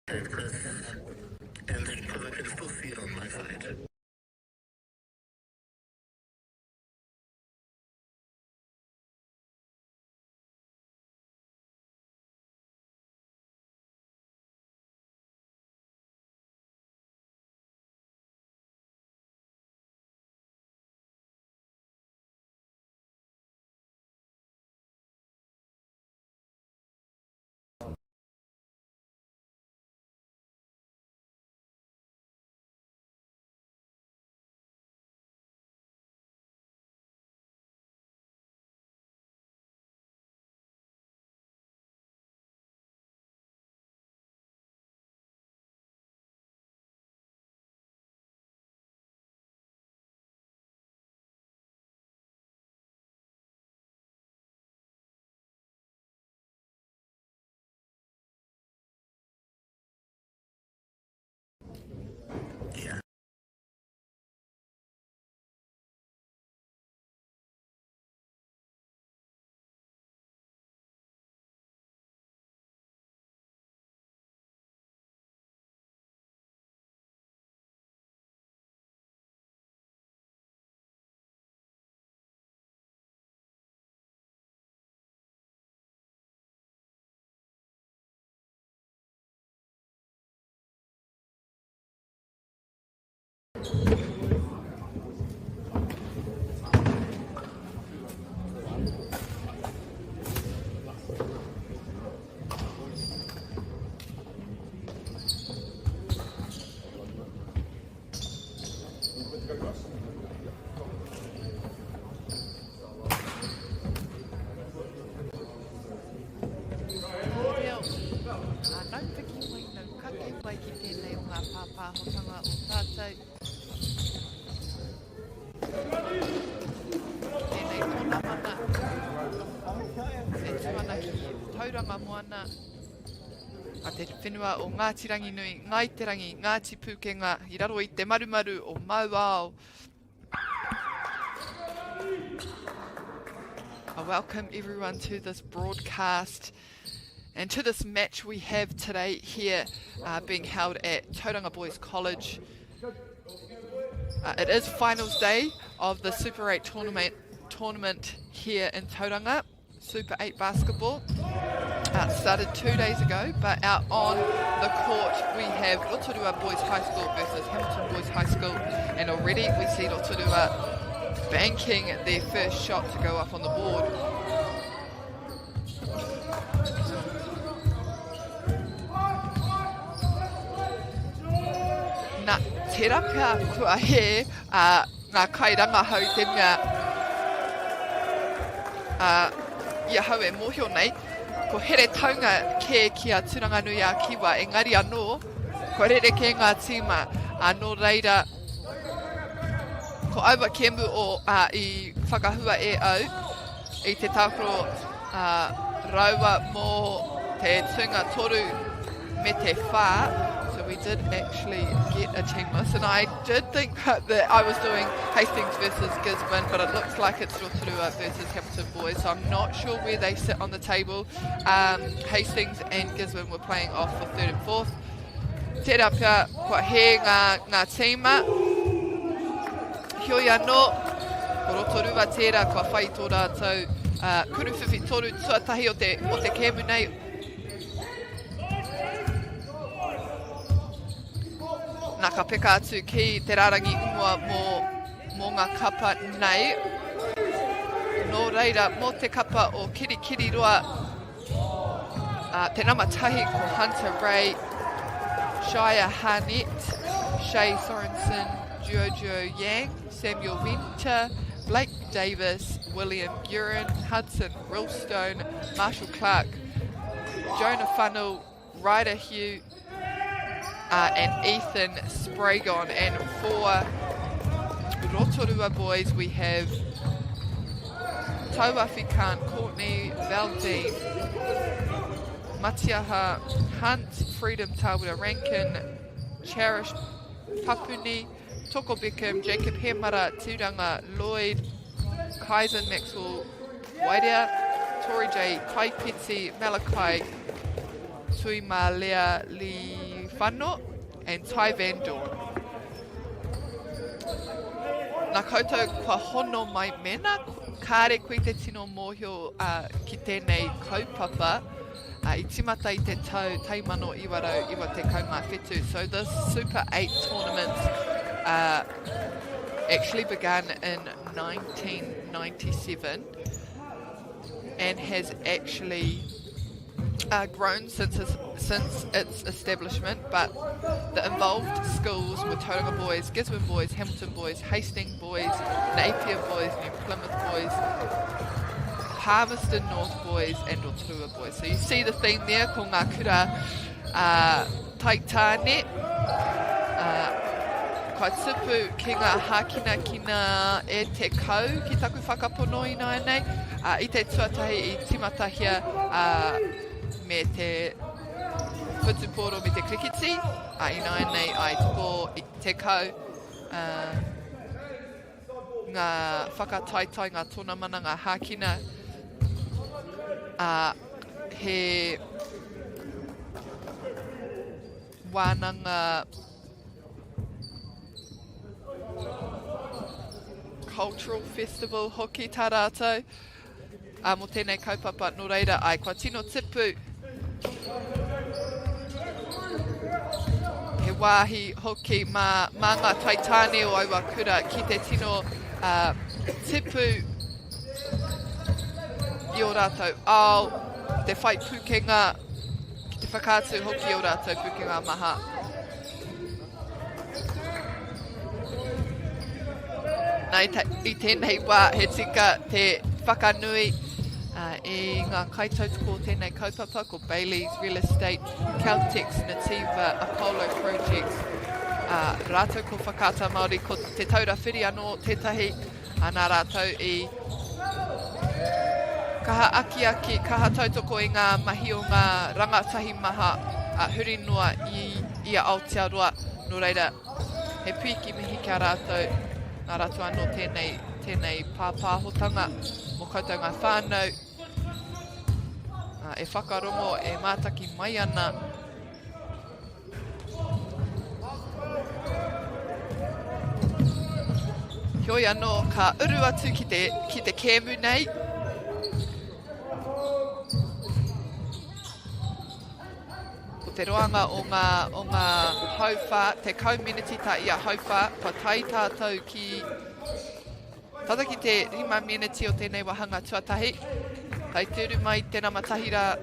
Take this, and then, because I can still see it on my side. Yeah. Reo, ā, nau piki mai, nau kake mai ki tēnei o ngā pāpāhotanga o tātou. Tēnei tōna mana e tū ana ki Tauranga Moana, a te whenua o Ngāti Ranginui, Ngāi Te Rangi, Ngāti Pūkenga, i raro i te marumaru o Mauao. I welcome everyone to this broadcast and to this match we have today here uh, being held at Tauranga Boys College. Uh, it is finals day of the Super 8 tournament, tournament here in Tauranga. Super 8 basketball. Uh, started two days ago, but out on the court we have Rotorua Boys High School versus Hamilton Boys High School, and already we see Rotorua banking their first shot to go up on the board. Na, tērā pea kua hē uh, ngā kairangahau te mea uh, i ahau e mōhio nei, ko Heretaunga kē ki a Tūranganui a Kiwa, engari anō, kua rerekē ngā tīma, uh, nō reira, ko aua kēmu o, uh, i whakahua e au i te tākaro uh, raua mō te tūnga toru me te whā, so we did actually get a team list, and I did think that I was doing Hastings versus Gisborne, but it looks like it's Rotorua versus Hamilton Boys, so I'm not sure where they sit on the table. Um, Hastings and Gisborne were playing off for third and fourth. Tērā pea, kua hē ngā, ngā tīma. Heoi anō, ko Rotorua tērā kua whai tō rātou uh, kuruwhiwhi toru tuatahi o te, o te kēmu nei. Nā, ka peka atu ki te rārangi ingoa mō, mō ngā kapa nei. Nō reira, mō te kapa o Kirikiriroa, uh, te nama tahi ko Hunter Ray, Shia Harnett, Shay Sorensen, Jojo Yang, Samuel Winter, Blake Davis, William Guerin, Hudson Rilstone, Marshall Clark, Jonah Funnell, Ryder Hugh, uh, and Ethan Spragon. And for Rotorua boys, we have Tauafi Khan, Courtney Valdine, Matiaha Hunt, Freedom Tawera Rankin, Cherish Papuni, Toko Beckham, Jacob Hemara, Tūranga Lloyd, Kaizen Maxwell Wairea, Tori J Taipeti, Malachi Tuimalea Li. Whano and Ty Van Dorn. Nā koutou kua hono mai mēnā kāre koe te tino mōhio uh, ki tēnei kaupapa uh, i timata i te tau 1997. So this Super 8 tournament uh, actually began in 1997 and has actually uh, grown since its, since its establishment, but the involved schools were Tauranga Boys, Gisborne Boys, Hamilton Boys, Hastings Boys, Napier Boys, New Plymouth Boys, Palmerston North Boys and Rotorua Boys. So you see the theme there, ko ngā kura uh, taitāne, uh, kua tupu ki ngā hākinakina e te kau ki taku whakapono ināianei. Uh, I te tuatahi i timatahia uh, me te whutupōro me te krikiti, uh, ināianei ai toko i te kau uh, ngā whakataetae, ngā tonamana, ngā hākina, uh, he wānanga Cultural Festival hoki tā rātou uh, mō tēnei kaupapa. Nō reira, ai, kua tino tipu he wāhi hoki mā, mā ngā taitāne o aua kura ki te tino uh, tipu i o rātou ao, te whai pūkenga, ki te whakaatu hoki o rātou pūkenga maha. Nā, i, i tēnei wā, he tika te whakanui uh, i ngā kaitautoko o tēnei kaupapa, ko Bailey's Real Estate, Caltex, Nativa, Apollo Projects, uh, rātou ko Whakaata Māori, ko Te Taura Whiri anō tētahi, uh, nā rātou i kaha akiaki, kaha tautoko i ngā mahi o ngā rangatahi maha a huri noa i, i a Aotearoa. Nō reira, he pīki mihi ki a rātou, nā rātou anō tēnei, tēnei pāpāhotanga mō koutou ngā whānau e whakarongo, e mātaki mai ana. Heoi anō, ka uru atu ki te, ki te kēmu nei. Ko te roanga o ngā, o ngā hauwhā, te kau miniti tā ia hauwhā, kua tae tātou ki tata ki te 5 miniti o tēnei wāhanga tuatahi. Kai te uru mai te nama tahi rā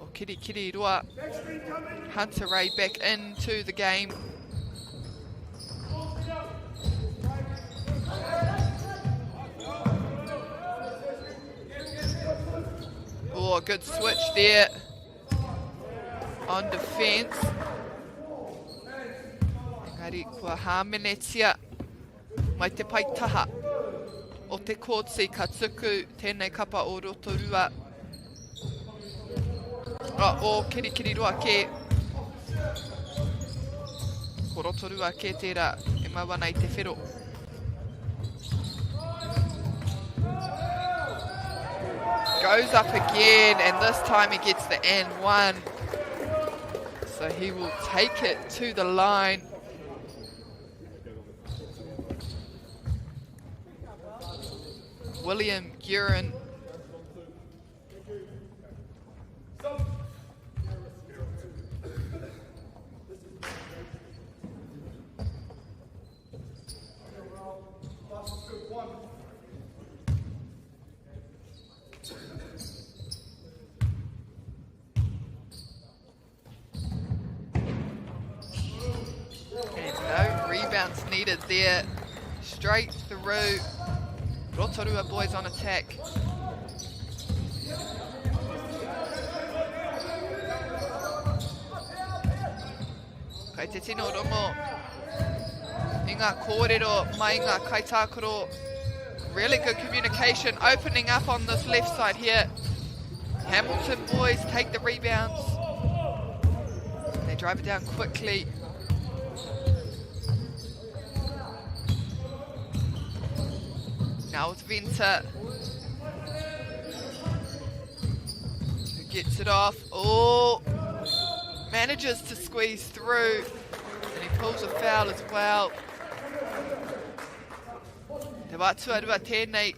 O Kirikiriroa, Hunter Ray back into the game. Oh, good switch there on defence. Engari kua hāmenetia Mai te pae taha o te kōti ka tuku tēnei kapa o Rotorua o Kirikiriroa kē. Ko Rotorua kē tērā e mau ana i te whero. Goes up again and this time he gets the and one. So he will take it to the line. William Guerin. And no rebounds needed there. Straight through. Rotorua boys on attack. Kai te tino rongo i ngā kōrero mai ngā kaitākaro. Really good communication opening up on this left side here. Hamilton boys take the rebounds. They drive it down quickly. Now it's Venter. Who Gets it off. Oh, manages to squeeze through. And he pulls a foul as well. Te wā tuarua tēnei.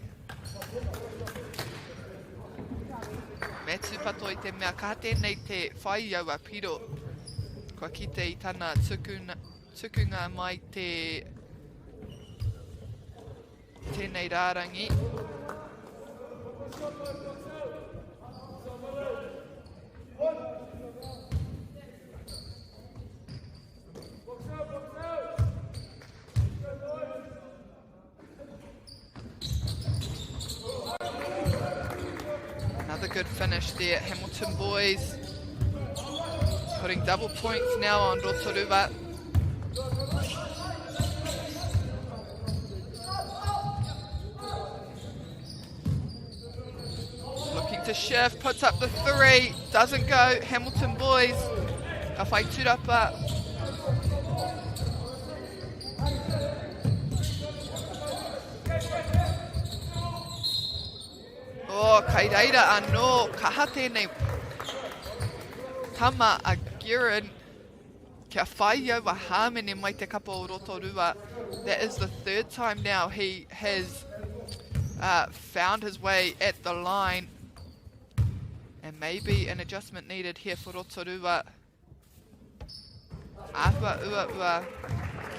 Me tūpato i te mea kaha tēnei te whai i aua piro. Kua kite i tana tukuna, tukunga mai te tēnei rārangi. Another good finish there. Hamilton boys putting double points now on Rotorua. Looking to shift, puts up the three, doesn't go. Hamilton boys, ka whai turapa. Oh, kai reira anō, kaha tēnei tama a Guerin. Kia whai aua hāmene mai te kapa o Rotorua. That is the third time now he has found his way at the line. And maybe an adjustment needed here for Rotorua. Āhua uaua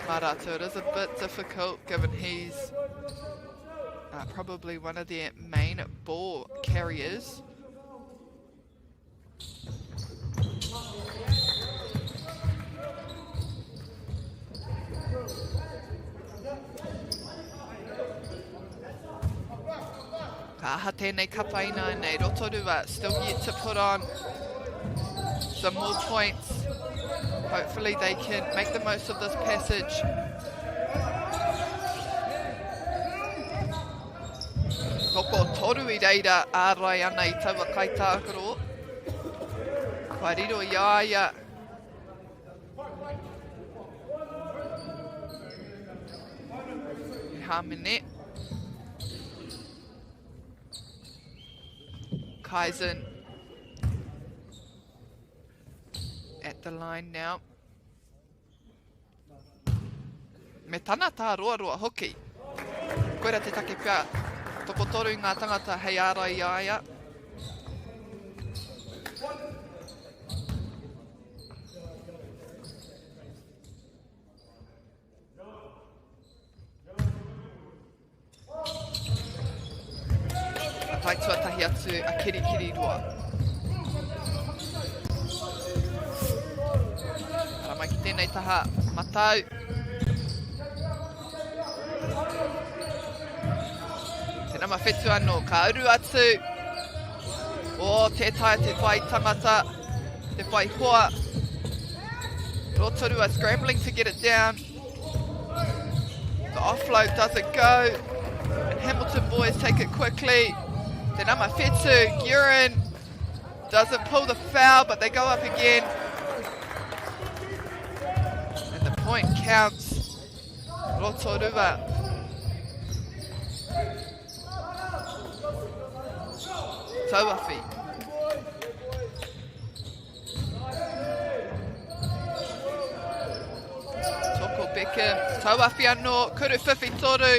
mā rātou. It is a bit difficult given he's probably one of their main ball carriers. Ka aha tēnei kapa ināianei. Rotorua still yet to put on some more points. Hopefully they can make the most of this passage. Toko toru i reira ārai ana i taua kaitākaro. Kua riro i a ia. He hāmene. Kaizen at the line now. Me tana tāroaroa hoki. Koira te take pea, tokotoru ngā tangata hei ārai i a ia. Ka tae tuatahi atu a Kirikiriroa. Ara mai ki tēnei taha matau. Te nama whetu anō, ka uru atu. O, tē taea te whai tangata, te whai hoa. Rotorua scrambling to get it down. The offload doesn't go. And Hamilton boys take it quickly. Te nama whetu, Guerin doesn't pull the foul, but they go up again. And the point counts. Rotorua. Tauawhi. Toko Beckham, Tauawhi anō, Kuru Whiwhi Toru.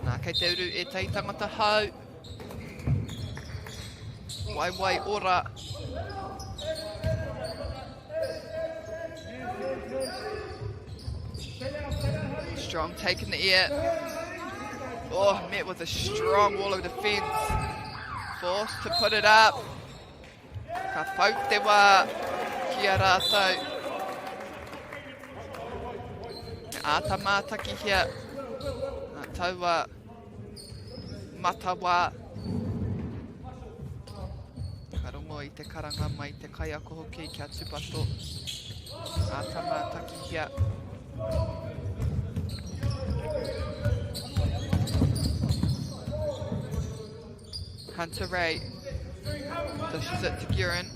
Nā, kei te uru ētahi tangata hau. Waiwai ora. Strong take in the air. Oh, met with a strong wall of defence. Forced to put it up. Ka pau te wā ki a rātou. Me āta mātakihia ngā taua matawā. Ka rongo i te karanga mai te kaiako hoki kia tūpato. Āta mātakihia. Hunter Ray. Dishes it to Guerin.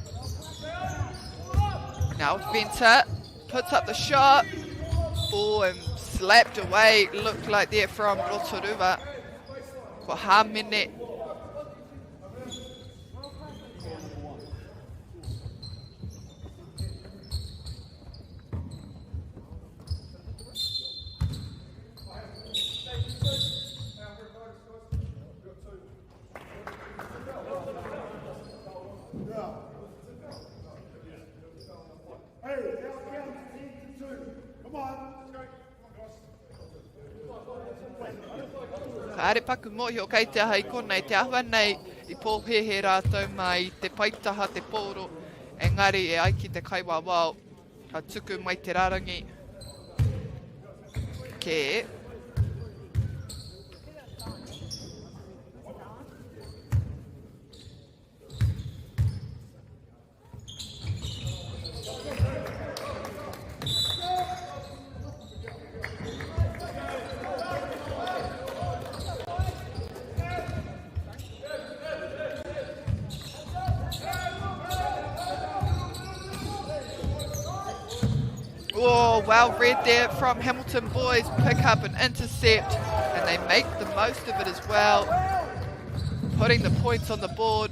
Now Venter puts up the shot. Oh, and slapped away, looked like there from Rotorua. Ko Hamene. Kāre paku mōhio kei te aha i konei, te āhua nei i pōhēhē rātou mā i te paitaha te pōro, engari e ai ki te kaiwawao, ka tuku mai te rārangi kē. Oh, well read there from Hamilton boys. Pick up and intercept, and they make the most of it as well. Putting the points on the board.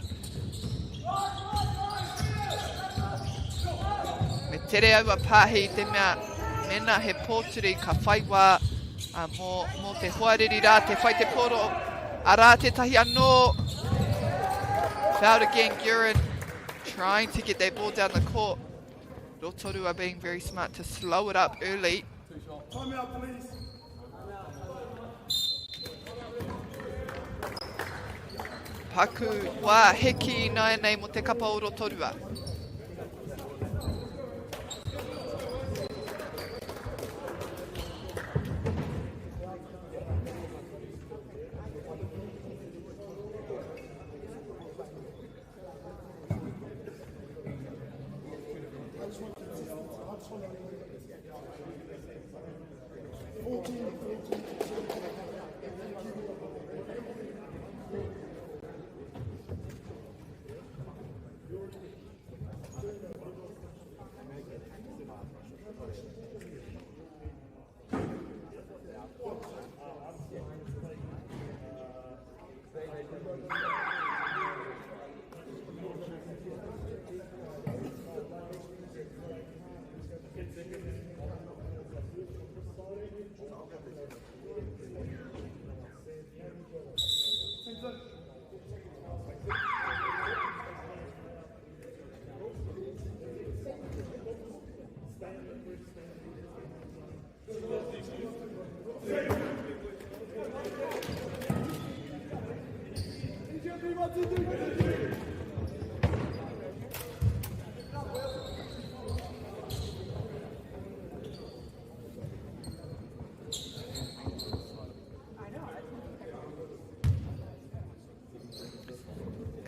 Me tere aua pāhi i te mea mēnā he pōturi ka whai wā uh, mō, mō te hoariri rā, te whai te poro. Arā tētahi anō. Fouled again, Gurin trying to get that ball down the court. Rotorua being very smart to slow it up early. Time out, please. Paku wā hiki ināianei mō te kapa o Rotorua.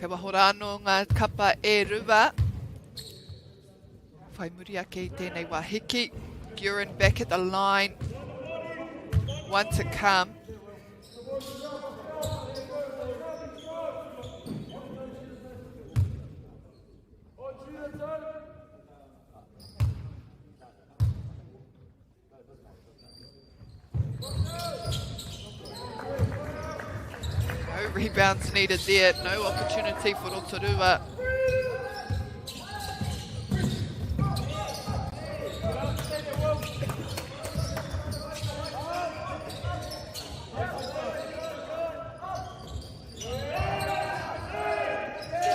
Kei waho rā anō ngā kapa e rua. Whai muri ake i tēnei wā hiki. Gurin back at the line. One to come. No rebounds needed there. No opportunity for Rotorua.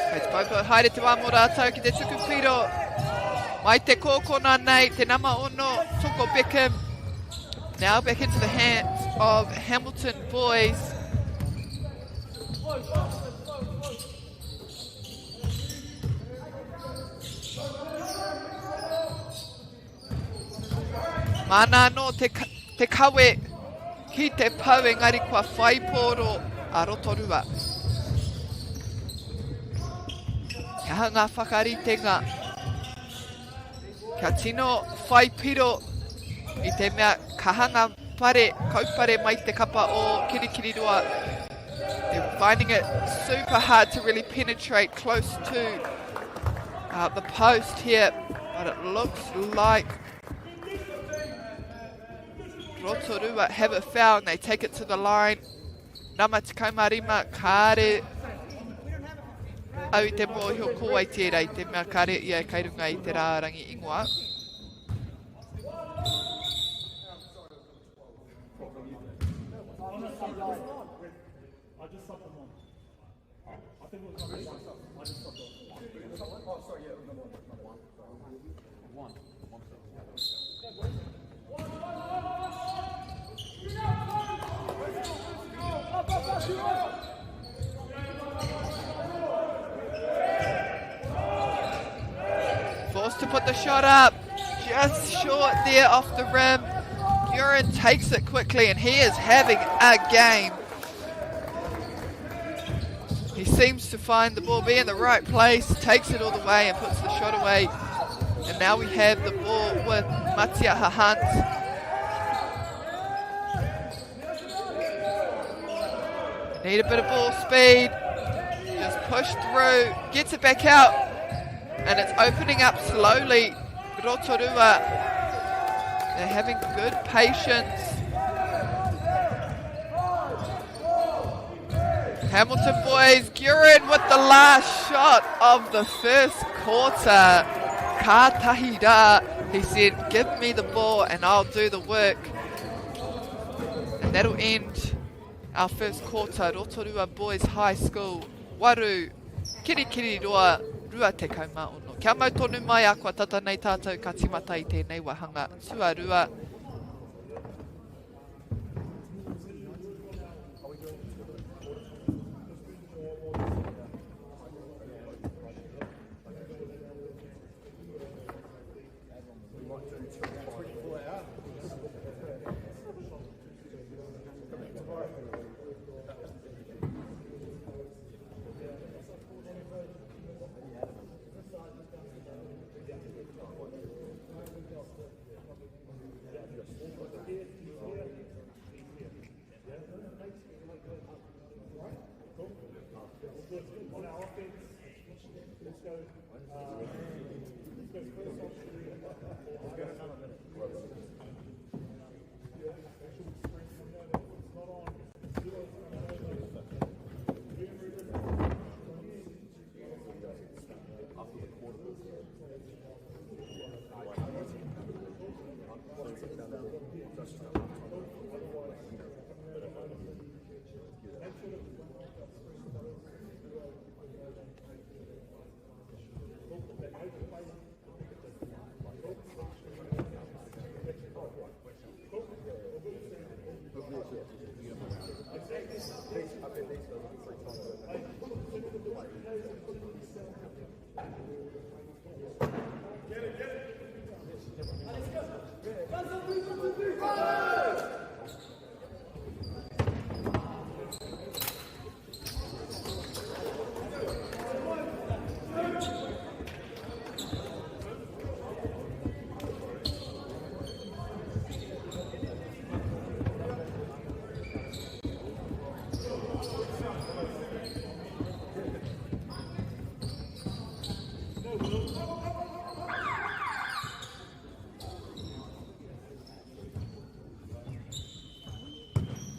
Kei te poupou haere te wā mō rātou ki te tuku piro. Mai te kōkona nei, te nama ono, Toko Beckham. Now back into the hands of Hamilton boys. Māna anō te, te kawe ki te pau engari kua whai pōro a Rotorua. He aha ngā whakaritenga? Kia tino whai piro i te mea ka hanga pare, kaupare mai te kapa o Kirikiriroa. They're finding it super hard to really penetrate close to the post here, but it looks like Rotorua have a foul and they take it to the line. Nama 15, kāre au i te mōhio ko wai tērā i te mea kāre ia e kai runga i te rārangi ingoa. Forced to put the shot up, just short there off the rim. Gurin takes it quickly and he is having a game. He seems to find the ball, be in the right place, takes it all the way and puts the shot away. And now we have the ball with Matiaha Hunt. Need a bit of ball speed. Just push through, gets it back out, and it's opening up slowly. Rotorua, they're having good patience. Hamilton boys, Gurin with the last shot of the first quarter. Ka tahi rā, he said, give me the ball and I'll do the work. And that'll end our first quarter. Rotorua Boys High School, waru, Kirikiriroa, 26. Kia mau tonu mai a kua tata nei tātou ka timata i tēnei wahanga tuarua.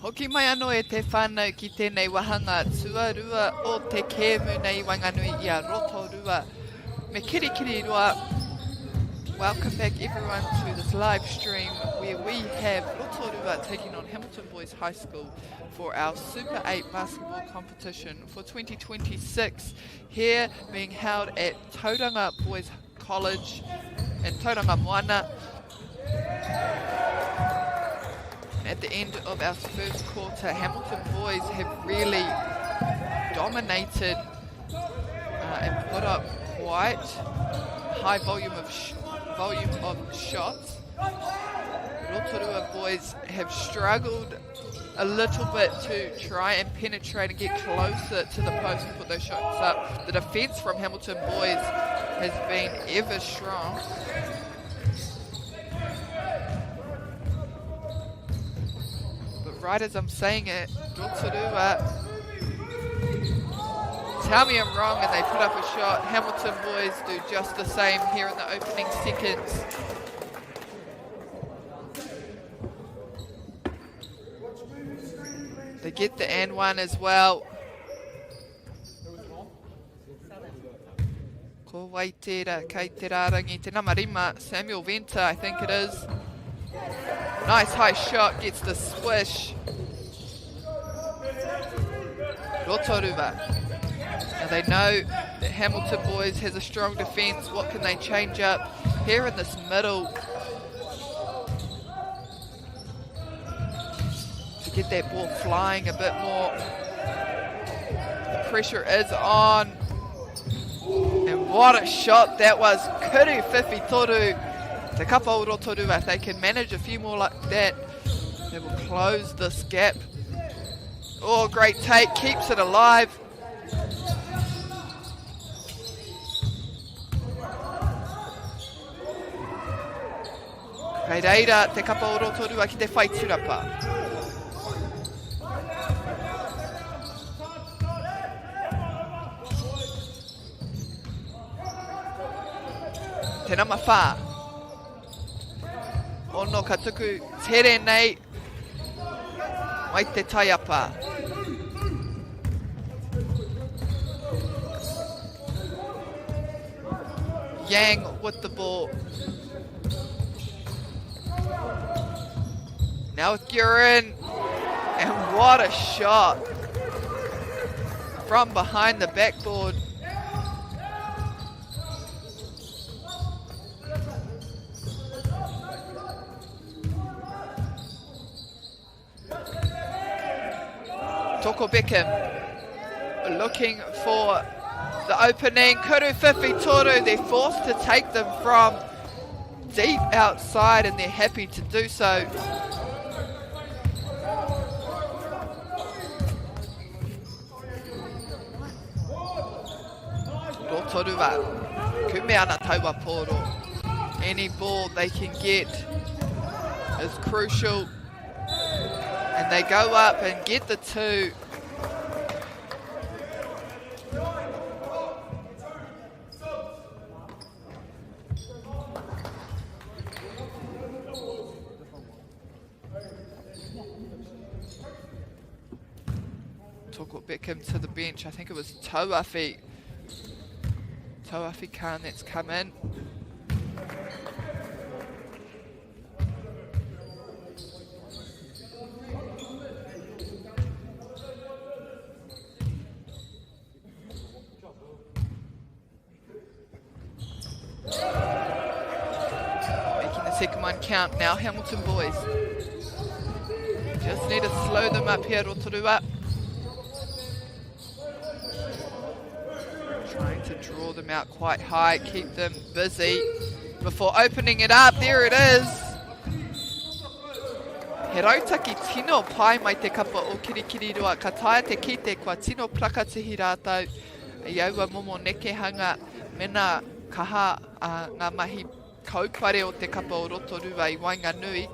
Hoki mai anō e te whānau ki tēnei wāhanga tuarua o te kēmu nei i waenganui i a Rotorua me Kirikiriroa. Welcome back everyone to this live stream where we have Rotorua taking on Hamilton Boys High School for our Super 8 basketball competition for 2026 here being held at Tauranga Boys College in Tauranga Moana. At the end of our first quarter, Hamilton Boys have really dominated and put up quite high volume of shots. Rotorua Boys have struggled a little bit to try and penetrate and get closer to the post and put those shots up. The defence from Hamilton Boys has been ever strong. But right as I'm saying it, Rotorua Tell me I'm wrong, and they put up a shot. Hamilton boys do just the same here in the opening seconds. They get the and one as well. Ko wai tērā, kei te rārangi, te nama rima, Samuel Venter, I think it is. Nice high shot, gets the swish. Rotorua. Now they know that Hamilton boys has a strong defence. What can they change up here in this middle? To get that ball flying a bit more. The pressure is on. And what a shot that was. Kuru Whiwhi Toru. Te kapa o Rotorua, if they can manage a few more like that, they will close this gap. Oh, great take, keeps it alive. Kei reira te kapa o Rotorua ki te whai turapa. Te nama whā. Ono ka tuku tere nei mai te taiapa. Yang with the ball. Now with Gurin. And what a shot. From behind the backboard. Toko Beckham looking for the opening. Kuru Whiwhi Toru, they're forced to take them from deep outside and they're happy to do so. Rotorua, kume ana taua pōro. Any ball they can get is crucial. And they go up and get the two. Toko Beckham to the bench. I think it was Toafi. Toafi Khan that's come in. Making the second one count now, Hamilton boys. Just need to slow them up here, Rotorua. Trying to draw them out quite high, keep them busy before opening it up. There it is. He rautaki tino pai mai te kapa o Kirikiriroa. Ka taea te kite kua tino prakatihi rātou i aua momo nekehanga mena kaha ngā mahi kaupare o te kapa o Rotorua i waenganui.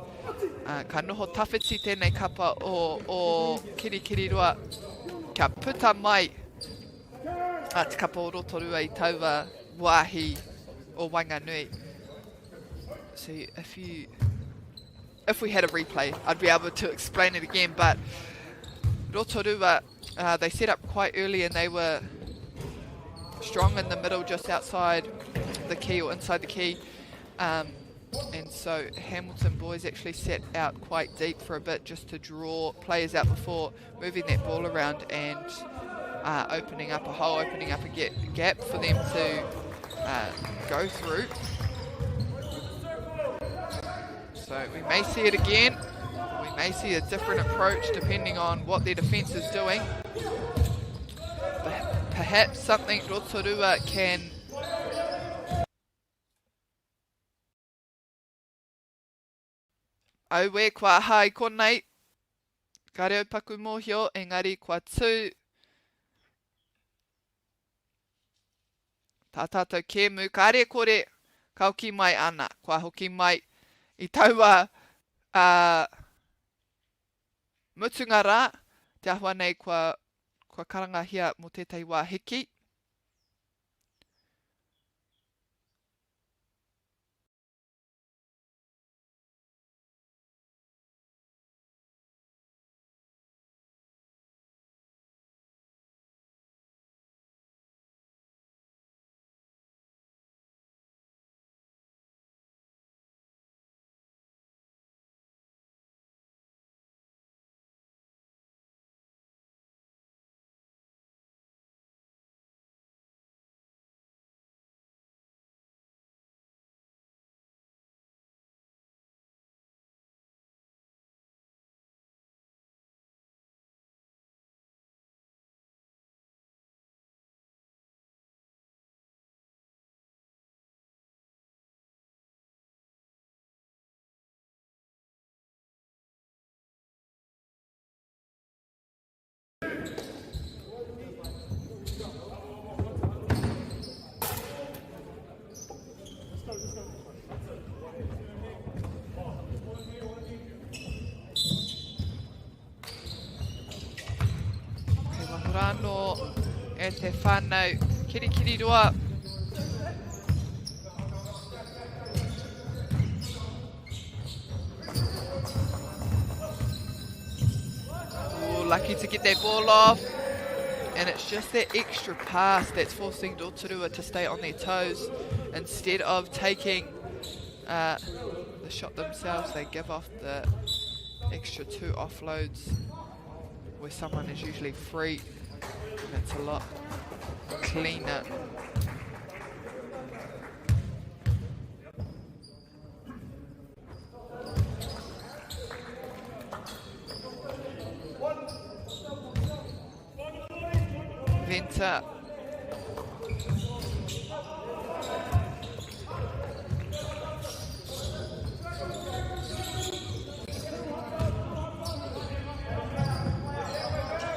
Ka noho tawhiti tēnei kapa o, o Kirikiriroa kia puta mai a te kapa o Rotorua i taua wāhi o waenganui. So if you if we had a replay, I'd be able to explain it again. But Rotorua, uh, they set up quite early and they were strong in the middle, just outside the key or inside the key. Um, and so Hamilton boys actually set out quite deep for a bit just to draw players out before moving that ball around and uh, opening up a hole, opening up a gap for them to uh, go through. So we may see it again. We may see a different approach depending on what their defence is doing. But perhaps something Rotorua can Aue, kua aha i konei. Ka reo paku mōhio, engari kua tū tā tātou kēmu, kāre kore ka hoki mai ana, kua hoki mai i taua uh, mutunga rā, te ahua nei kua, Kua karangahia mō tētahi wā hiki. Kei waho rānō e te whānau Kirikiriroa. Ooh, lucky to get that ball off. And it's just that extra pass that's forcing Rotorua to stay on their toes. Instead of taking the shot themselves, they give off the extra 2 offloads where someone is usually free. And it's a lot cleaner. Venter.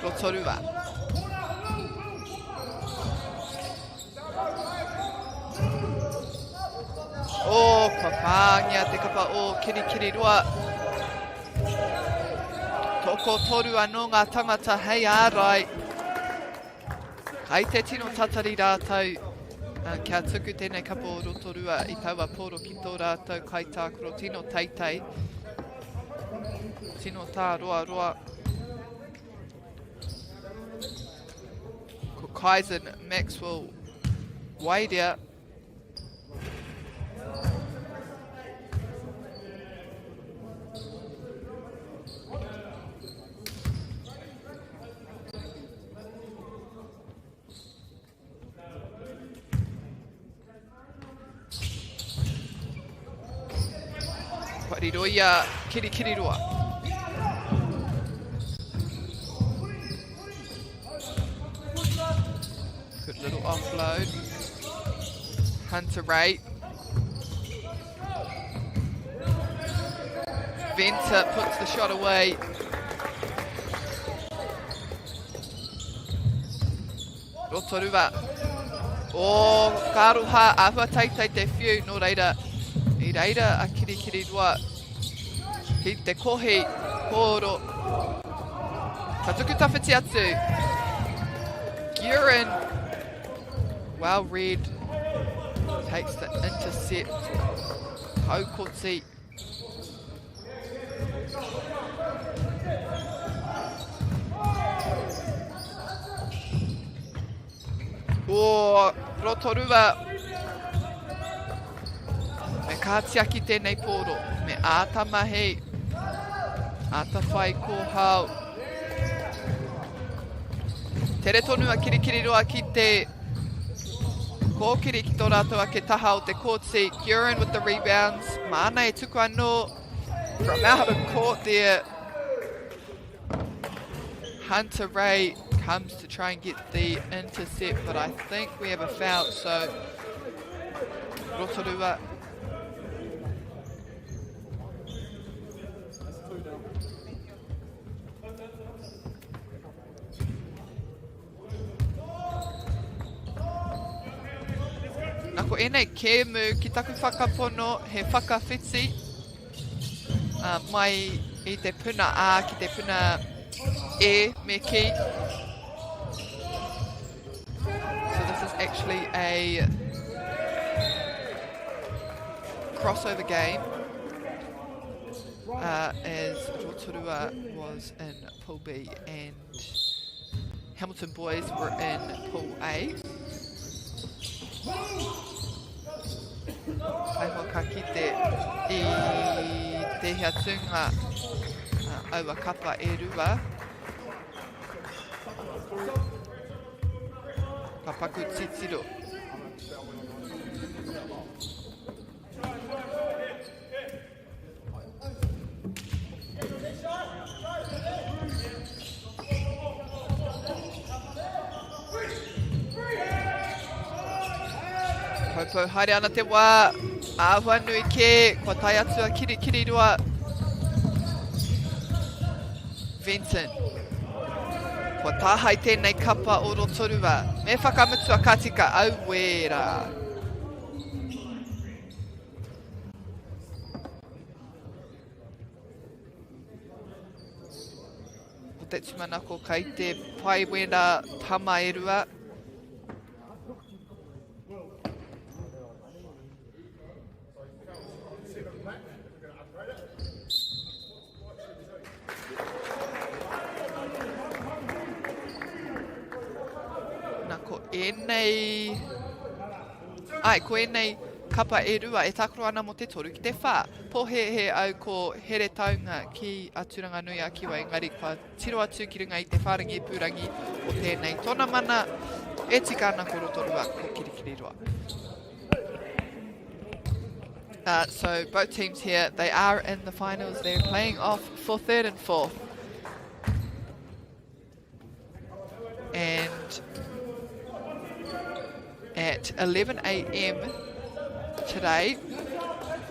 Rotorua. Oh, kua pāngia te kapa o Kirikiriroa. Toko toru anō ngā tangata hei ārai. Kai te tino tatari rātou kia tuku tēnei kapa o Rotorua i taua pōro ki tō rātou kaitākaro tino teitei. Tino tāroaroa. Ko Kaizen Maxwell Wairea. Kua riro i a Kirikiriroa. Good little offload. Hunter Ray. Venter puts the shot away. Rotorua. O, ka aroha, āhua teitei te whiu, nō reira, i reira a Kirikiriroa ki te kohi kōro. Ka tuku tawhiti atu. Guerin, well read, takes the intercept. Haukoti. O Rotorua. Me ka tiaki tēnei pōro. Me āta mahi. Āta whai kōhao. Tere tonu a Kirikiriroa ki te kōkiri ki tō rātou ake taha o te kōti. Guerin with the rebounds. Māna e tuku anō from out of court there. Hunter Ray comes to try and get the intercept, but I think we have a foul, so Rotorua. Na ko ēnei kēmu ki taku whakapono he whakawhiti uh, mai i te puna A ki te puna E me ki. actually a crossover game uh, as Rotorua was in Pool B and Hamilton Boys were in Pool A. Kai ka kite i tēhea tūnga uh, aua kapa e rua. Ka paku titiro. Poupou haere ana te wā, āhua nui kē, kua tae atu a Kirikiriroa. Vincent. Kua tāhae tēnei kapa o Rotorua. Me whakamutua ka tika, auē rā. Ko te tumanako kei te pai wena tama e rua. Na ko ēnei... Ai, ko ēnei kapa e rua e tākaro ana mō te toru ki te whā. Pōhēhē au ko Heretaunga ki a Tūranganui a Kiwa engari kua tiro atu ki runga i te whārangi pūrangi o tēnei tōna mana e tika ana ko Rotorua, ko Kirikiriroa. Uh, so both teams here, they are in the finals. They're playing off for third and fourth. And at 11 a.m. today,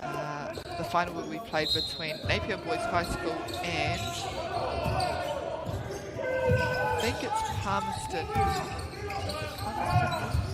uh, the final will be played between Napier Boys High School and I think it's Palmerston. Is it Palmerston?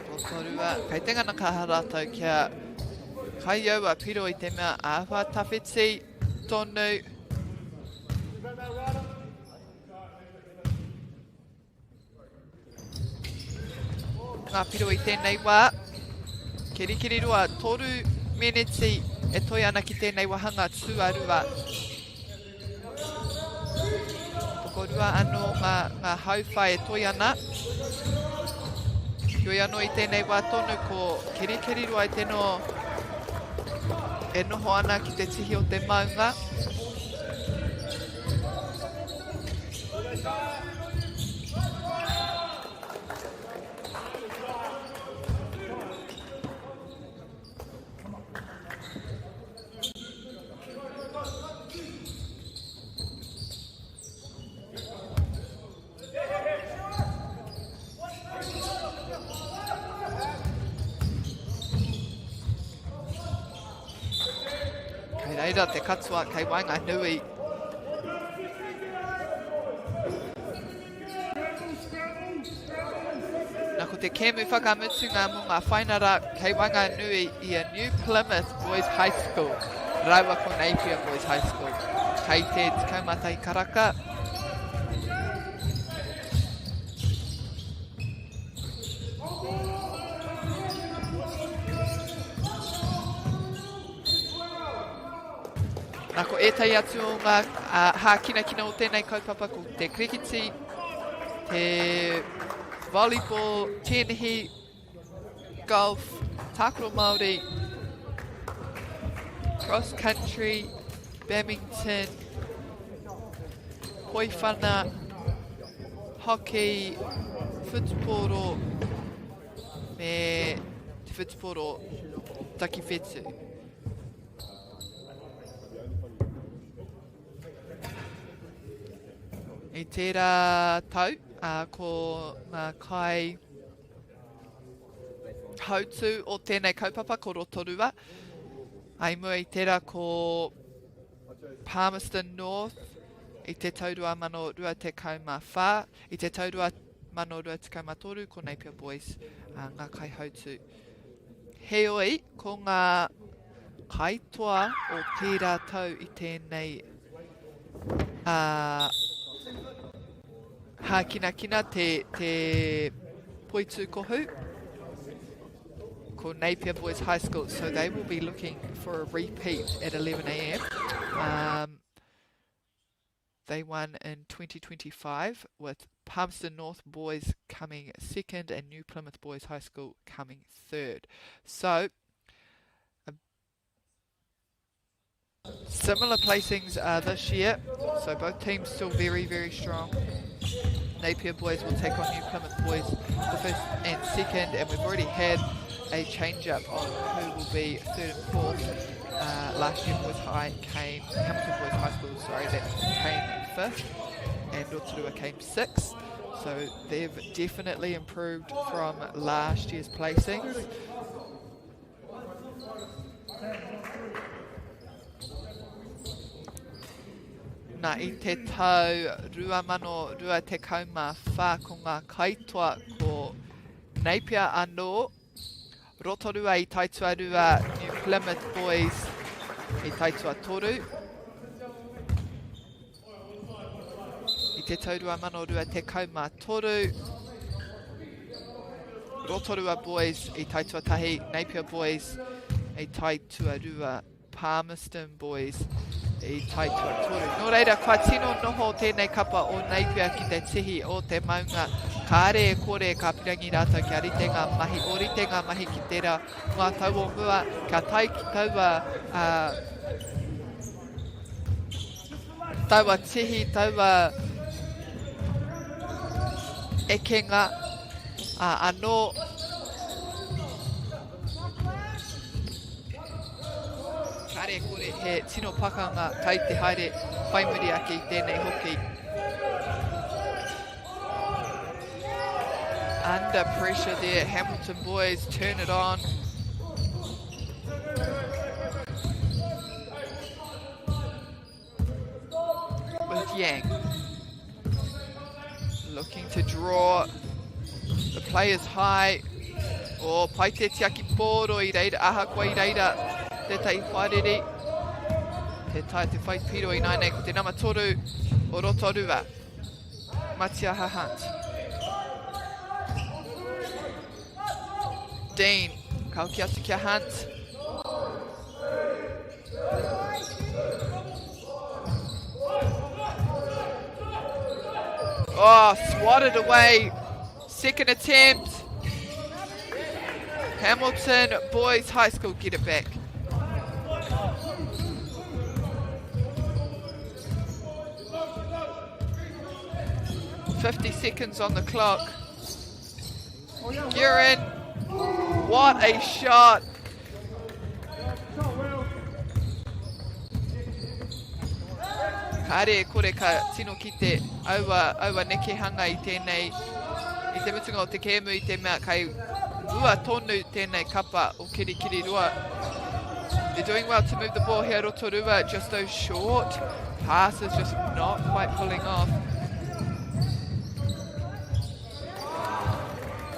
Rotorua, kei te ngana kaha rātou kia kai aua piro i te mea āhua tawhiti tonu. Ngā piro i tēnei wā. Kirikiriroa, toru meneti e toi ana ki tēnei wahanga tuarua. Tokorua anō ngā, ngā hauwhai e toi ana. Heoi anō i tēnei wā tonu ko Kirikiriroa i teno e noho ana ki te tihi o te maunga. Kei reira te katoa, kei waenganui. Na ko te kēmu whakamutunga mō ngā whainara kei waenganui i a New Plymouth Boys High School rāua ko Napier Boys High School. Kei te 11 karaka. Nā, ko ētahi atu o ngā uh, hākinakina o tēnei kaupapa ko te krikiti, te volleyball, tēnehi, golf, tākaro Māori, cross country, badminton, poiwhana, hockey, whutupōro, me te whutupōro takiwhetū. I tērā tau, Ko ngā kai hautū o tēnei kaupapa ko Rotorua. I mua i tērā ko Palmerston North i te tau 2024, i te tau 2023 ko Napier Boys ngā kaihautū. Heoi, ko ngā kaitoa o tērā tau i tēnei hākinakina te, te poitūkohu, ko Napier Boys High School, so they will be looking for a repeat at 11am. Um, they won in 2025 with Palmerston North Boys coming second and New Plymouth Boys High School coming third. So, similar placings this year, so both teams still very, very strong. Napier Boys will take on New Plymouth Boys the first and second, and we've already had a change-up on who will be third and fourth. Last year, Boys High came, Hamilton Boys High School, sorry, that came fifth, and Rotorua came sixth. So they've definitely improved from last year's placings. Nā, i te tau 2024 ko ngā kaitoa ko Napier anō, Rotorua i tae tuarua, New Plymouth Boys i tae tuatoru. I te tau 2023, Rotorua Boys i tae tuatahi, Napier Boys i tae tuarua. Palmerston Boys i tae tuatoru. Nō reira, kua tino noho tēnei kapa o Napier ki te tihi o te maunga. Kāre e kore ka pirangi rātou kia rite ngā mahi, ōrite ngā mahi ki tērā ngā tau o mua, kia tae ki taua, uh, taua tihi, taua ekenga uh, anō. Kāre e kore he tino pakanga kai te haere whai muri ake i tēnei hoki. Under pressure there, Hamilton boys turn it on. With Yang. Looking to draw the players high. O, oh, pai te tiaki pōro i reira, ahakoa i reira tētahi wharere. Te tae te whai piro i nāinei ko te nama toru o Rotorua. Matiaha Hunt. Dean, ka hoki atu ki a Hunt. Oh, swatted away. Second attempt. Hamilton Boys High School get it back. 50 seconds on the clock. Guerin, what a shot. Kāre e kore ka tino kite aua, aua nekehanga i tēnei, i te mutunga o te kēmu i te mea kai mua tonu tēnei kapa o Kirikiriroa. They're doing well to move the ball here, Rotorua, just those short passes just not quite pulling off.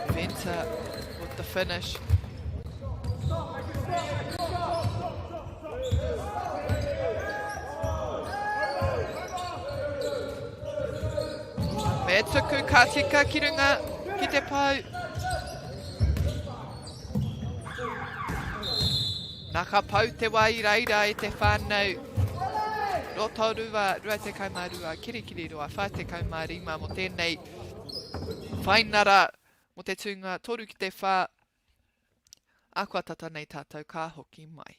Venter with the finish. Me tuku ka tika ki runga ki te pau. Nā ka pau te wā i reira e te whānau. Rotorua 22, Kirikiriroa 45 mō tēnei whainara mō te tūnga 3 ki te 4. A kua tata nei tātou ka hoki mai.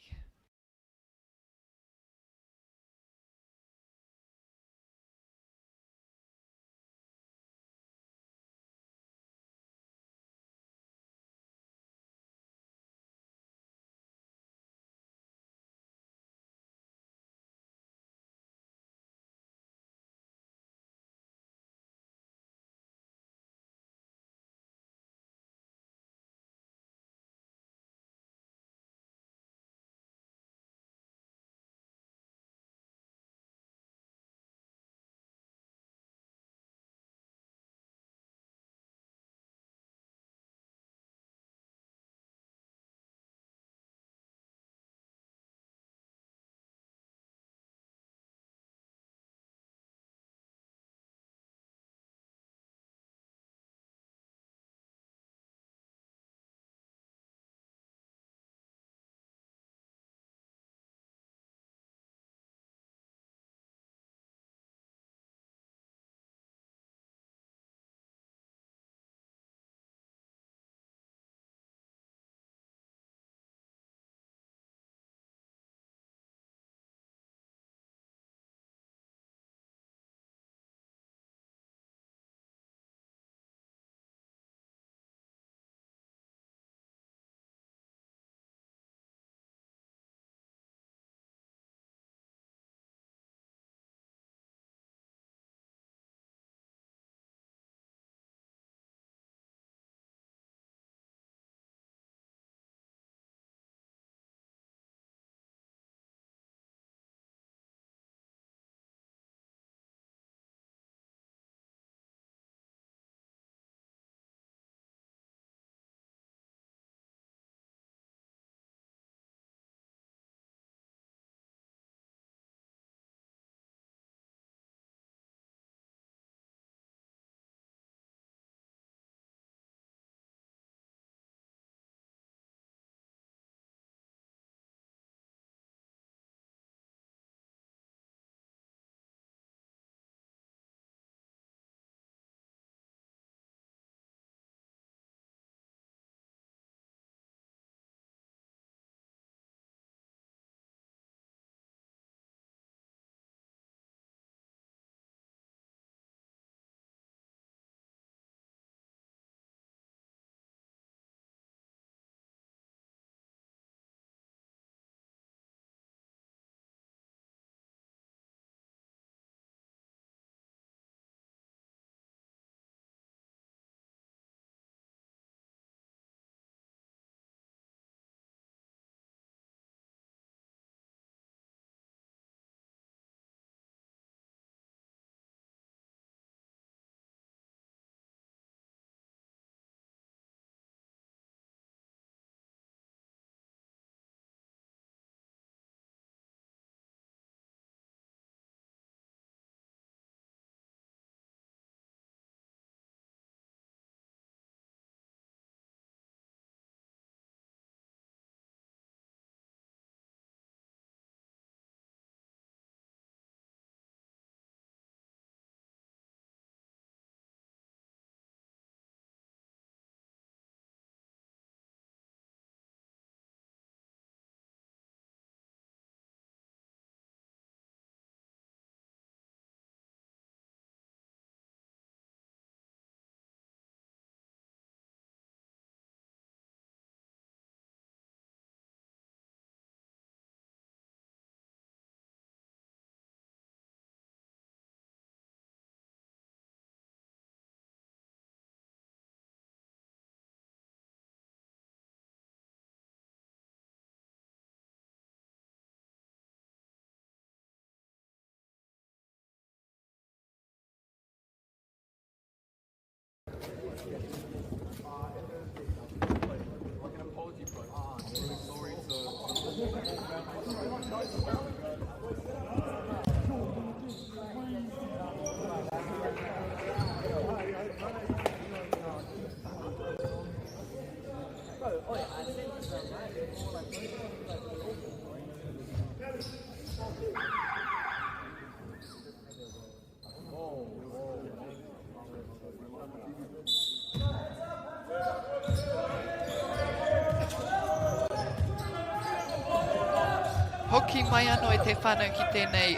Hoki mai anō e te whānau ki tēnei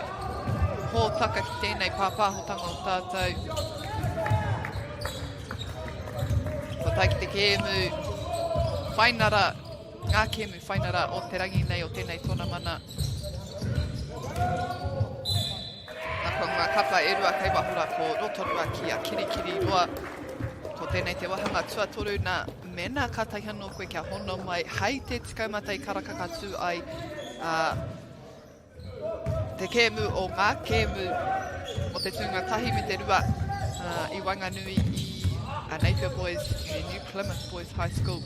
hōtaka, ki tēnei pāpāhotanga o tātou. Kua tae ki te kēmu whainara, ngā kēmu whainara o te rangi nei o tēnei tōnamana. Nā, ko ngā kapa e rua kei waho rā ko Rotorua ki a Kirikiriroa. Ko tēnei te wahanga tuatoru nā, mēnā kātahi anō koe kia hono mai hei te 11 karaka ka tū ai a, te kēmu o ngā kēmu o te tūnga tahi me te rua uh, i waenganui i a Napier Boys me New Plymouth Boys High School.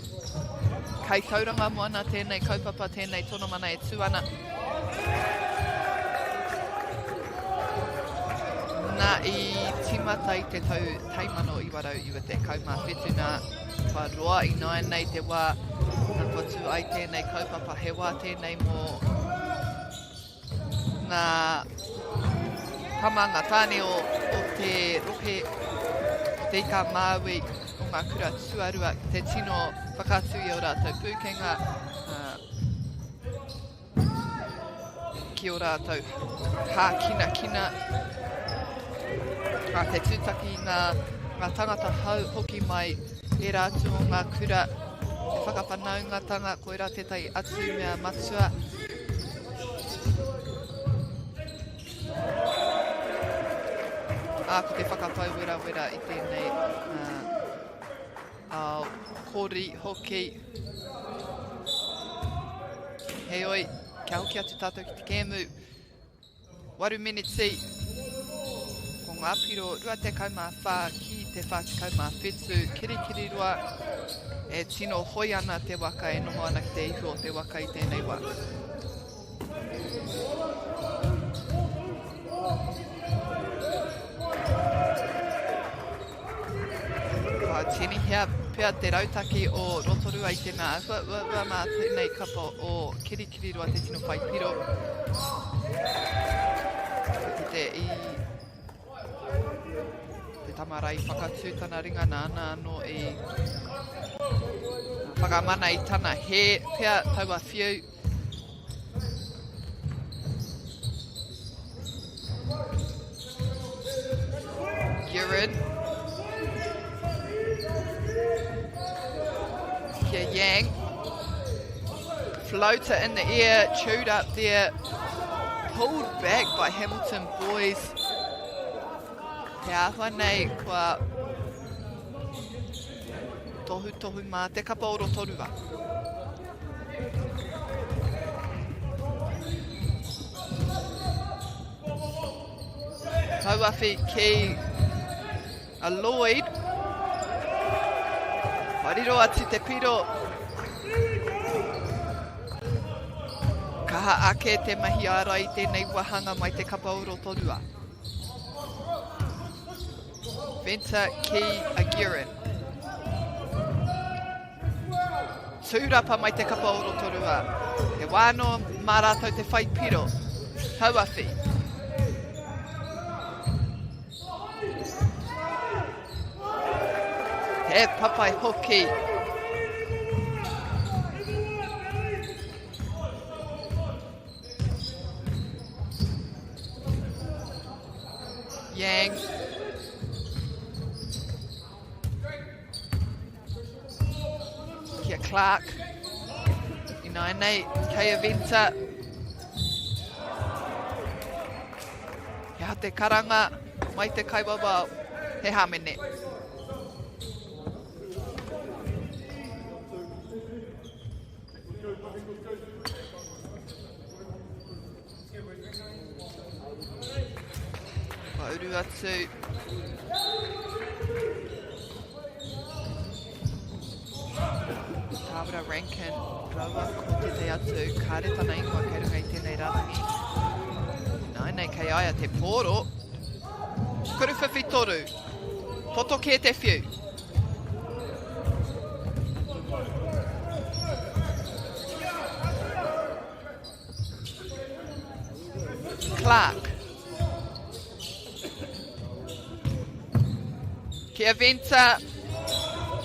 Kei Tauranga Moana tēnei kaupapa, tēnei tonomana e tū ana. Nā, i tīmata i te tau taimano 1997 nā, kua roa ināianei te wā nā kua tū ai tēnei kaupapa, he wā tēnei mō ngā tama, ngā tāne o, o te rohe, o te Ika Māui, o ngā kura tuarua, te tino whakaatu i ō rātou pūkenga, uh, ki ō rātou hākinakina, ā, te tūtaki i ngā, ngā tangata hou hoki mai ērā atu o ngā kura, te whakawhanaungatanga, koirā tētahi atu mea matua. Ā, ko te whakatau werawera i tēnei uh, ao kori hoki. Heoi, kia hoki atu tātou ki te kēmu. Waru meneti, ko ngā piro 24 ki te 47, Kirikiriroa e tino hoi ana te waka e noho ana ki te ihu o te waka i tēnei wā. Kua tinihia pea te rautaki o Rotorua i te mea āhua uaua mā tēnei kapa o Kirikiriroa te tino whai piro. Ka kite i te tama rā i whakatū tana ringa nāna anō i whakamana i tana hē pea taua whiu. Guerin. Kia Yang. Floater in the air, chewed up there. Pulled back by Hamilton boys. Te āhua nei kua tohutohu mā te kapa o Rotorua. Tauawhi ki a Lloyd. Whariro atu te piro. Kaha ake te mahi ārai i tēnei wahanga mai te kapa o Rotorua. Venter ki a Guerin. Tūrapa mai te kapa o Rotorua. He wā anō mā rātou te whai piro. Tauawhi. He papai hoki. Yang. Kia Clark. Ināianei, kei a Venter. He aha te karanga mai te kaiwawao, he hāmene. Kua uru atu. Tāwera Rankin, raua ko tētahi atu, kāre tana ingoa kei runga i tēnei rārangi. Nāinei kei aia te pōro. Kuruwhiwhi toru. Poto kē te whiu. Clark. Kia Venter.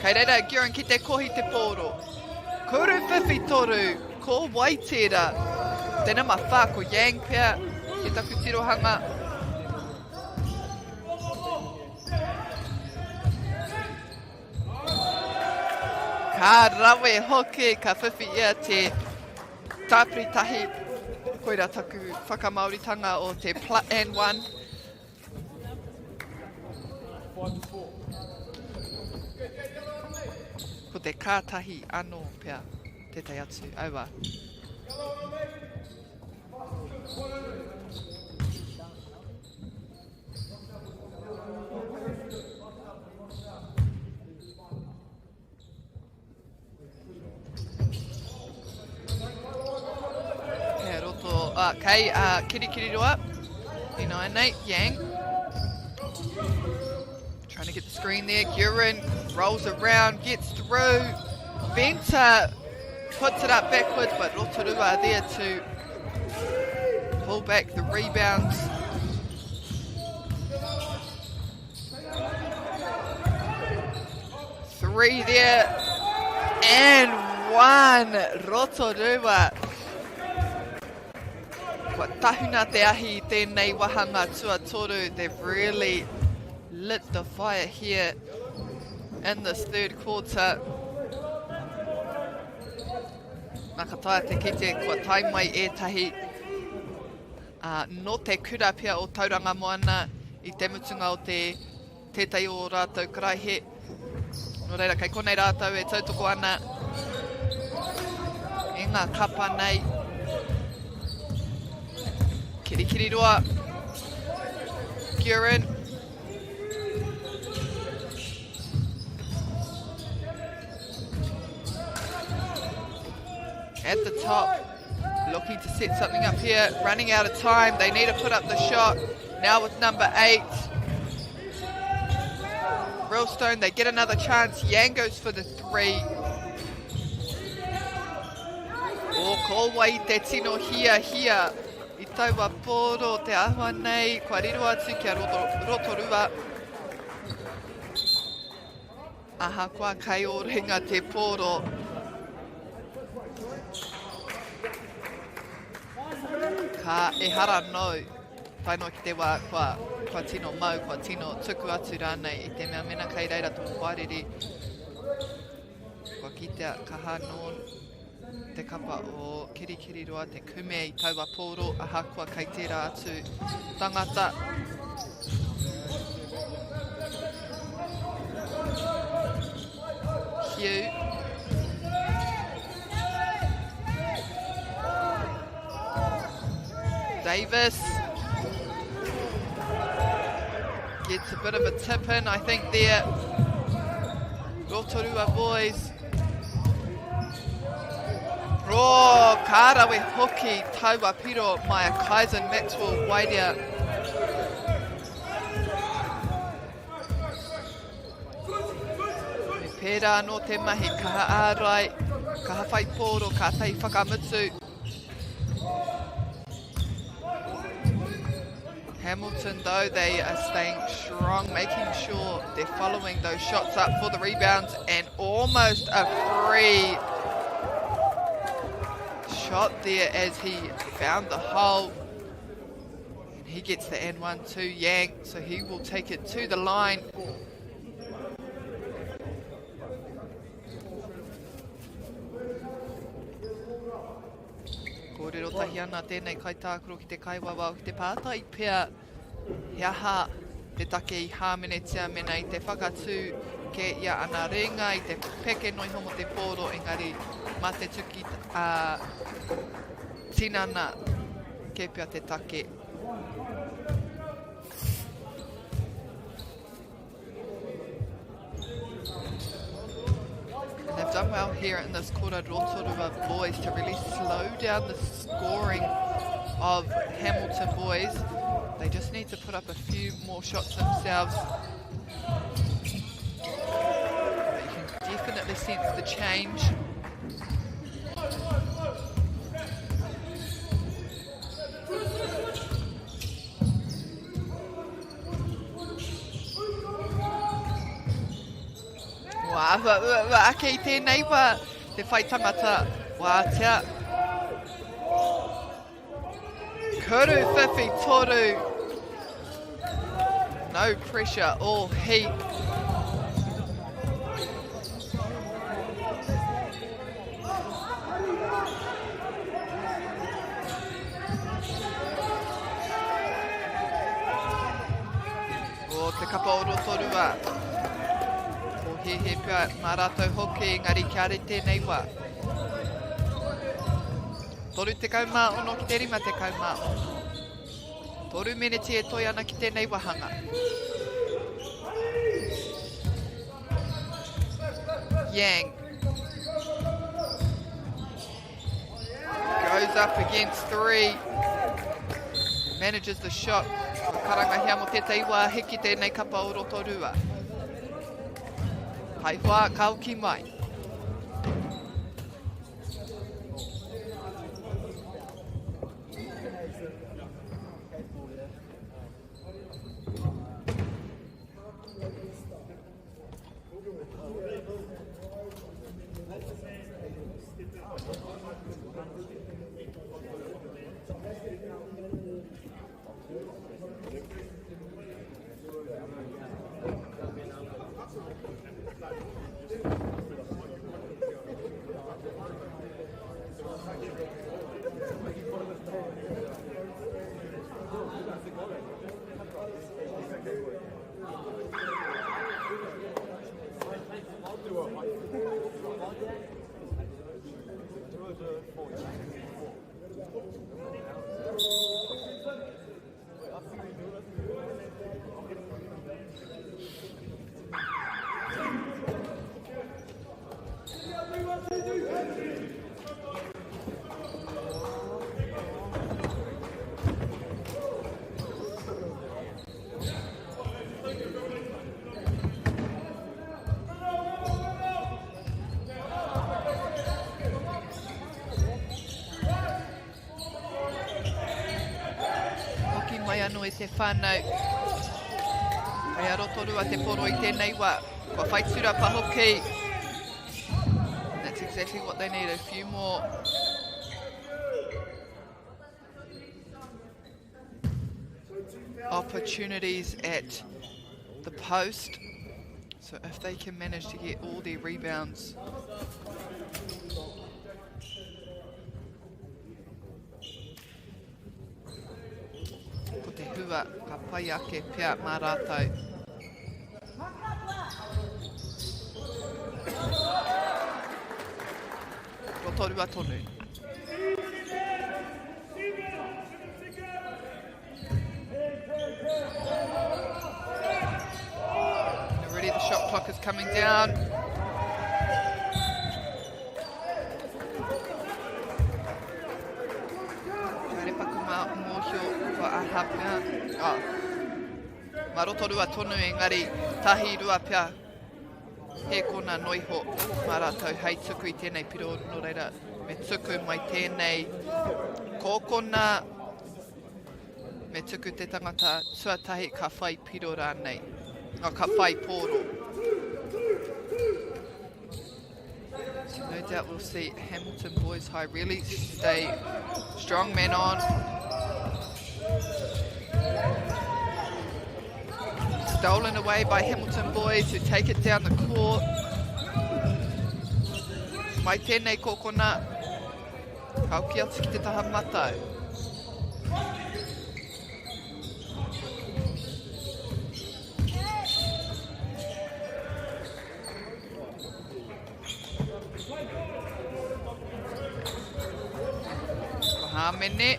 Kei reira Guerin ki te kohi te pōro. Kuru whiwhi toru. Ko wai tērā? Te nama wha ko Yang pea ki taku tirohanga. Ka rawe hoki, ka whiwhi ia te tāpiri tahi. Koira taku whakamāoritanga o te pla and one. Ko te kātahi anō pea tētahi atu. Aua. Kei roto, uh, kei uh, Kirikiriroa, Ināianei, Yang. Trying to get the screen there, Gurin rolls around, gets through. Venter puts it up backwards, but Rotorua there to pull back the rebounds. 3 there and 1 Rotorua. Kua tahuna te ahi i tēnei wahanga tuatoru. They've really lit the fire here in this third quarter. Nā ka taea te kite kua tae mai ētahi uh, nō te kura pea o Tauranga Moana i te mutunga o te tētahi o rātou karaehe. Nō reira, kei konei rātou e tautoko ana i ngā kapa nei. Kirikiriroa. Gurin. At the top, looking to set something up here, running out of time. They need to put up the shot. Now with number 8. Realstone, they get another chance. Yang goes for the 3. O, ko wai te tino hia hia i taua pōro te ahua nei, kua riro atu kia Rotorua. Ahakoa kei ō ringa te pōro. Ka ehara nōu, tae noa ki te wā kua, kua tino mau, kua tino tuku atu rānei i te mea mena kei reira tō hoariri. Kua kitea kaha nō te kapa o Kirikiriroa te kume i taua pōro ahakoa kei tērā atu tangata. Hugh. Davis gets a bit of a tip in, I think, there. Rotorua boys. Oh, ka rawe hoki taua piro mai a Kaizen Maxwell Wairea. Me pērā anō te mahi, kaha ārai, kaha whai pōro, kātahi whakamutu. Hamilton, though, they are staying strong, making sure they're following those shots up for the rebounds and almost a free shot there as he found the hole. And he gets the N1 to Yang, so he will take it to the line. Kōrero tahi ana tēnei kaitākaro ki te kaiwawao ki te pātai pea he aha te take i hāmenetia mena i te whakatū kē ia ana ringa i te peke noa iho mō te pōro engari mā te tuki a tinana kē pea te take. And they've done well here in this quarter, Rotorua boys, to really slow down the scoring of Hamilton boys. They just need to put up a few more shots themselves. But you can definitely sense the change. Ua āhua uaua ake i tēnei wā te whai tangata wātea. Kuru whiwhi toru. No pressure or heat. O te kapa o Rotorua. Ko hehe pea mā rātou hoki, engari kia rite tēnei wā. 36 ki te 56. Toru meneti e toi ana ki tēnei wahanga. Yang goes up against three. Manages the shot. Karangahia mo tētahi wā hiki tēnei kapa o Rotorua. Taihoa, ka oki mai. Hoki mai anō e te whānau. Kei a Rotorua te poro i tēnei wā. Kua whai turapa hoki. That's exactly what they need, a few more opportunities at the post. So if they can manage to get all their rebounds ko te hua ka pai ake pea mā rātou. Rotorua tonu. And already the shot clock is coming down. Kāre paku mā mōhio kua aha pea. Oh. Mā Rotorua tonu engari tahi rua pea he kona noiho mā rātou hei tuku i tēnei piro nō reira me tuku mai tēnei kōkona me tuku te tangata tuatahi ka whai piro rānei, oh, ka whai pōro. So no doubt we'll see Hamilton Boys High really stay strong man on. Stolen away by Hamilton Boys who take it down the court. Mai tēnei kōkona. Ka hoki atu ki te taha matau. Ko Hāmene.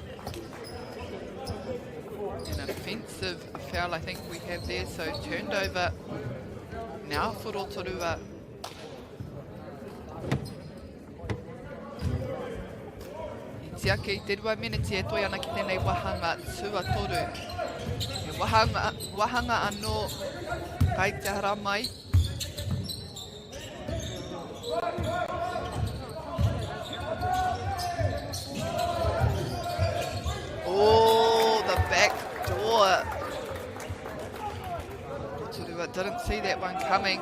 An offensive foul I think we have there, so turned over now for Rotorua. I tiaki i te rua meneti e toi ana ki tēnei wahanga tuatoru. He wahanga, wahanga anō kai te haramai. Oh, the back door. Rotorua didn't see that one coming.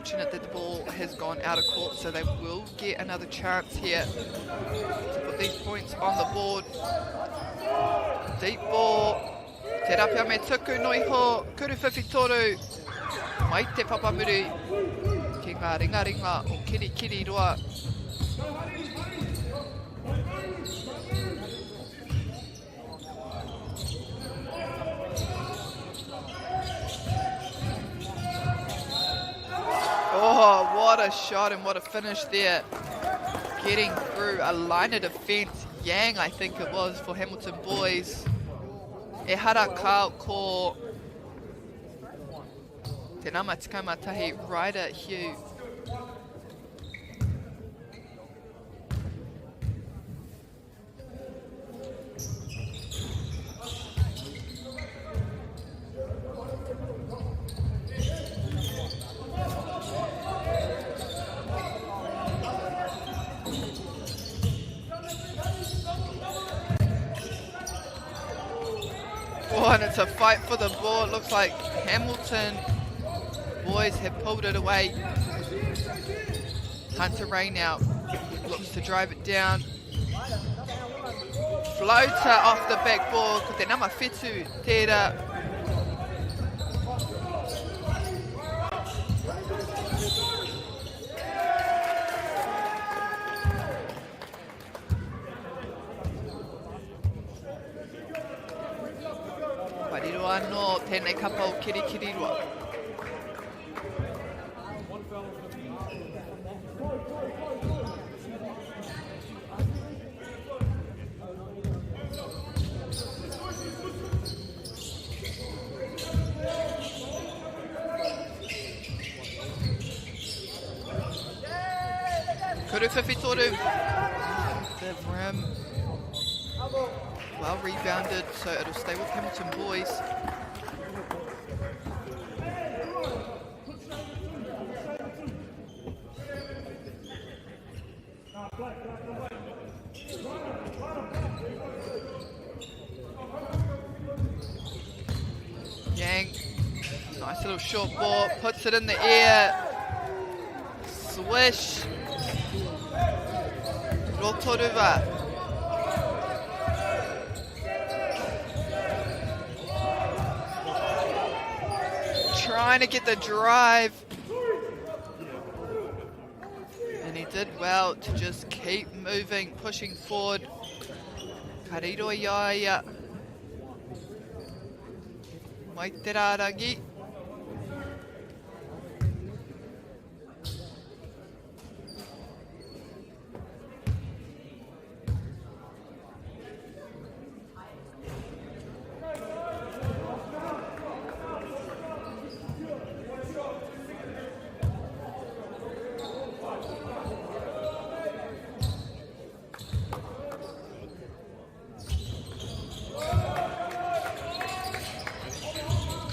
unfortunate that the ball has gone out of court, so they will get another chance here to put these points on the board. Deep ball. Te rapia me tuku noiho, kuru whiwhi toru. Mai te papamuru ki ngā ringaringa o Kirikiriroa. Oh, what a shot and what a finish there. Getting through a line of defence. Yang, I think it was, for Hamilton Boys. E hara kao ko te nama tahi Ryder Hugh. Oh, and it's a fight for the ball. It looks like Hamilton boys have pulled it away. Hunter Ray now looks to drive it down. Floater off the backboard. Ko te nama whitu tērā. Pariro anō tēnei kapa o Kirikiriroa. Kuru whiwhi The rim. Well rebounded, so it'll stay with Hamilton Boys. Yang, nice little short ball, puts it in the air. Swish. Rotorua. Trying to get the drive. And he did well to just keep moving, pushing forward. Kariro ia. Mai te rārangi.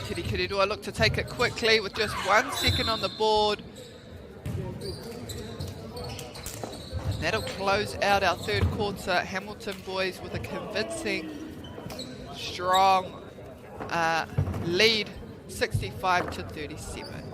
Kirikiriroa look to take it quickly with just 1 second on the board. And that'll close out our third quarter. Hamilton Boys with a convincing, strong lead, 65 to 37.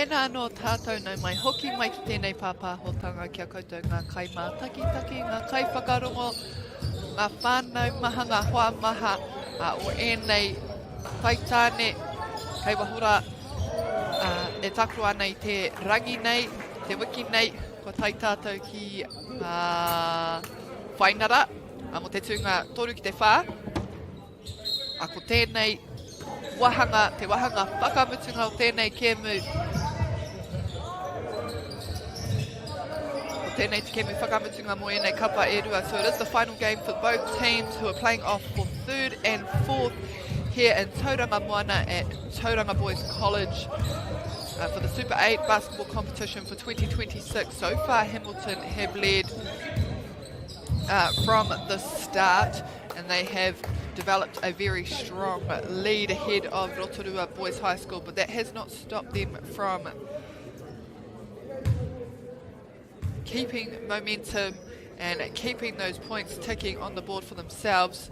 Tēnā anō tātou nau mai hoki mai ki tēnei pāpāhotanga ki a koutou ngā kaimātakitaki, ngā kaiwhakarongo, ngā whānau maha, ngā hoa maha o ēnei taitāne kei waho rā e tākaro ana i te rangi nei, te wiki nei, kua tae tātou ki ngā whainara mō te tūnga 3 ki te 4. A ko tēnei wahanga, te wahanga whakamutunga o tēnei kēmu. Ko tēnei te kēmu whakamutunga mō ēnei kapa e rua. So it is the final game for both teams who are playing off for third and fourth here in Tauranga Moana at Tauranga Boys College uh, for the Super 8 basketball competition for 2026. So far, Hamilton have led uh, from the start and they have developed a very strong lead ahead of Rotorua Boys High School, but that has not stopped them from keeping momentum and keeping those points ticking on the board for themselves.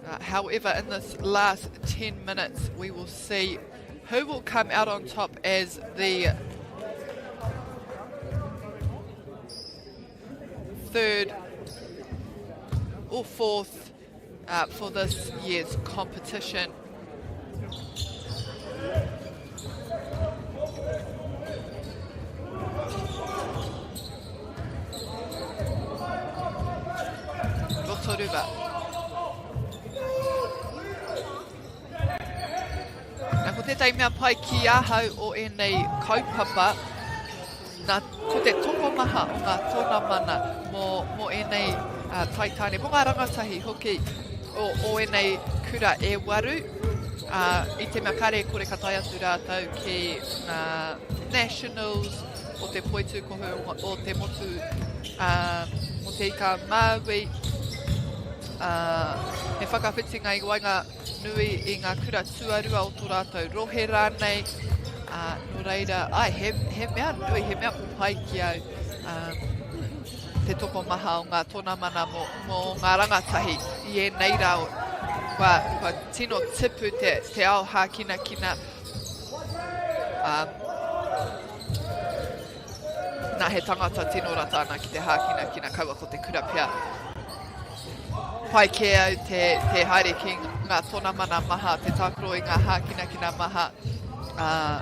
Uh, however, in this last 10 minutes, we will see who will come out on top as the third or fourth uh, for this year's competition. Rotorua. Nā, ko tētahi mea pai ki ahau o ēnei kaupapa, nā, ko te tokomaha o ngā tōnamana mō, mō ēnei uh, taitāne, mō ngā rangatahi hoki o, o ēnei kura e waru, uh, i te mea kare kore ka tae atu rātou ki ngā nationals o te poitūkohu o te motu uh, o te ika Māui, uh, he whakawhitinga i waenga nui i ngā kura tuarua o tō rātou rohe rānei. Ā, nō reira, āe, he, he mea nui, he mea pai ki au um, te tokomaha o ngā tonamana mō, mō ngā rangatahi i ēnei rā. Kua, kua tino tipu te, te ao hākinakina. Um, nā, he tangata tino rata ana ki te hākinakina, kaua ko te kura pea. Pai kē au te, te haere ki ngā tonamana maha, te tākaro i ngā hākinakina maha. Uh,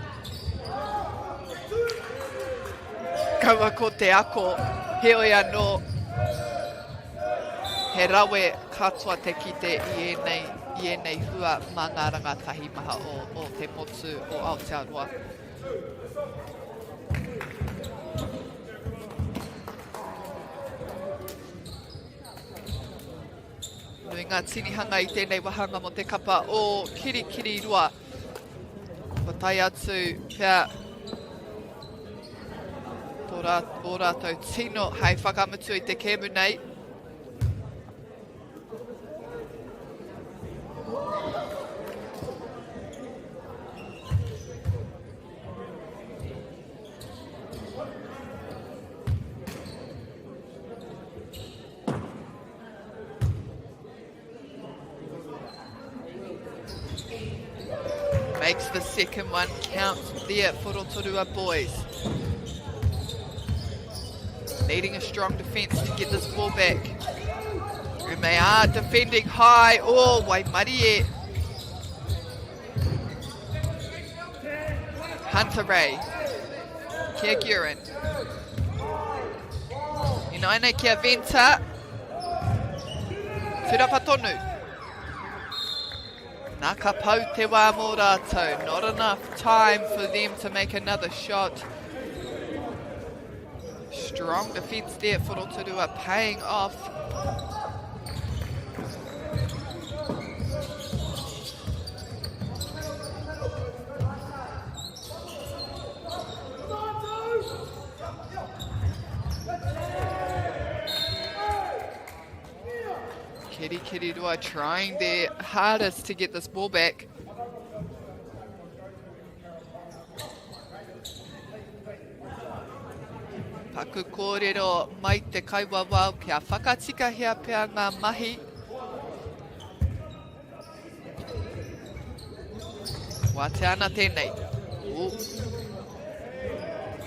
kaua ko te ako, heoi anō, he rawe katoa te kite i ēnei, i ēnei hua mā ngā rangatahi maha o, o te motu o Aotearoa. Nui ngā tinihanga i tēnei wahanga mō te kapa o Kirikiriroa. Kua tae atu pea tō rā, ō rātou tino hei whakamutu i te kēmu nei. Makes the second one count there for Rotorua boys. Needing a strong defence to get this ball back. And they are defending high. Oh, Waimarie. Hunter Ray. Kia Gurin. Inaina kia Venta. Turapa tonu. Nā ka pau te wā mō rātou. Not enough time for them to make another shot. Strong defence there for Rotorua paying off. Kirikiriroa trying their hardest to get this ball back. Paku kōrero mai te kaiwawao kia whakatikahia pea ngā mahi. Wātea ana tēnei. Ooh.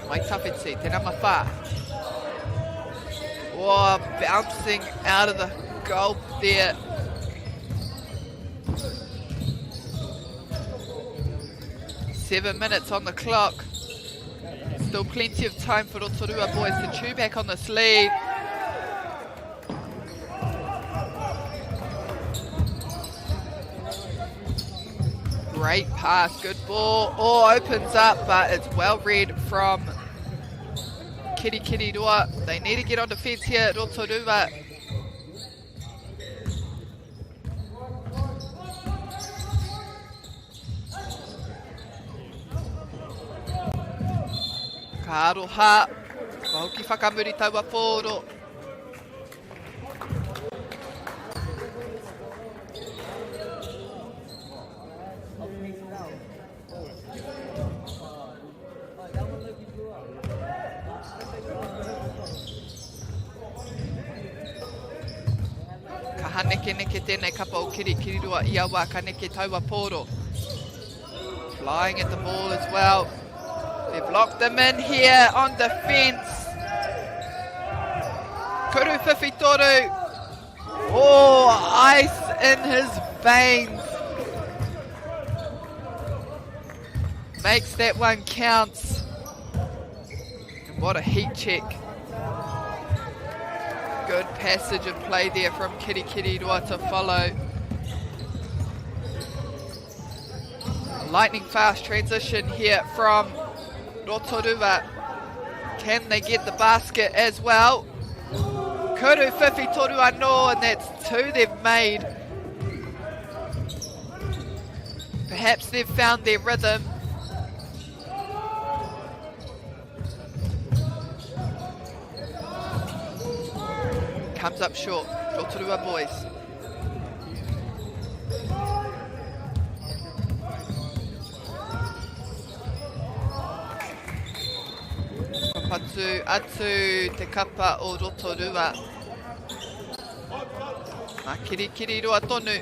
Mai Tawhiti, te nama whā. Oh, bouncing out of the goal there. 7 minutes on the clock. Still plenty of time for Rotorua boys to chew back on this lead. Great pass, good ball. Oh, opens up, but it's well read from Kirikiriroa. They need to get on defence here, Rotorua. Ka aroha, kua hoki whakamuri taua pōro. Kaha nekeneke tēnei kapa o Kirikiriroa i a wā ka neke taua pōro. Flying at the ball as well. They've locked them in here on defence. Kuru Whiwhitoru. Oh, ice in his veins. Makes that one count. And what a heat check. Good passage of play there from Kirikiriroa to follow. Lightning fast transition here from Rotorua. Can they get the basket as well? Kuru Whiwhi Toru anō, and that's 2 they've made. Perhaps they've found their rhythm. Comes up short, Rotorua boys. Kua patu atu te kapa o Rotorua. Mā Kirikiriroa tonu.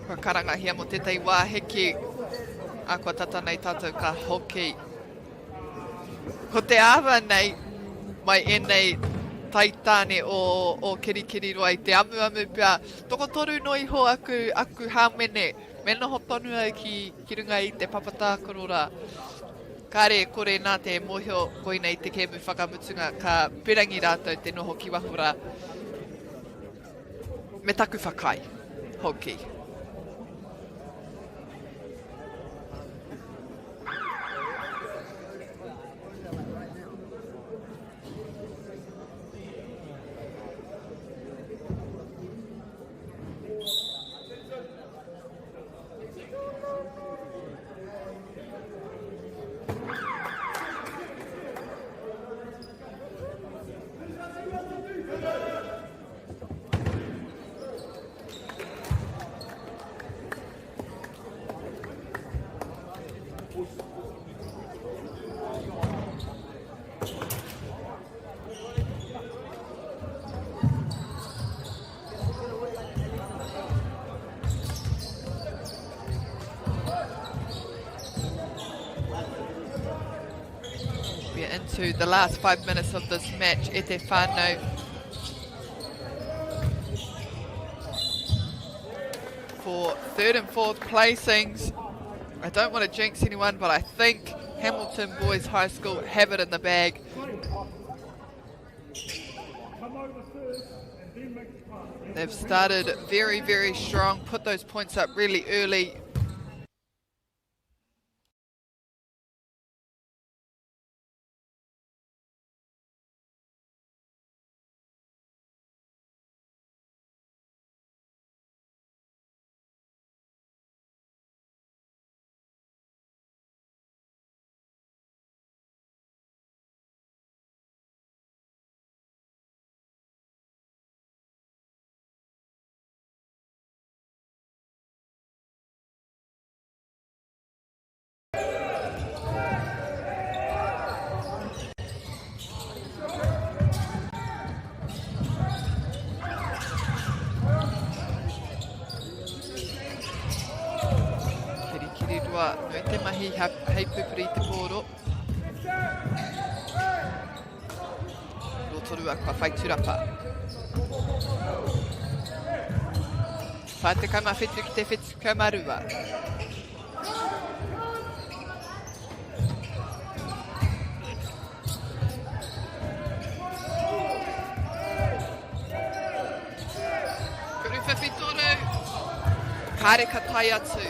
Kua karangahia mō tētahi wā hiki, a kua tata nei tātou ka hoki. Ko te āhua nei, mai ēnei taitāne o, o Kirikiriroa i te amuamu pea, tokotoru no iho aku, aku hāmene, me noho tonu au ki, ki runga i te papa tākaro rā. Kāre e kore nā te mōhio koinei te kēmu whakamutunga ka pirangi rātou te noho ki waho rā. Me taku whakaae hoki. We are into the last 5 minutes of this match. E te whānau. For third and fourth placings. I don't want to jinx anyone, but I think Hamilton Boys High School have it in the bag. They've started very, very strong, put those points up really early. mahi hei pupuri i te pōro. Rotorua kua whai turapa. 47 ki te 72. Kuru whiwhi toru. Kāre ka tae atu.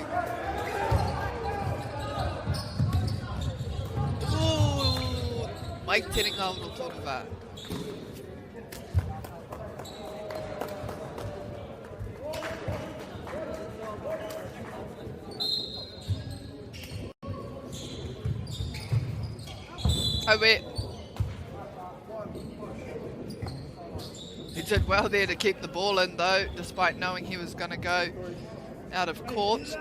Ooh, mai te ringa o Rotorua. Aue. He did well there to keep the ball in though, despite knowing he was going to go out of court.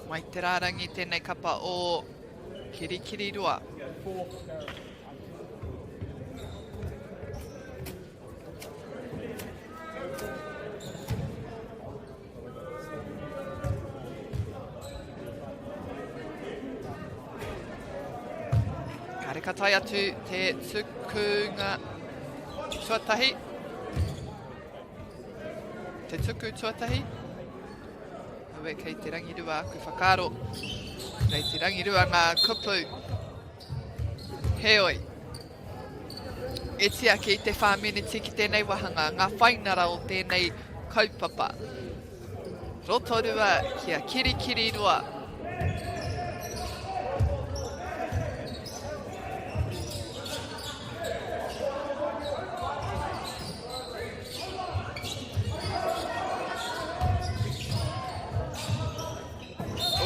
Mai te rārangi tēnei kapa o Kirikiriroa. Kāre ka tae atu te tukunga tuatahi. Te tuku tuatahi. Aue, kei te rangirua aku whakaaro. Kei te rangirua ngā kupu. Heoi. E tiaki i te whā meneti ki tēnei wāhanga, ngā whainara o tēnei kaupapa. Rotorua ki a Kirikiriroa.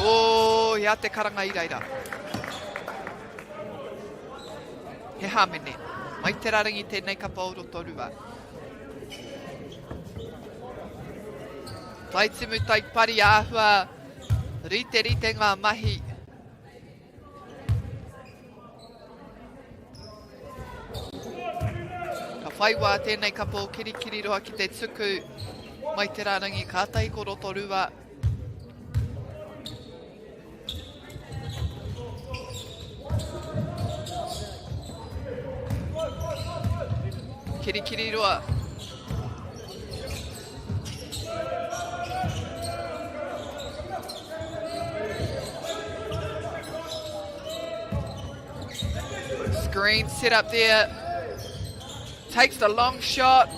Oh, he te karanga i reira. He hāmene. Mai te rarangi tēnei kapa o Rotorua. Tai timu, tai pari āhua, rite rite ngā mahi. Ka whai wā tēnei kapa o Kirikiriroa ki te tuku mai te rārangi kātahi ko Rotorua. Kirikiriroa. Screen set up there. Takes the long shot.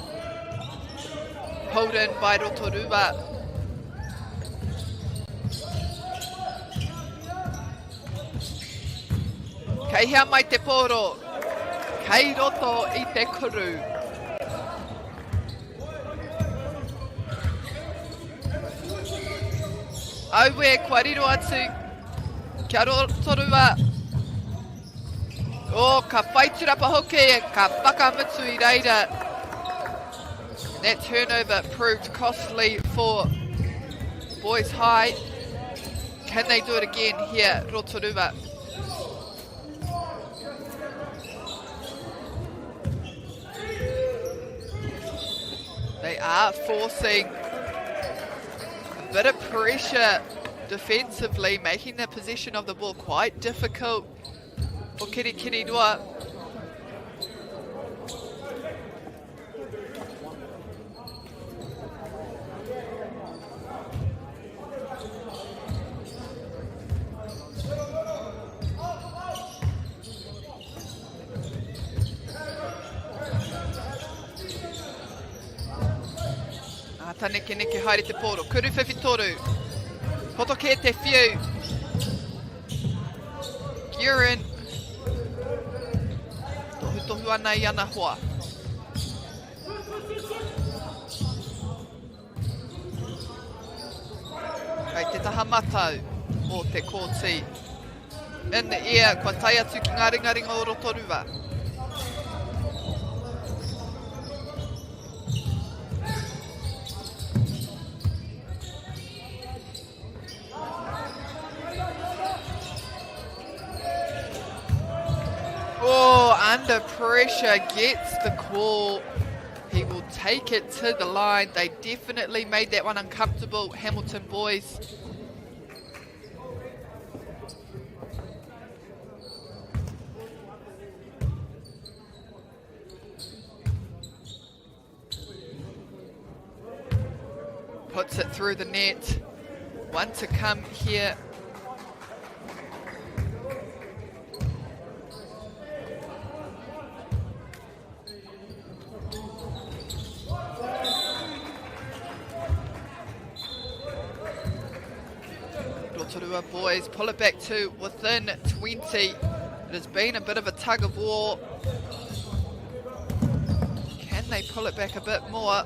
Pulled in by Rotorua. Kei hea mai te pōro? Kei roto i te kuru. Aue, kua riro atu kia Rotorua. Oh, ka whai turapa hoki, ka whakamutu i reira. That turnover proved costly for Boys High. Can they do it again here, Rotorua? They are forcing a bit of pressure defensively, making the possession of the ball quite difficult for Kirikiriroa. Āta nekeneke haere te pōro. Kuru whiwhitoru. Poto kē te whiu. Guerin. Tohutohu ana i ana hoa. Kei te taha matau o te kōti. In the air, kua tae atu ki ngā ringaringa o Rotorua. Under pressure, gets the call. He will take it to the line. They definitely made that one uncomfortable, Hamilton boys. Puts it through the net. One to come here. Rotorua boys pull it back to within 20. It has been a bit of a tug of war. Can they pull it back a bit more?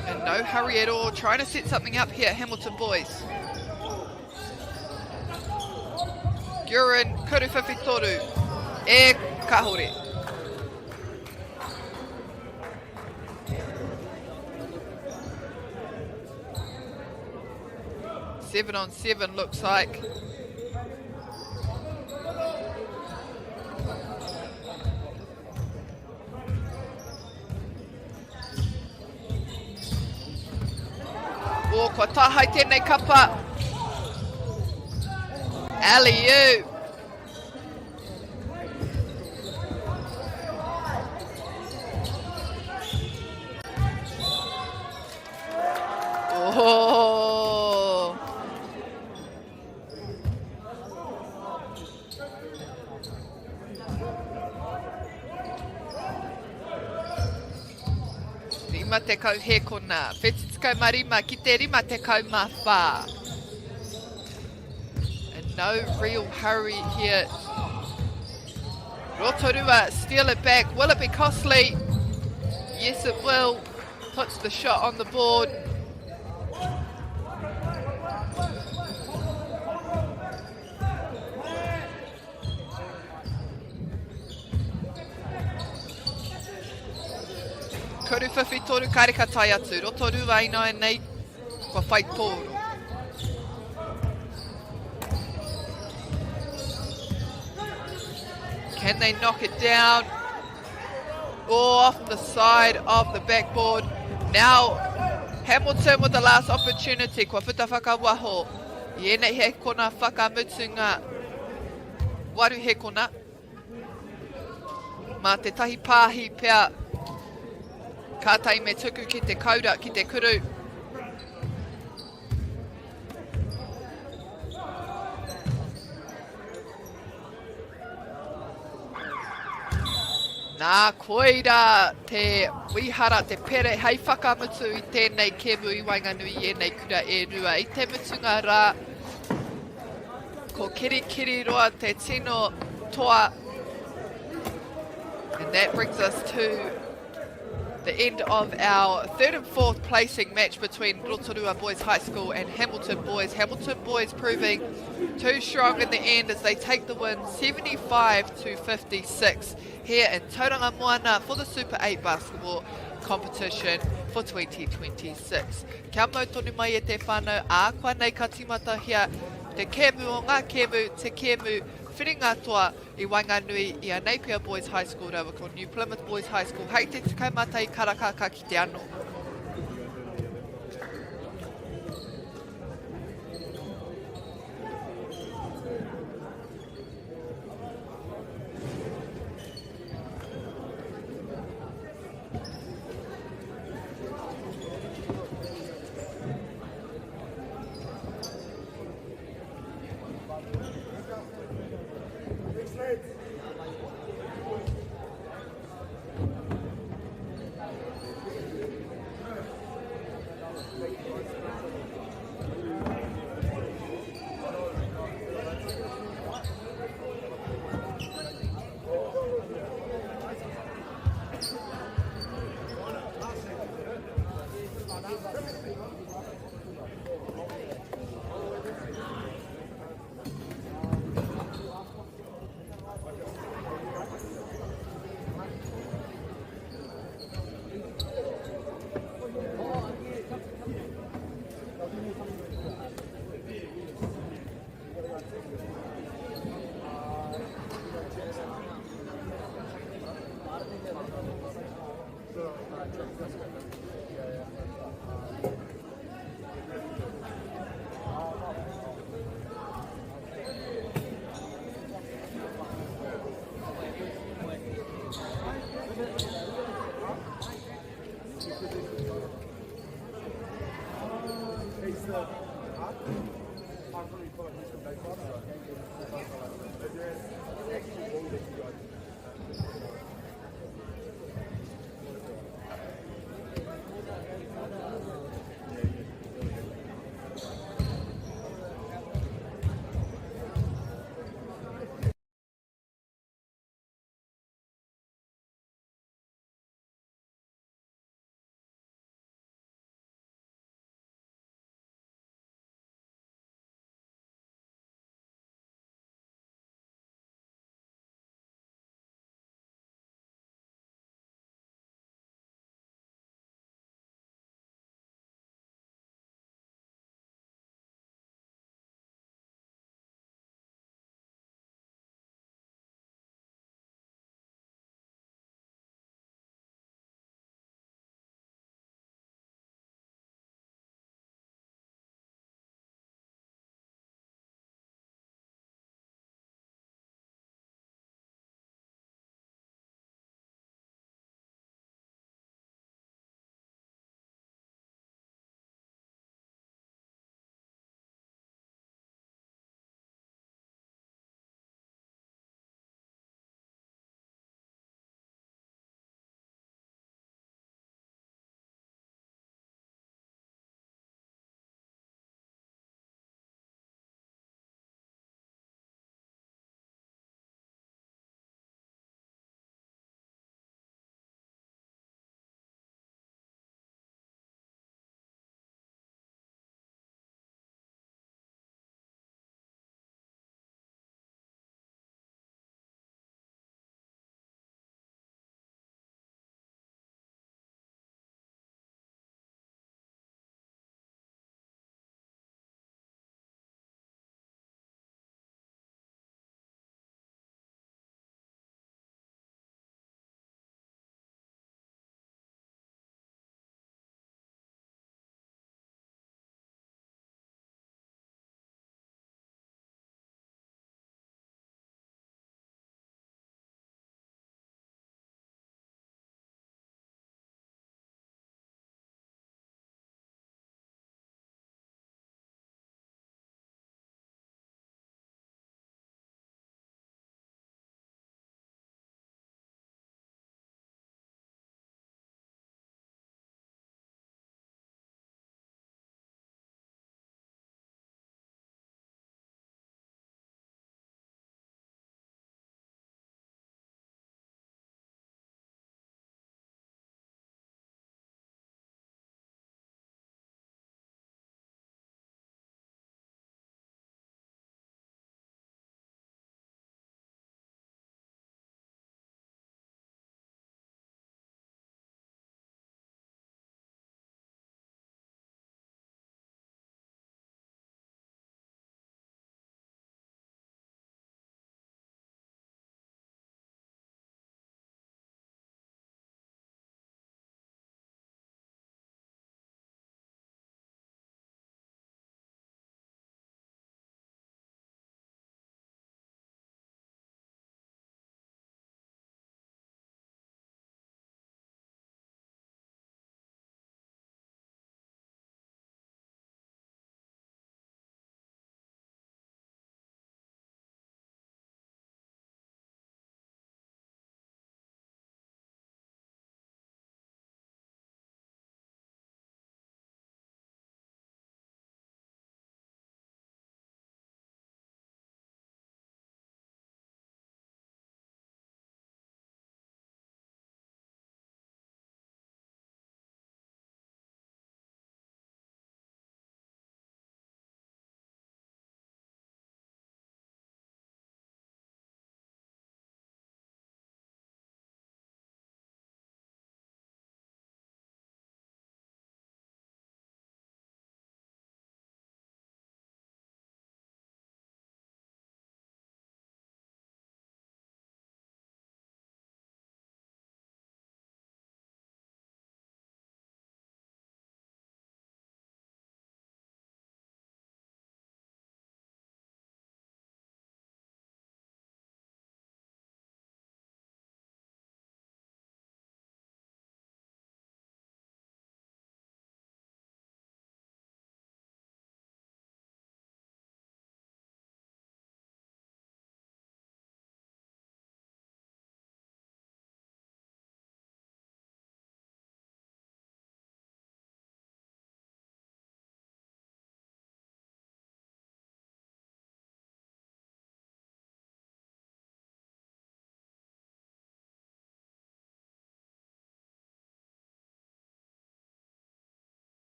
And no hurry at all, trying to set something up here, Hamilton boys. Gurin, Kuruwhiwhi Toru, e kahore. Seven on seven looks like. O, kua tāhai tēnei kapa. Alley-oop. Oh. Rima tekau hēkona, 75 ki te 54. And no real hurry here. Rotorua steal it back. Will it be costly? Yes, it will. Puts the shot on the board. Koru whiwhi toru kareka tae atu. Rotorua ināianei kua whai tōro. Can they knock it down? Oh, off the side of the backboard. Now, Hamilton with the last opportunity. Kua puta whakawaho. I ēnei he kona whakamutunga. Waru he kona. Mā te tahi pāhi pea. Kātahi me tuku ki te kaura, ki te kuru. Nā, koira te wihara, te pere hei whakamutu i tēnei kēmu i waenganui i ēnei kura e rua. I te mutunga rā, ko Kirikiriroa te tino toa. And that brings us to the end of our third and fourth placing match between Rotorua Boys High School and Hamilton Boys. Hamilton Boys proving too strong in the end as they take the win 75-56 here in Tauranga Moana for the Super 8 basketball competition for 2026. Kia mau tonu mai e te whānau, ā, kua nei ka tīmatahia te kēmu o ngā kēmu, te kēmu whiringa toa i waenganui i a Napier Boys High School rāua ko New Plymouth Boys High School hei te 11 karaka ka kite anō.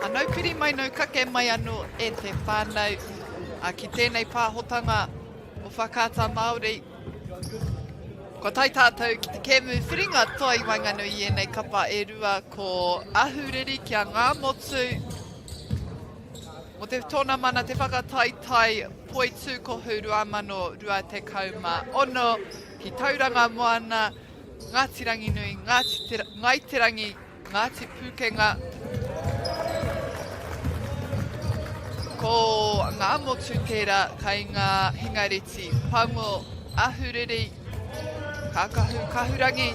Nau piri mai, nau kake mai anō e te whānau ki tēnei pāhotanga o Whakaata Māori. Kua tae tātou ki te kēmu whiringa toa i waenganui i ēnei kapa e rua ko Ahuriri ki a Ngāmotu. Mo te tōna mana te whakataetae Poitūkohu 2026 ki Tauranga Moana, Ngāti Ranginui, Ngāti Te, Ngāi Te Rangi, Ngāti Pūkenga. Ko Ngāmotu tērā kai ngā hingareti pango, ahuriri, kākahu kahurangi.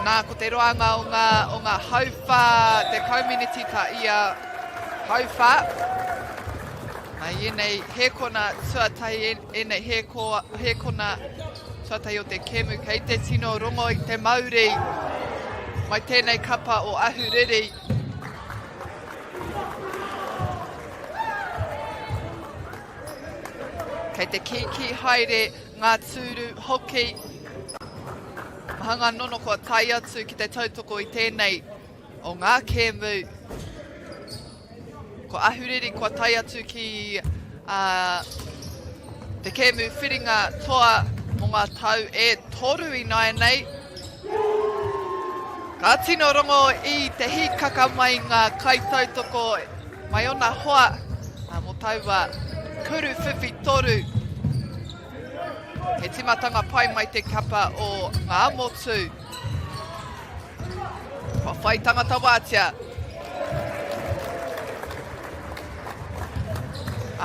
Nā, ko te roanga o ngā, o ngā hauwhā, 10 miniti ta ia hauwhā. Nā, i ēnei hēkona tuatahi, ēnei hēko, hēkona tuatahi o te kēmu, kei te tino rongo i te mauri mai tēnei kapa o Ahuriri. Kei te kīkī haere ngā tūru hoki. Maha ngā nono kua tae atu ki te tautoko i tēnei o ngā kēmu. Ko Ahuriri kua tae atu ki uh, te kēmu whiringa toa mō ngā tau e toru ināianei. Ka tino rongo i te hīkaka mai ngā kaitautoko mai ona hoa mō taua kuru whiwhi toru. He timatanga pai mai te kapa o Ngāmotu. Kua whai tangata wātea.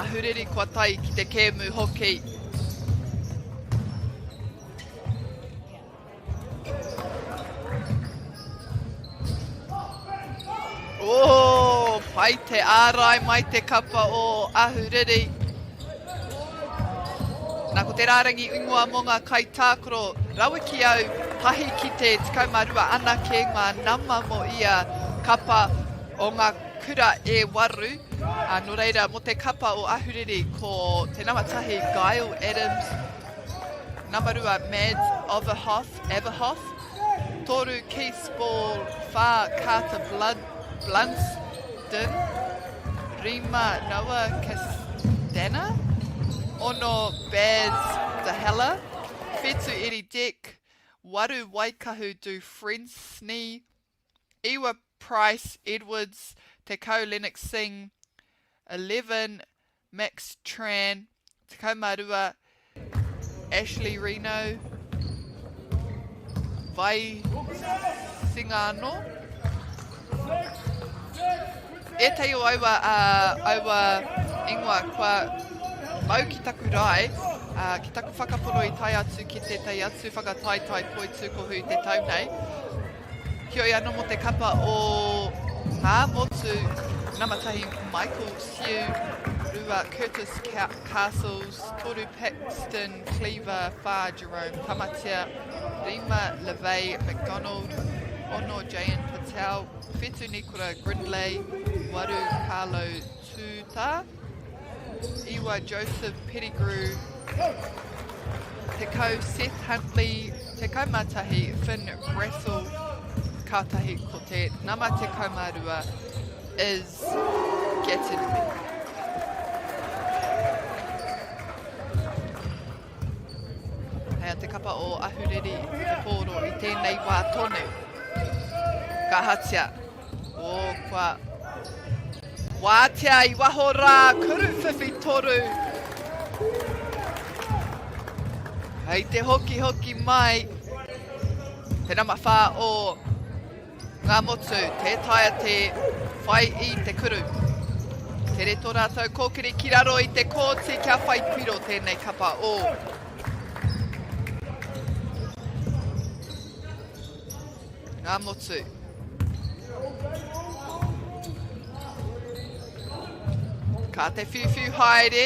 Ahuriri kua tae ki te kēmu hoki. Oh, pai te ārai mai te kapa o Ahuriri. Nā, ko te rārangi ingoa mō ngā kaitākaro rawe ki au, tahi ki te 12 anake ngā nama mō ia kapa o ngā kura e waru. Nō reira, mō te kapa o Ahuriri, ko te nama tahi Gail Adams, Nama rua, Mads Overhoff, Averhoff, toru, Keith Ball, whā, Carter Blood, Blunsdon, rima, Noah Castana, ono, Baz Dahella, whitu, Eddie Deck, waru, Waikahu Dufresne, iwa, Price Edwards, tekau, Lennox Singh, 11, Max Tran, 12, Ashley Reno, Vai Singano. Ētahi o aua, uh, aua ingoa kua mau ki taku rae, uh, ki taku whakapono i tae atu ki tētahi atu whakataetae poitūkohu i te tau nei. Heoi anō mō te kapa o Ngā Motu, nama tahi Michael Siu, rua Curtis Castles, toru Paxton Cleaver, whā Jerome Tamatea, rima Levey McDonald, ono Jayan Patel, whitu Nikora Grindlay, waru Carlo Tuta, iwa Joseph Pettigrew, tekau Seth Huntley, 11 Finn Brassell, kātahi ko te nama 12 is Gattenby. Hei a te kapa o Ahuriri te pōro i tēnei wā tonu. Ka hatia. O, kua wātea i waho rā, kuru whiwhi toru. Hei te hoki hoki mai, te nama whā o ngā motu, tē taea te whai i te kuru. Tere tō rātou kōkiri ki raro i te kōti kia whai piro tēnei kapa o Ngā motu. Ka te whiuwhiu haere.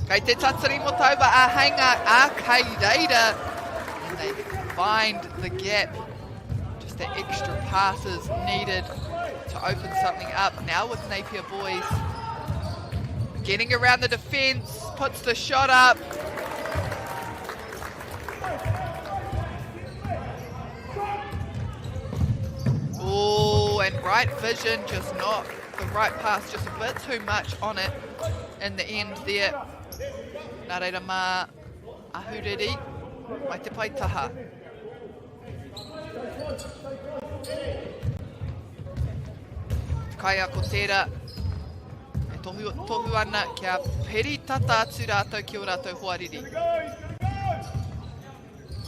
Kei te tatari mo taua āheinga a kei reira. And they find the gap. Just the extra passes needed to open something up. Now with Napier boys getting around the defence, puts the shot up. right vision, just not the right pass, just a bit too much on it in the end there. Nā reira mā Ahuriri mai te paitaha. Kaiako tērā e tohu, tohu ana kia peri tata atu rātou ki o rātou hoariri.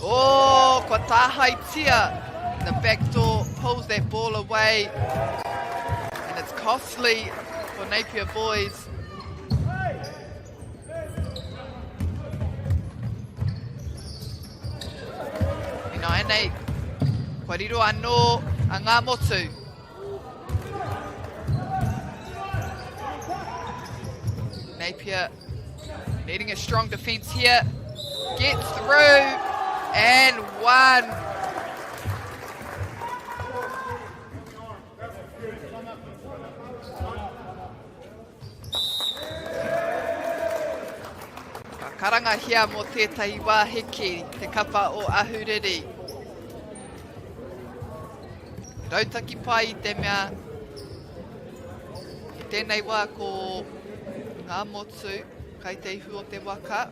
Oh, kua tāhaetia. The back door pulls that ball away. And it's costly for Napier boys. Ināianei, kua riro anō a Ngā Motu. Napier needing a strong defence here. Gets through and one. Ka karangahia mō tētahi wā hiki te kapa o Ahuriri. Rautaki pai i te mea i tēnei wā ko ngā motu kai te ihu o te waka.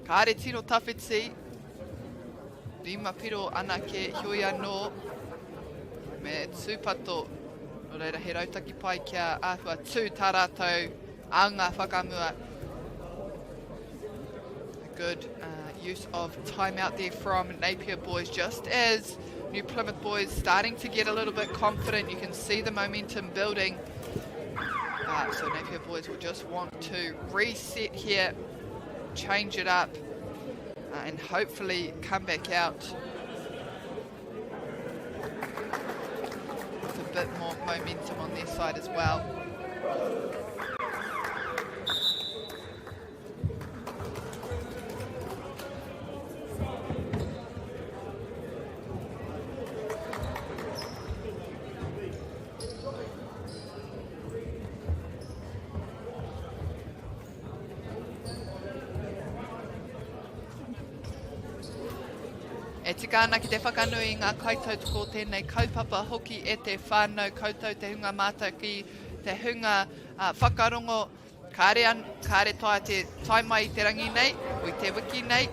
Kāre tino tawhiti, Rima piro anake, heoi anō, me tūpato. Nō reira, he rautaki pai kia āhua tū tā rātou anga whakamua. A good uh, use of time out there from Napier boys, just as New Plymouth boys starting to get a little bit confident. You can see the momentum building. Uh, so Napier boys will just want to reset here, change it up, uh, and hopefully come back out with a bit more momentum on their side as well. E tika ana ki te whakanui i ngā kaitautoko o tēnei kaupapa hoki e te whānau koutou te hunga mātaki, te hunga uh, whakarongo kāre, an, kāre taea te tae mai i te rangi nei, o i te wiki nei.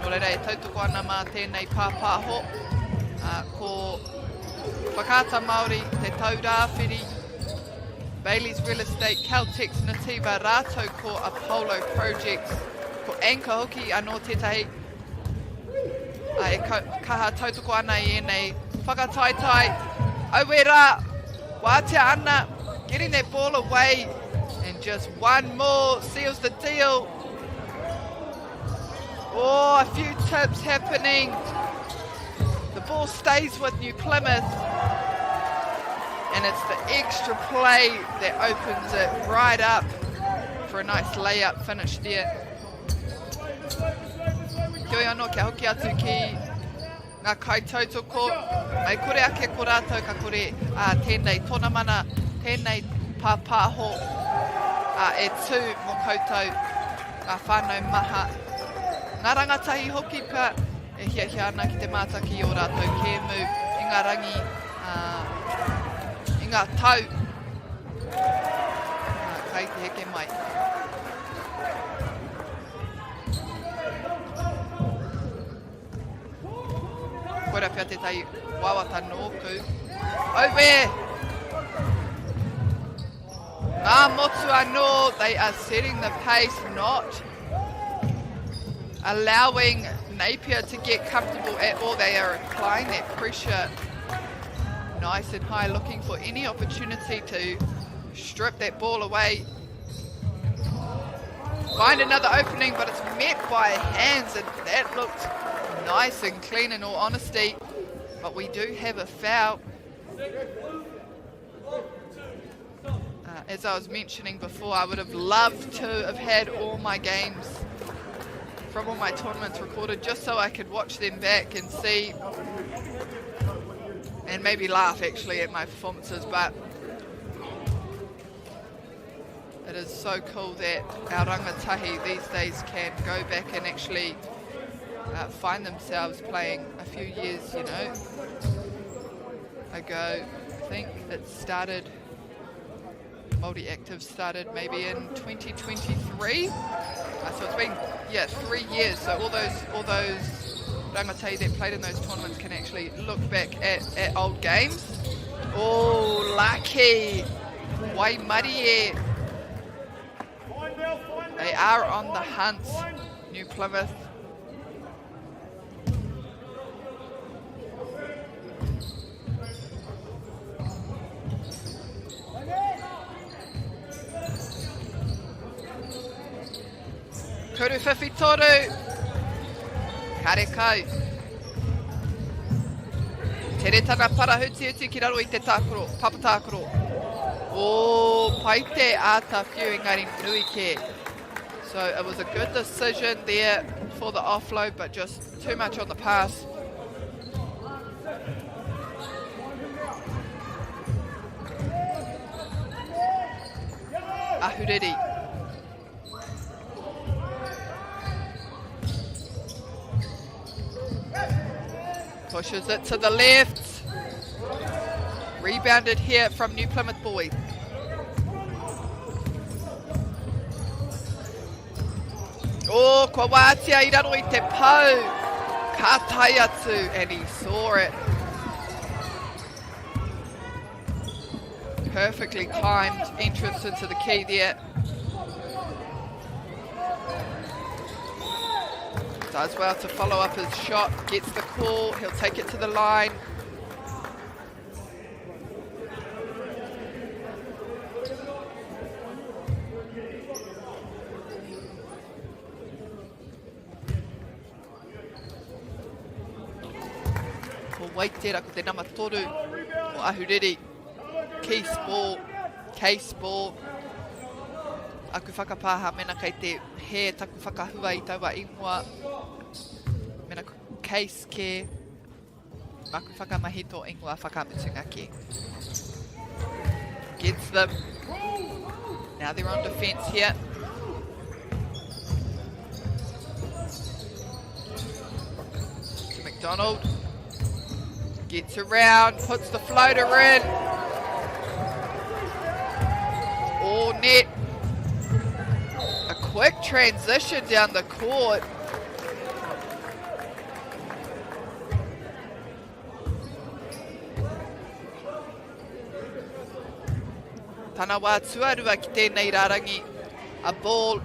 Nō reira e tautoko ana mā tēnei pāpāho. Uh, ko Whakaata Māori, Te Taurāwhiri, Bayleys Real Estate, Caltex, Nativa, rātou ko Apollo Projects, ko Anchor hoki anō tētahi e kaha tautoko ana i ēnei whakataetae. Aue rā, wātea ana, getting that ball away, and just one more seals the deal. Oh, a few tips happening. The ball stays with New Plymouth. And it's the extra play that opens it right up for a nice layup finish there. Heoi anō, kia hoki atu ki ngā kaitautoko. Mei kore ake ko rātou ka kore uh, tēnei tonamana, tēnei pāpāho uh, e tū mō koutou ngā whānau maha. Ngā rangatahi hoki pea e hiahia ana ki te mātaki i ō rātou kēmu i ngā rangi, uh, i ngā tau uh, kai te heke mai. Koira pea tētahi wawata nōku. Auē! Ngā motu anō, they are setting the pace, not allowing Napier to get comfortable at all. They are applying that pressure nice and high, looking for any opportunity to strip that ball away. Find another opening, but it's met by hands, and that looked nice and clean in all honesty. But we do have a foul. Uh, as I was mentioning before, I would have loved to have had all my games from all my tournaments recorded just so I could watch them back and see and maybe laugh actually at my performances. But it is so cool that our rangatahi these days can go back and actually uh, find themselves playing a few years, you know, ago. think it started, Māori Active started maybe in 2023. So it's been, yeah, 3 years. So all those rangatahi that played in those tournaments can actually look back at old games. Oh, lucky. Waimarie. They are on the hunt, New Plymouth. Kuru whiwhi toru. Karekau. Tere tana parahutihuti ki raro i te tākaro, papa tākaro. Oh, pai te āta whiu engari nui ke. So it was a good decision there for the offload, but just too much on the pass. Ahuriri. Pushes it to the left. Rebounded here from New Plymouth Boys. Oh, kua wātea i raro i te pau. Ka tae atu, and he saw it. Perfectly timed entrance into the key there. Does well to follow up his shot, gets the call, he'll take it to the line. Ko Waitera, ko te nama toru o Ahuriri. Case ball, case ball. Aku whakapāha mena kei te he taku whakahua i taua ingoa. Mena ko case ke, maku whakamahi tō ingoa whakamutunga ke. Gets them. Now they're on defence here. To McDonald. Gets around, puts the floater in. All net. A quick transition down the court. Tana wā tuarua ki tēnei rārangi. A ball.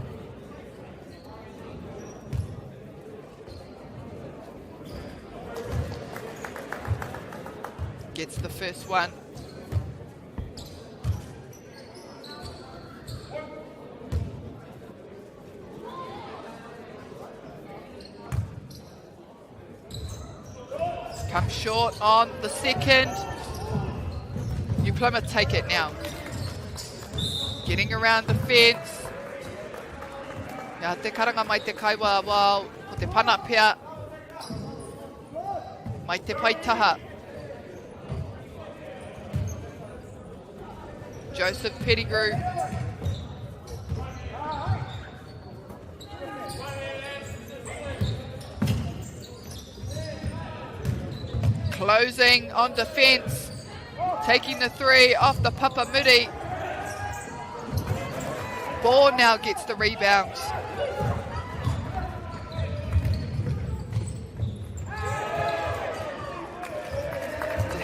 Gets the first one. Come short on the second. New Plymouth take it now. Getting around the fence. Ia te karanga mai te kaiwa wao, ko te pana pea. Mai te paitaha. Joseph Pettigrew. Closing on defence. Taking the three off the Papamuri. Ball now gets the rebound.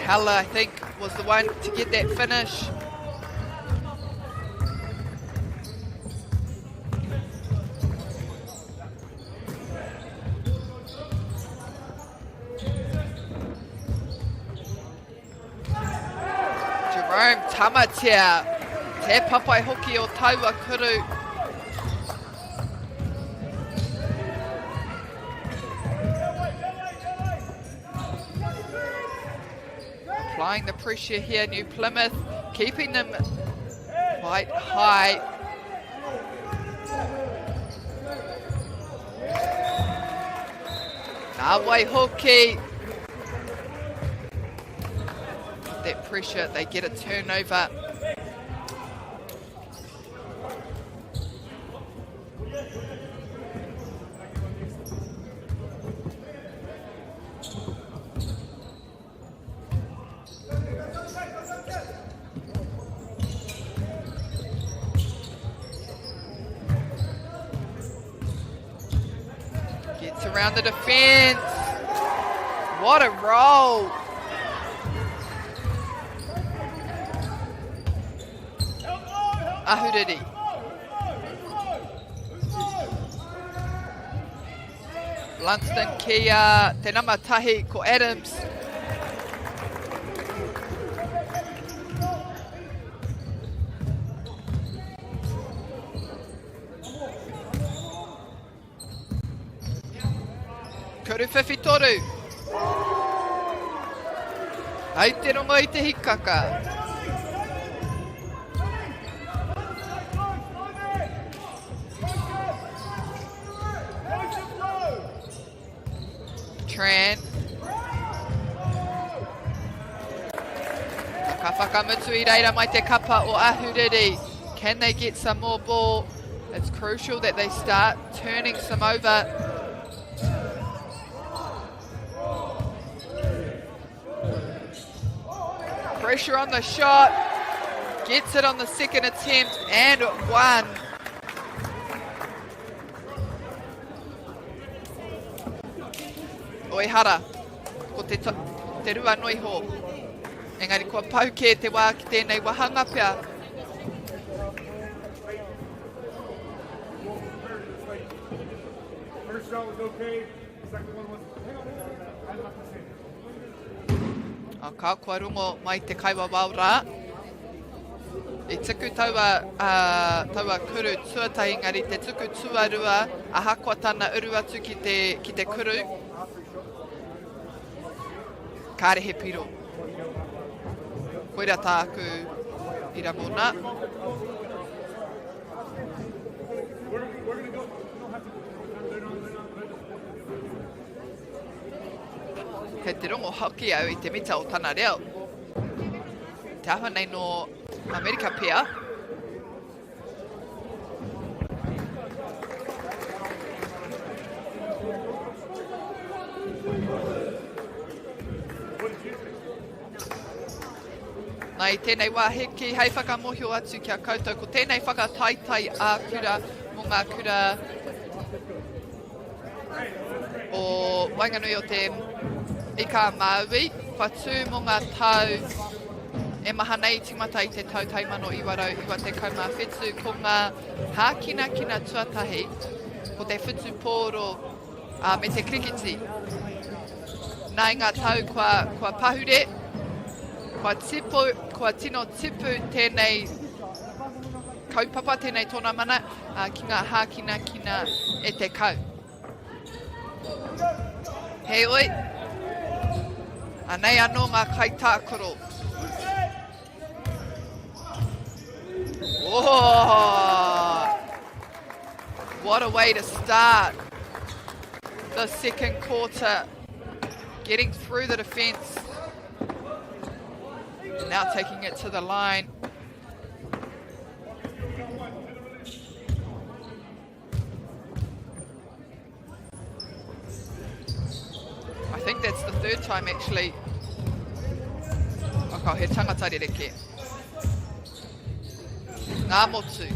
Hella, I think, was the one to get that finish. Jerome Tamatea, te papai hoki o taua kuru. Applying the pressure here, New Plymouth, keeping them quite high. Ngā wai hoki. With that pressure, they get a turnover. Gets around the defence. What a roll. Ahuriri. Blunston kia te nama tahi ko Adams. Kuru whiwhitoru. Hei te rongo i te hikaka. Tran. Ka whakamutu i reira mai te kapa o Ahuriri. Can they get some more ball? It's crucial that they start turning some over. Pressure on the shot. Gets it on the second attempt and one. Oehara, ko te, te rua noiho. Engari kua pau kē te wā ki tēnei wahanga pea. First shot was okay. Second one was. Hang on, hang on. Oh, ka kua rongo mai te kaiwawao rā. I tuku taua, uh, taua kuru tuatahi engari te tuku tuarua ahakoa tana uru atu ki te, ki te kuru. Kāre he piro. Koira tāku i rangona. Kei te rongo hoki au i te mita o tana reo. Te ahua nei no Amerika pea. Nā, i tēnei wā hiki, hei whakamohio atu ki a koutou, ko tēnei whakataetae ā-kura mō ngā kura o waenganui o te Ika a Māui, kua tū mō ngā tau e maha nei i tīmata i te tau 1997, ko ngā hākinakina tuatahi, ko te whutupōro ā, me te kirikiti. Nā i ngā tau kua, kua pahure, kua, tipu, kua tino tipu tēnei kaupapa, tēnei tōnamana ā, ki ngā hākinakina e 10. Heoi, anei anō ngā kaitākaro. Oh, what a way to start the second quarter. Getting through the defence. And now taking it to the line. I think that's the third time actually. Oh, he tangata rereke. Ngā motu.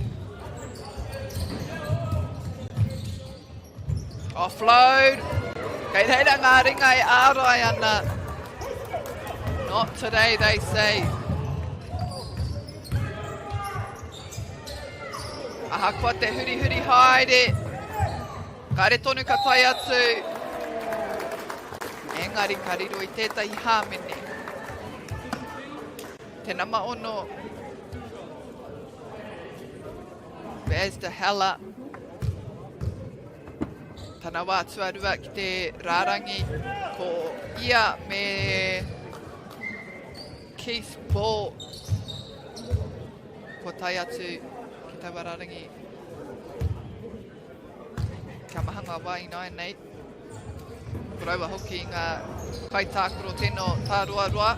Offload. Kei reira ngā ringa e ārai ana. Not today, they say. Ahakoa te hurihuri haere, kāre tonu ka tae atu. Engari ka riro i tētahi hāmene. Te nama ono. Baz de Hella. Tana wā tuarua ki te rārangi ko ia me Keith Ball. Kua tae atu ki taua rarangi. Kia maha ngā wā ināianei. Ko raua hoki ngā kaitākaro tino tāroaroa.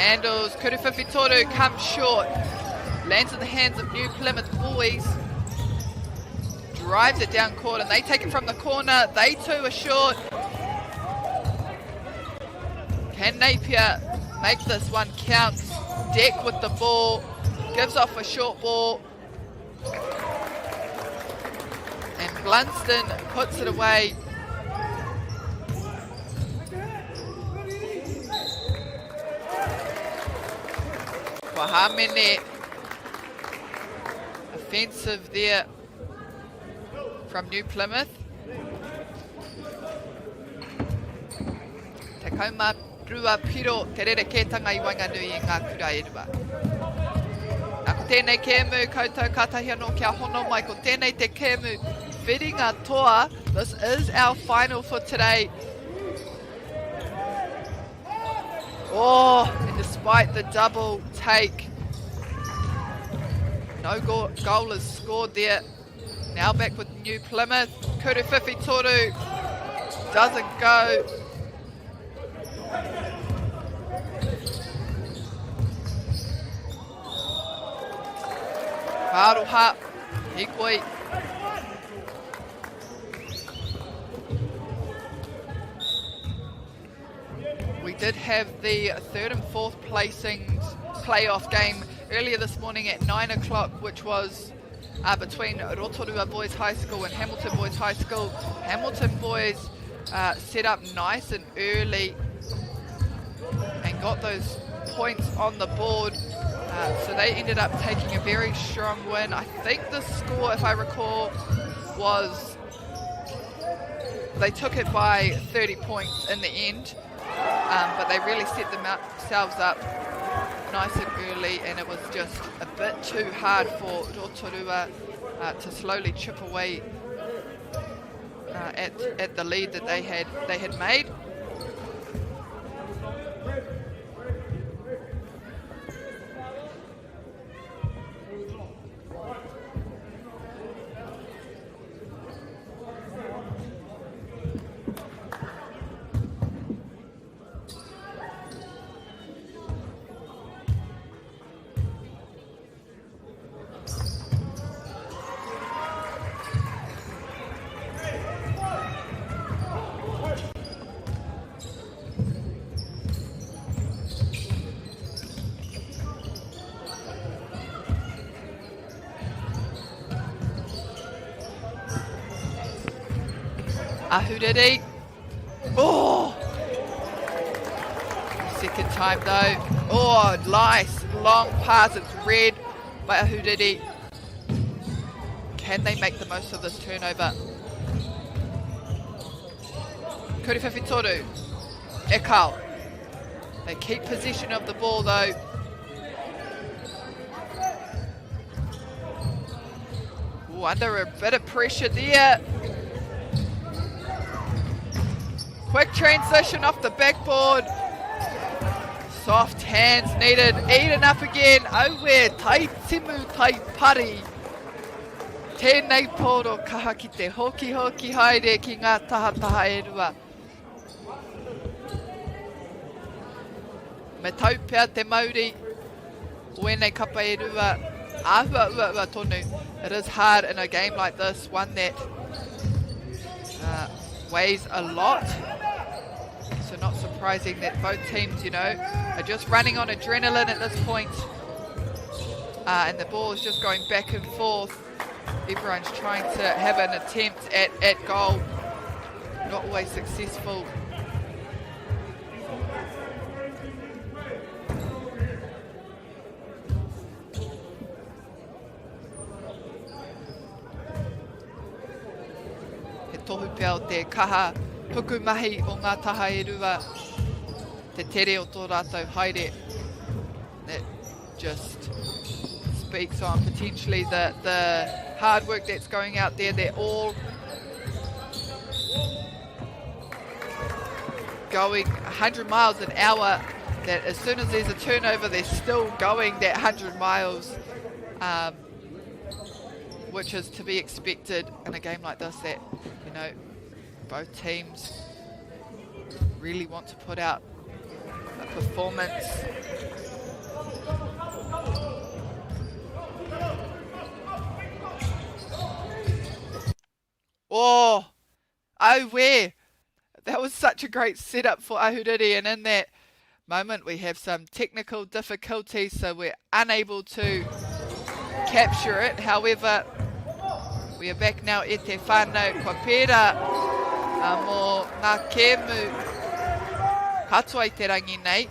Handles, Kuruwhiwhi Toru comes short. Lands in the hands of New Plymouth boys. Drives it down court and they take it from the corner. They too are short. Can Napier make this one count? Deck with the ball. Gives off a short ball. And Blunston puts it away. Kua hāmene offensive there from New Plymouth. 12 piro te rerekētanga i waenganui i ngā kura e rua. Nā, ko tēnei kēmu koutou kātahi anō kia hono mai, ko tēnei te kēmu whiringa toa. This is our final for today. Oh, and despite the double take, no goal, goal is scored there. Now back with New Plymouth. Kuru Whiwhi Toru doesn't go. Ka aroha, hikoi. We did have the third and fourth placings playoff game earlier this morning at 9 o'clock, which was uh, between Rotorua Boys High School and Hamilton Boys High School. Hamilton Boys uh, set up nice and early and got those points on the board. Uh, so they ended up taking a very strong win. I think the score, if I recall, was they took it by 30 points in the end. Um, but they really set themselves up nice and early, and it was just a bit too hard for Rotorua uh, to slowly chip away uh, at, at the lead that they had they had made. Ahuriri. Oh! Second time though. Oh, nice long pass. It's read by Ahuriri. Can they make the most of this turnover? Kuri Toru. Ekal. They keep possession of the ball though. Ooh, under a bit of pressure there. Quick transition off the backboard. Soft hands needed. Eden up again. Aue, tai timu, tai pari. Tēnei pōro kaha ki te hoki hoki haere ki ngā tahataha e rua. Me tau pea te mauri o ēnei kapa e rua. Āhua uaua tonu. It is hard in a game like this, one that uh, weighs a lot. So not surprising that both teams, you know, are just running on adrenaline at this point. Uh, and the ball is just going back and forth. Everyone's trying to have an attempt at, at goal. Not always successful. He tohu pea o te kaha pukumahi o ngā taha e rua, te tere o tō rātou haere. That just speaks on potentially the, the hard work that's going out there. They're all going 100 miles an hour. That as soon as there's a turnover, they're still going that 100 miles, um, which is to be expected in a game like this. That you know, both teams really want to put out a performance. Oh, auē! That was such a great setup for Ahuriri, and in that moment we have some technical difficulties, so we're unable to capture it. However, we are back now e te whānau. Kua pērā mō ngā kēmu katoa i te rangi nei.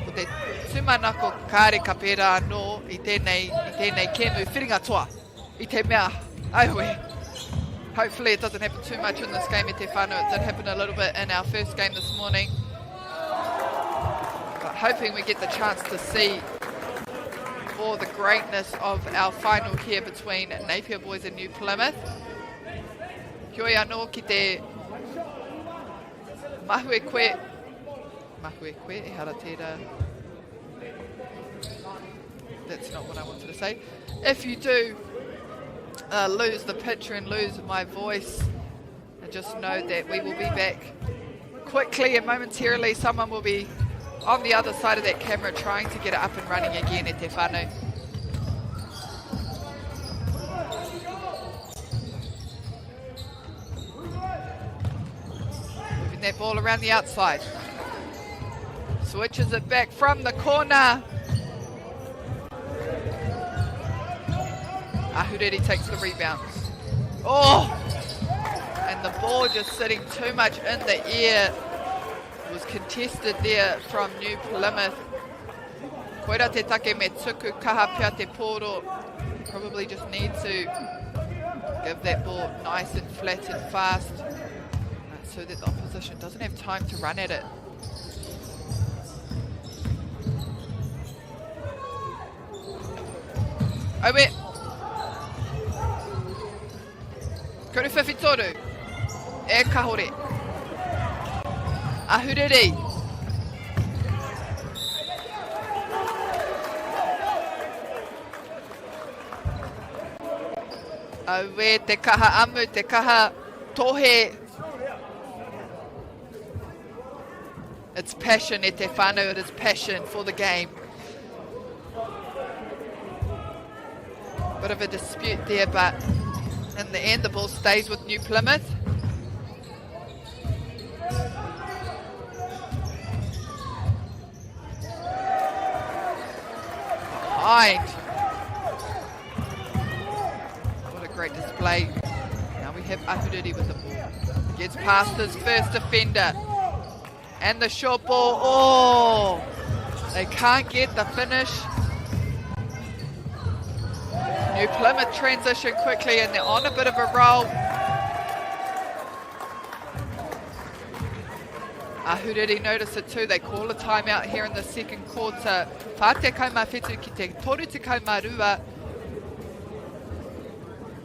Ko te tūmanako kāre ka pērā anō i tēnei, i tēnei kēmu whiringa toa. I te mea, aue. Hopefully it doesn't happen too much in this game e te whānau. It did happen a little bit in our first game this morning. But hoping we get the chance to see for the greatness of our final here between Napier Boys and New Plymouth. Heoi anō ki te mahue koe, mahue koe, ehara tērā. That's not what I wanted to say. If you do uh, lose the picture and lose my voice, and just know that we will be back quickly and momentarily. Someone will be on the other side of that camera trying to get it up and running again at Te Whānau. Moving that ball around the outside. Switches it back from the corner. Ahuriri takes the rebound. Oh! And the ball just sitting too much in the air. It was contested there from New Plymouth. Koira te take me tuku kaha pea te pōro. Probably just need to give that ball nice and flat and fast so that the opposition doesn't have time to run at it. Aue! Kuru whiwhi toru. E kahore. Ahuriri. Aue, te kaha amu, te kaha tohe. It's passion e te whānau, it is passion for the game. Bit of a dispute there, but in the end the ball stays with New Plymouth. Behind. What a great display. Now we have Ahuriri with the ball. Gets past his first defender. And the short ball. Oh! They can't get the finish. New Plymouth transition quickly and they're on a bit of a roll. Ahuriri notice it too. They call a timeout here in the second quarter. 47 ki te 32.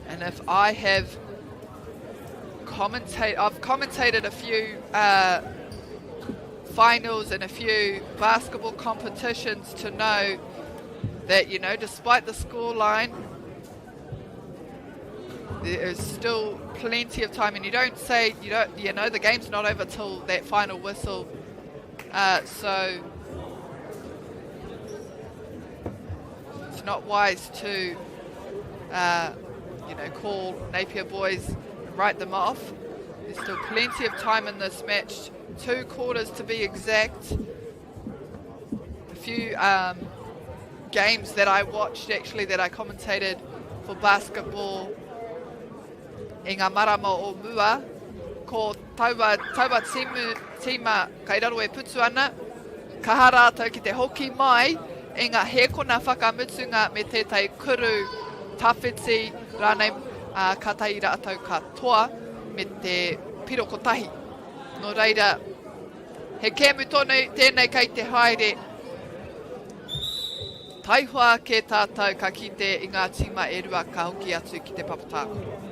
And if I have commentate, I've commentated a few finals and a few basketball competitions to know that, you know, despite the scoreline, there is still plenty of time, and you don't say, you don't, you know, the game's not over till that final whistle. So it's not wise to, you know, call Napier boys and write them off. There's still plenty of time in this match, 2 quarters to be exact. A few games that I watched, actually, that I commentated for basketball i ngā marama o mua, ko taua, taua timu, tīma kai raro e putu ana, kaha rātou ki te hoki mai i ngā hēkona whakamutunga me tētahi kuru tawhiti rānei, ā, kātahi rātou ka toa me te piro kotahi. Nō reira, he kēmu tonu tēnei kei te haere. Taihoa ake tātou ka kite i ngā tīma e rua ka hoki atu ki te papa tākaro.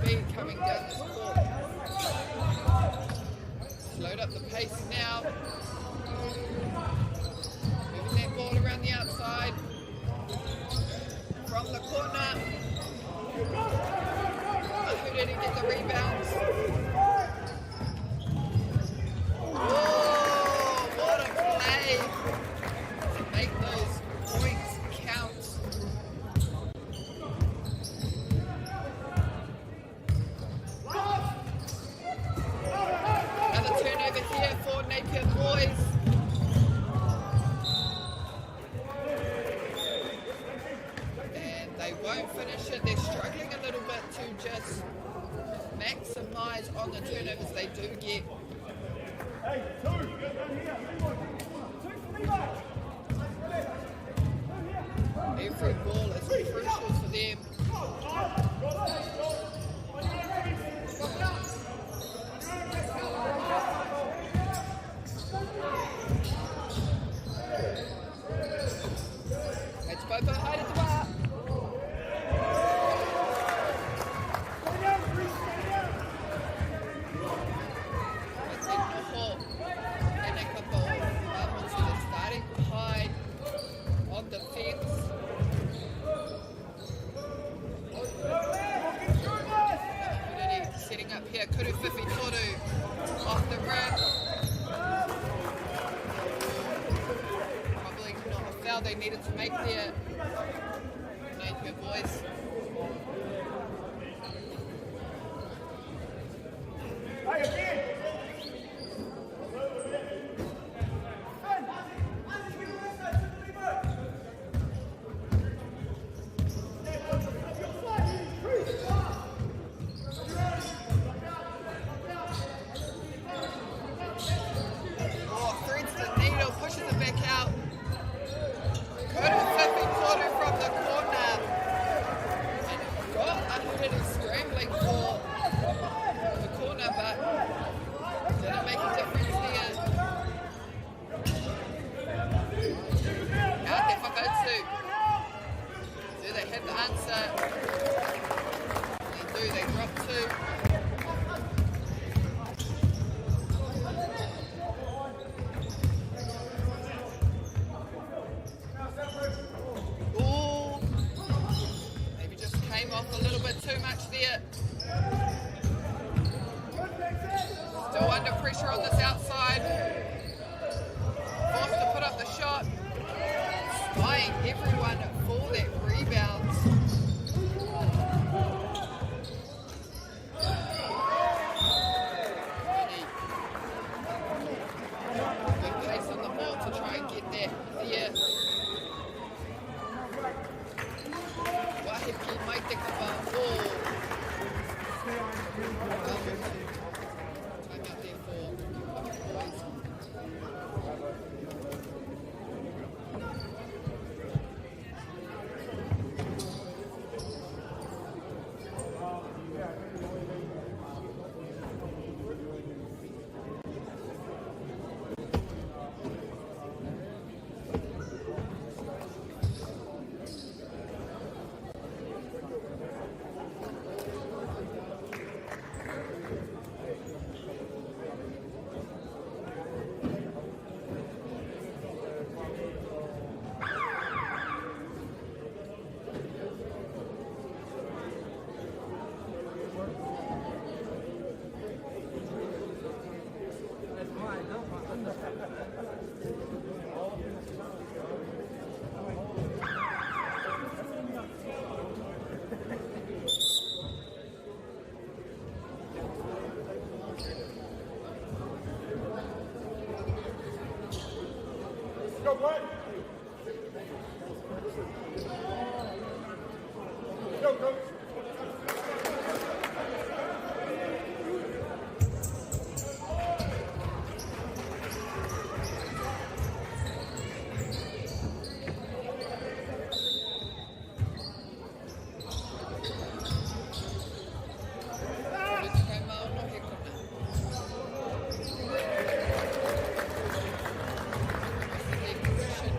speed coming down this court. Slowed up the pace now. Moving that ball around the outside. From the corner. Ahuriri get the rebounds. Oh, what a play to make those points count. Another turnover here for Napier boys. And they won't finish it. They're struggling a little bit to just maximise on the turnovers they do get. Hey, two, go down here. Levi. Two for Levi. Every ball is crucial for them. It's Popo, haere te wā. Stay down, Reece, stay down. Te noho tēnei kapa o Ngāmotu, the starting high on defence. Ahuriri setting up here, Kuru Whiwhi Toru off the rim. Probably not a foul they needed to make there. Napier boys. Hey, again. Oh, threads the needle, pushes it back out. Kuru Whiwhi Toru from the corner. And it got Ahuriri scrambling for the corner, but didn't make a difference there. Out te whakautu. Do they have the answer? They do, they drop two. Ooh, maybe just came off a little bit too much there. Still under pressure on this outside. Forced to put up the shot. Spying everyone for that rebound. Really good pace on the ball to try and get that there. Wahiki mai te kapa. Oh. Time out there for boys. Go, Glenn. Go, coach. Toru tekau mā ono he kona. The position.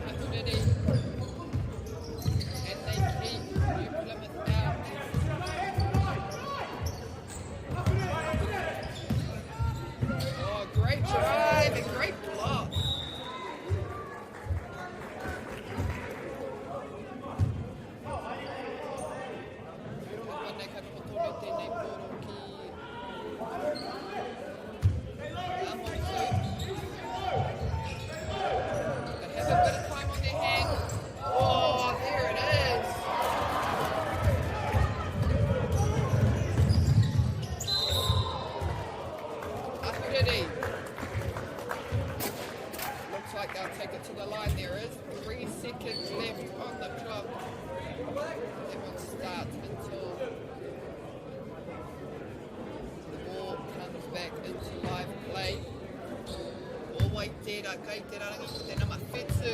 reira kei te rarangi ko te nama whetu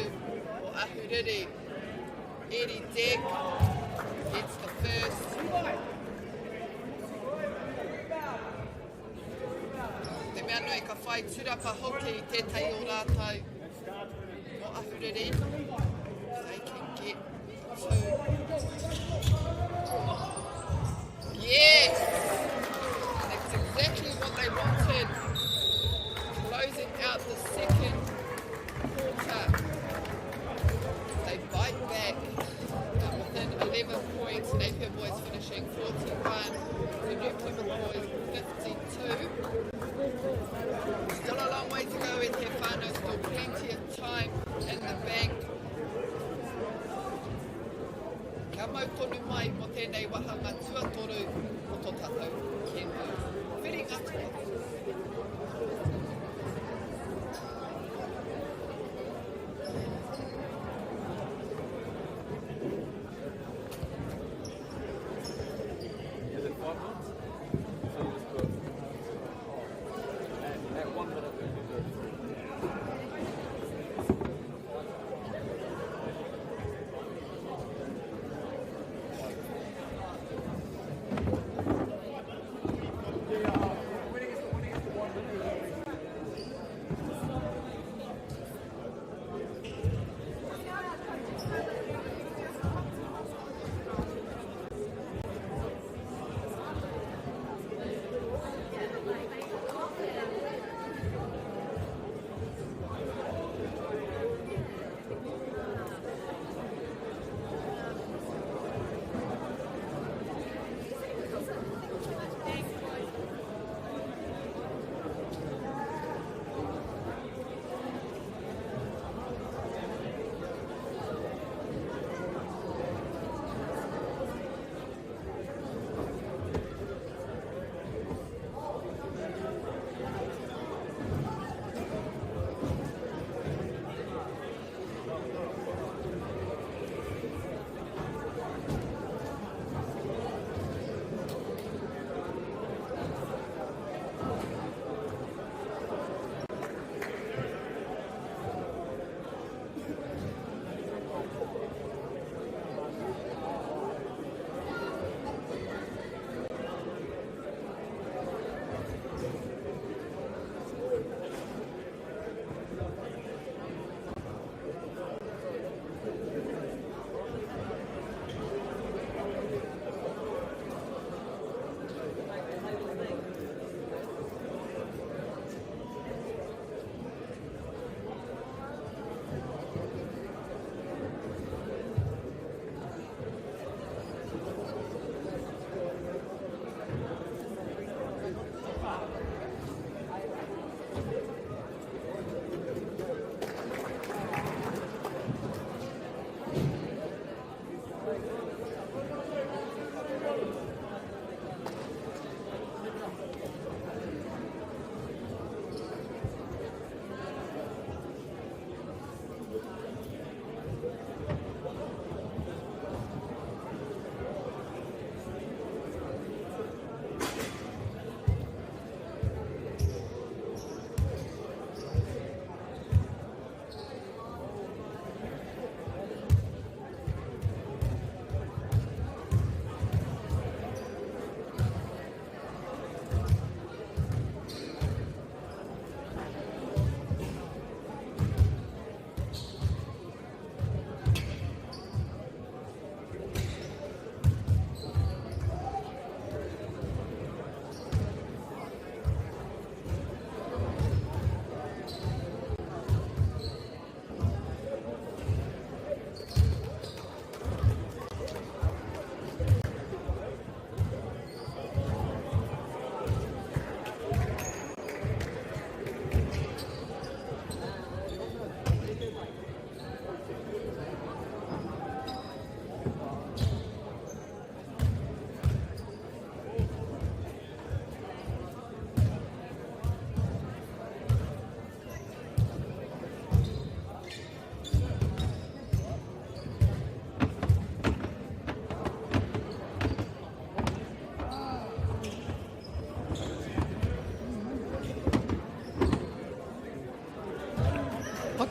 o Ahuriri, Eddie Deck gets the first. Te mea nui ka whai turapa hoki tētahi o rātou o Ahuriri. They can get to... Yes! That's exactly what they wanted. Closing out the second quarter. They bite back within 11 points. Napier boys finishing 41 to New Plymouth boys 52. Still a long way to go with Te Whānau, still plenty of time in the bank.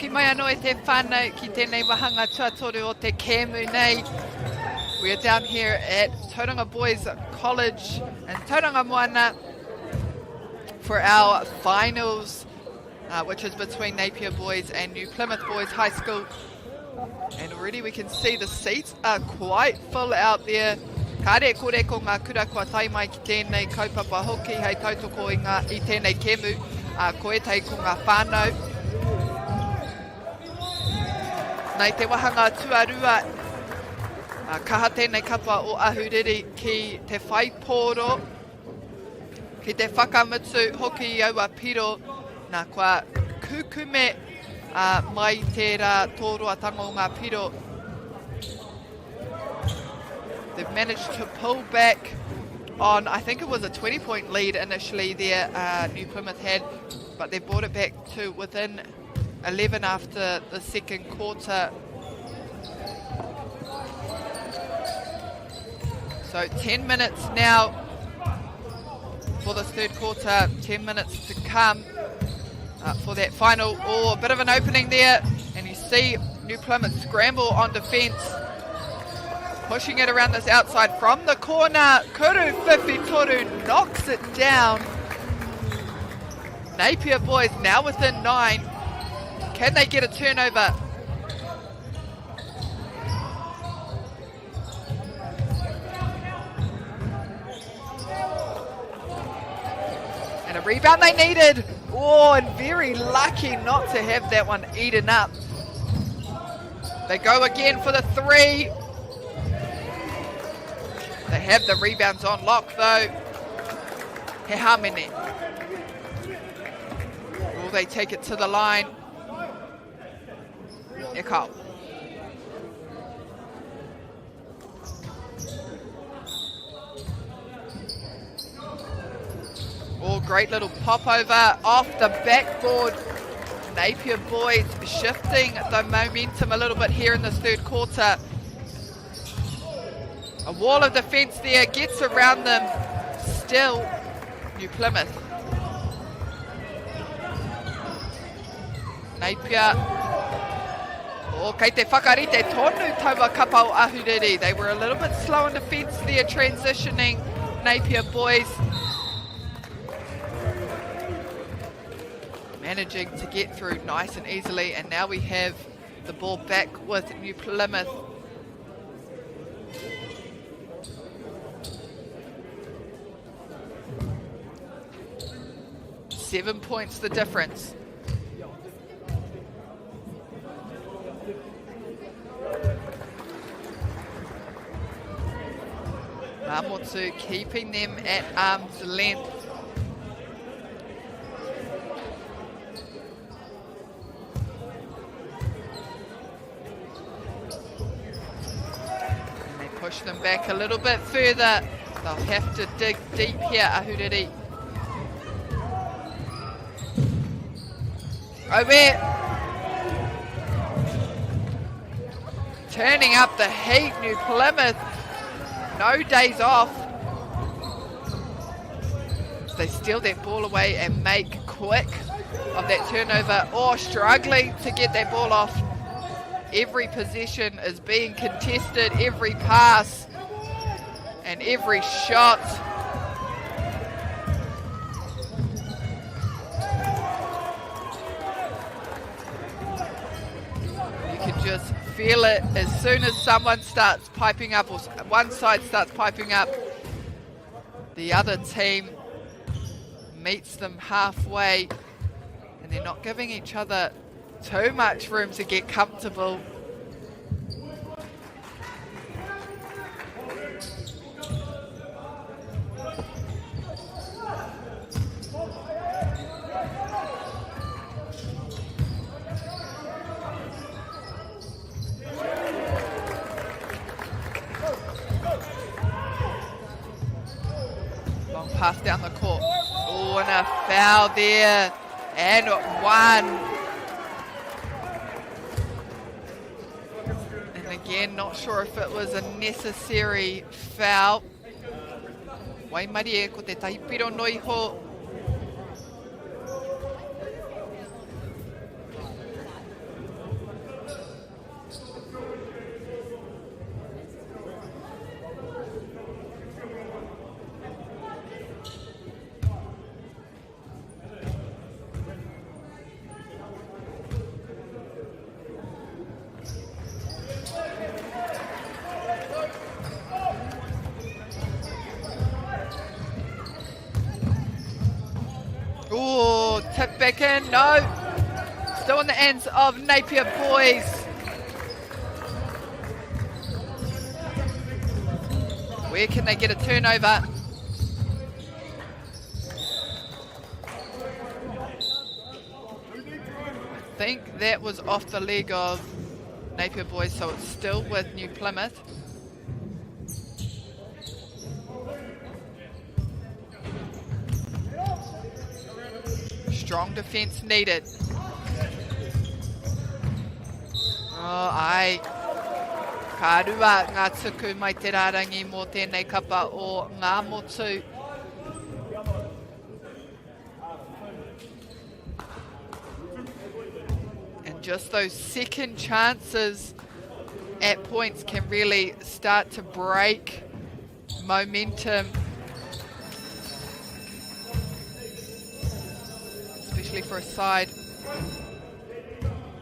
Hoki mai anō e te whānau ki tēnei wāhanga tuatoru o te kēmu nei. We are down here at Tauranga Boys College in Tauranga Moana for our finals, uh, which is between Napier Boys and New Plymouth Boys High School. And already we can see the seats are quite full out there. Kāre kore ko ngā kura kua tae mai ki tēnei kaupapa hoki hei tautoko i, ngā, i tēnei kēmu. Uh, ko ētahi ko ngā whānau. Nei te wahanga tuarua, uh, kaha tēnei kapa o Ahuriri ki te whai pōro, ki te whakamutu hoki i aua piro, nā kua kukume uh, mai tērā tōroatanga o ngā piro. They've managed to pull back on, I think it was a 20 point lead initially there, uh, New Plymouth had, but they brought it back to within 11 after the second quarter. So 10 minutes now for this third quarter, 10 minutes to come uh, for that final. Oh, a bit of an opening there, and you see New Plymouth scramble on defence. Pushing it around this outside from the corner. Kuru Whiwhi Toru knocks it down. Napier boys now within nine. Can they get a turnover? And a rebound they needed. Oh, and very lucky not to have that one eaten up. They go again for the three. They have the rebounds on lock though. He Hamene. Will they take it to the line? Ekau. Oh, great little pop over off the backboard. Napier boys shifting the momentum a little bit here in this third quarter. A wall of defence there gets around them. Still, New Plymouth. Napier. Oh, kei te whakarite tonu taua kapa o Ahuriri. They were a little bit slow in defence there, transitioning Napier boys. Managing to get through nice and easily, and now we have the ball back with New Plymouth. Seven points the difference. Ngamotu keeping them at arm's length. And they push them back a little bit further. They'll have to dig deep here, Ahuriri. Over. Turning up the heat, New Plymouth. No days off. They steal that ball away and make quick of that turnover or struggling to get that ball off. Every possession is being contested, every pass and every shot. You can just feel it as soon as someone starts piping up or one side starts piping up, the other team meets them halfway and they're not giving each other too much room to get comfortable. Long pass down the court. Oh, and a foul there. And one. And again, not sure if it was a necessary foul. Waimarie ko te taipiro no iho. Oh, tip back in, no. Still in the hands of Napier boys. Where can they get a turnover? I think that was off the leg of Napier boys, so it's still with New Plymouth. Strong defence needed. Oh, ai. Ka rua ngā tuku mai te rārangi mō tēnei kapa o Ngāmotu. And just those second chances at points can really start to break momentum. Especially for a side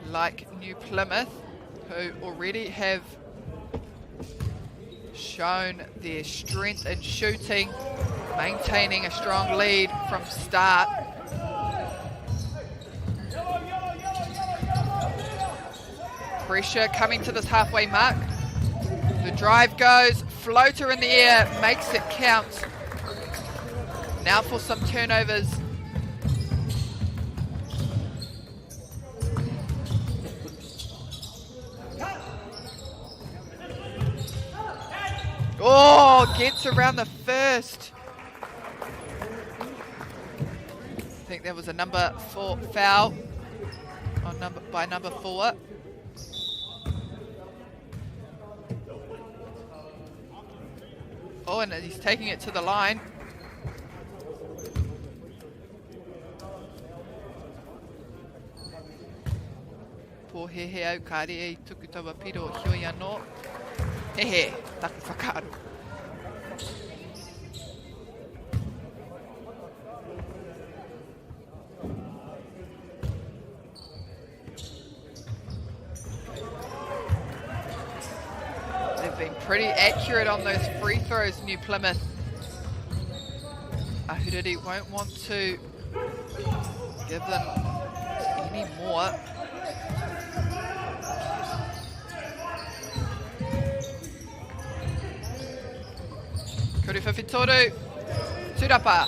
like New Plymouth, who already have shown their strength in shooting, maintaining a strong lead from start. Pressure coming to this halfway mark. The drive goes, floater in the air, makes it count. Now for some turnovers. Oh, gets around the first. I think there was a number 4 foul on number by number 4. Oh, and he's taking it to the line. Pōhehe au, kāre e i tuku taua piro, heoi anō. He he, taku whakaaro. They've been pretty accurate on those free throws, New Plymouth. Ahuriri won't want to give them any more. Kuru Toru, Turapa.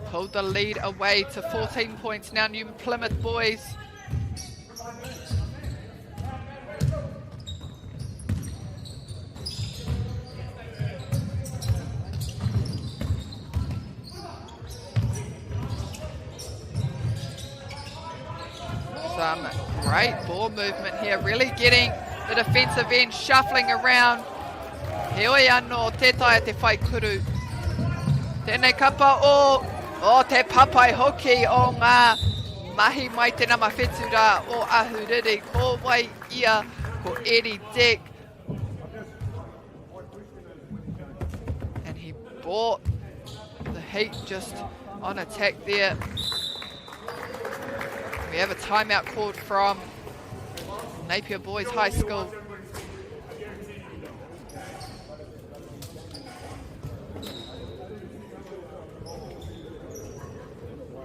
Pulled the lead away to 14 points now, New Plymouth boys. Some great ball movement here, really getting the defensive end shuffling around. Heoi anō, tē taea te whai kuru. Tēnei kapa o, o te papai hoki o ngā mahi mai te nama whetu rā o Ahuriri. Ko wai ia, ko Eddie Dick. And he brought the heat just on attack there. We have a timeout called from Napier Boys High School.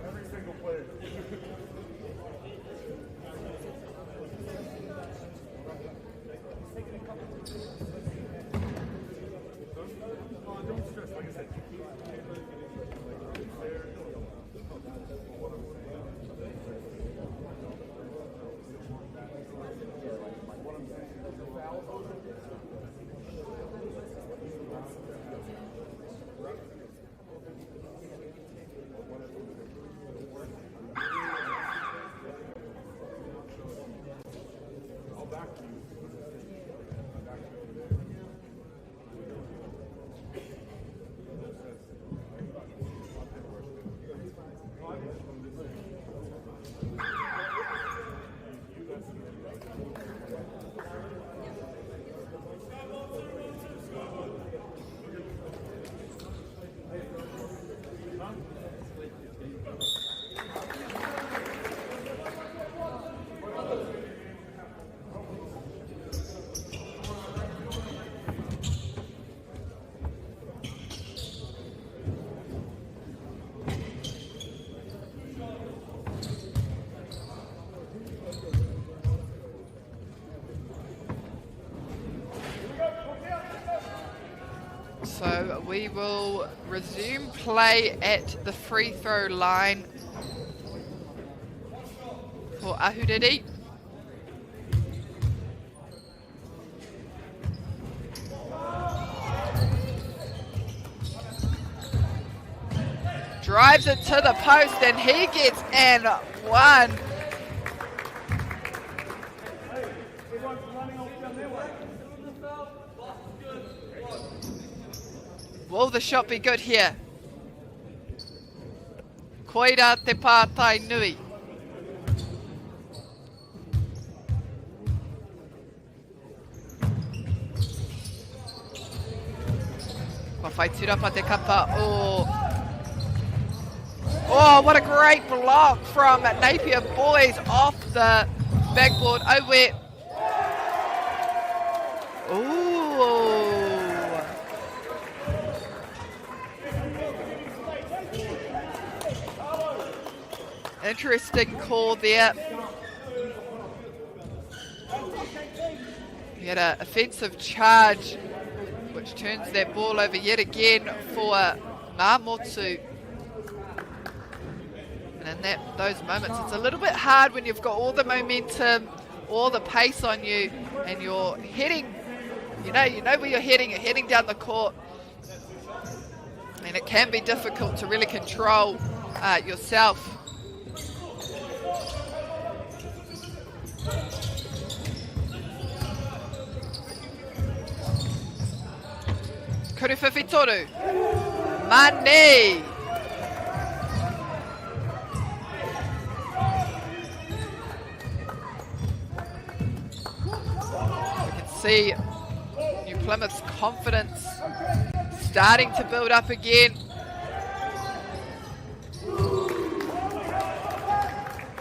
Every single player. Don't stress, like I said, you keep So we will resume play at the free throw line for Ahuriri. Drives it to the post and he gets an one. Will the shot be good here? Koira te pātai nui. Kua whai turapa te kapa o... Oh, what a great block from Napier Boys off the backboard. Aue. Ooh. Interesting call there. He had an offensive charge, which turns that ball over yet again for Ngāmotu. And in those moments, it's a little bit hard when you've got all the momentum, all the pace on you, and you're heading, you know where you're heading down the court. And it can be difficult to really control yourself. Kuruwhiwhitoru. Mane. We can see New Plymouth's confidence starting to build up again.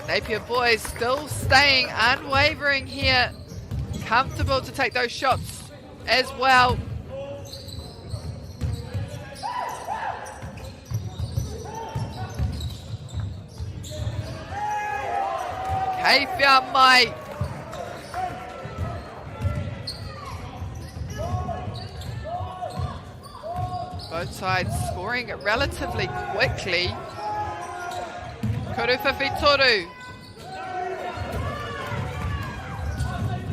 Napier Boys still staying unwavering here. Comfortable to take those shots as well. Kei whia mai. Both sides scoring relatively quickly. Kuruwhiwhitoru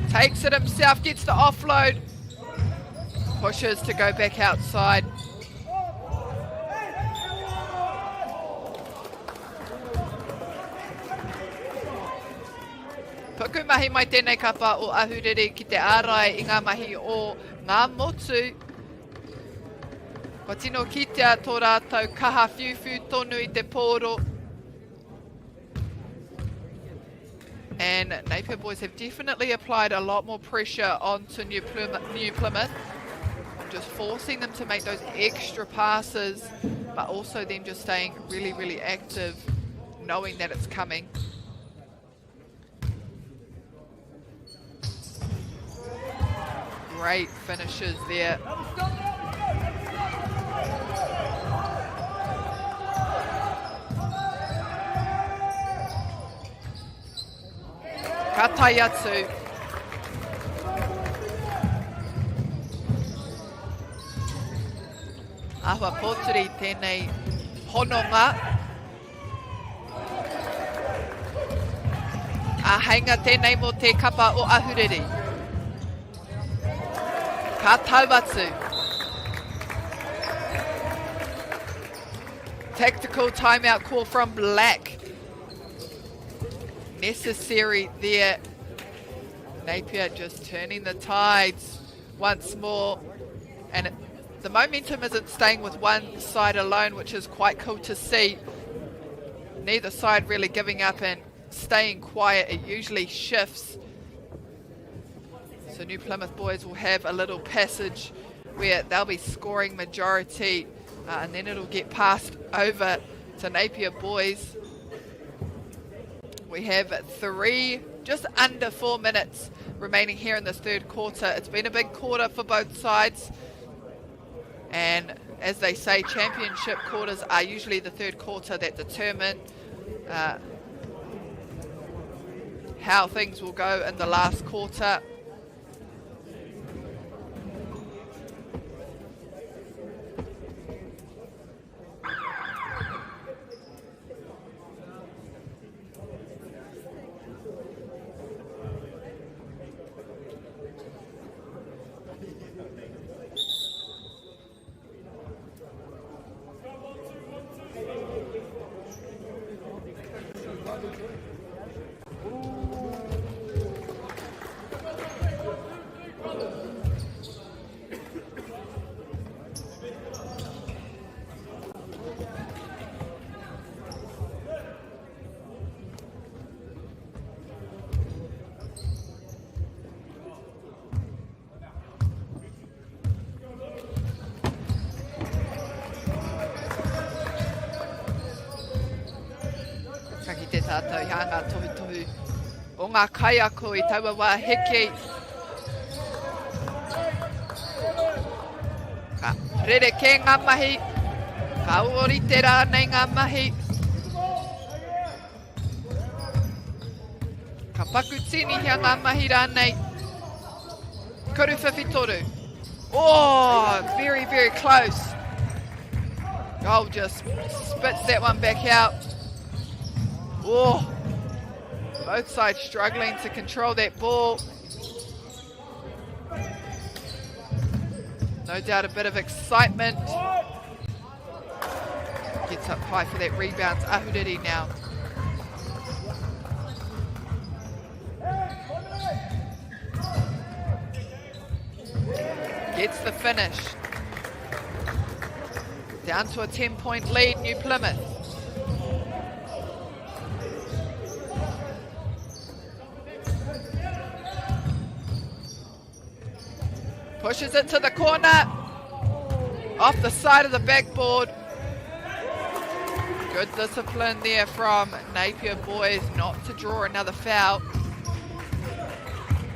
takes it himself, gets the offload, pushes to go back outside. Puku mahi mai tēnei kapa o Ahuriri ki te ārai i ngā mahi o ngā motu. Kua tino kitea tō rātou kaha whiuwhiu tonu i te pōro. And Napier Boys have definitely applied a lot more pressure onto New Plymouth, just forcing them to make those extra passes, but also them just staying really, really active, knowing that it's coming. Great finishes there. Ka tae atu. Ahua pōturi tēnei hononga. A heinga tēnei mō te kapa o Ahuriri. Ka tau atu. Tactical timeout call from Black. Necessary there. Napier just turning the tides once more. And the momentum isn't staying with one side alone, which is quite cool to see. Neither side really giving up and staying quiet. It usually shifts. So New Plymouth Boys will have a little passage where they'll be scoring majority, and then it'll get passed over to Napier Boys. We have just under 4 minutes remaining here in this third quarter. It's been a big quarter for both sides. And as they say, championship quarters are usually the third quarter that determine how things will go in the last quarter. tātou i ngā tohutohu o ngā kaiako i taua wā heke. Ka rerekē ngā mahi, ka ōrite rānei ngā mahi. Ka paku tīnihia ngā mahi rānei. Kuru whiwhitoru. Oh, very, very close. Goal just spits that one back out. Oh, both sides struggling to control that ball. No doubt a bit of excitement. Gets up high for that rebound. Ahuriri now. Gets the finish. Down to a 10-point lead, New Plymouth. Pushes it to the corner. Off the side of the backboard. Good discipline there from Napier boys not to draw another foul.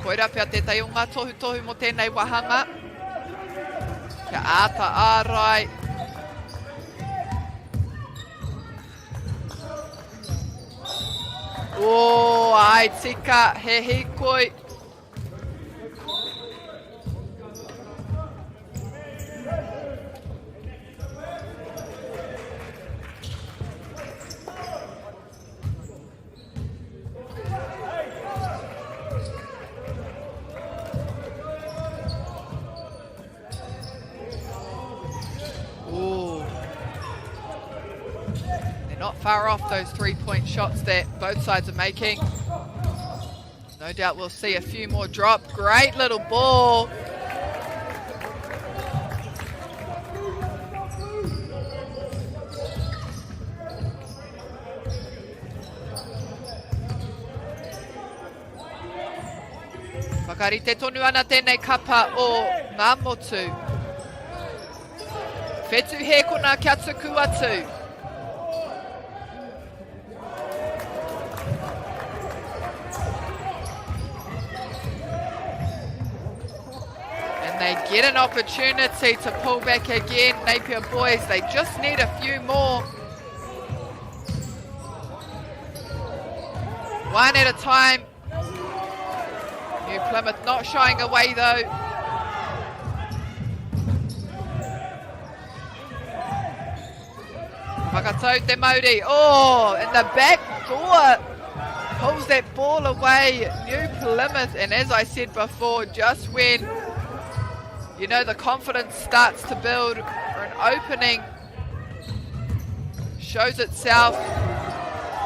Koira pea tētahi o ngā tohutohu mō tēnei wāhanga. Kia āta ārai. Oh, ai tika, he hīkoi. Ooh. They're not far off those three-point shots that both sides are making. No doubt we'll see a few more drop. Great little ball. Whakarite tonu ana tēnei kapa o Ngāmotu. Whetu hēkona kia tuku atu. And they get an opportunity to pull back again. Napier boys, they just need a few more. One at a time. New Plymouth not shying away though. Whakatau te mauri. Oh, and the back door pulls that ball away. New Plymouth, and as I said before, just when, you know, the confidence starts to build for an opening, shows itself.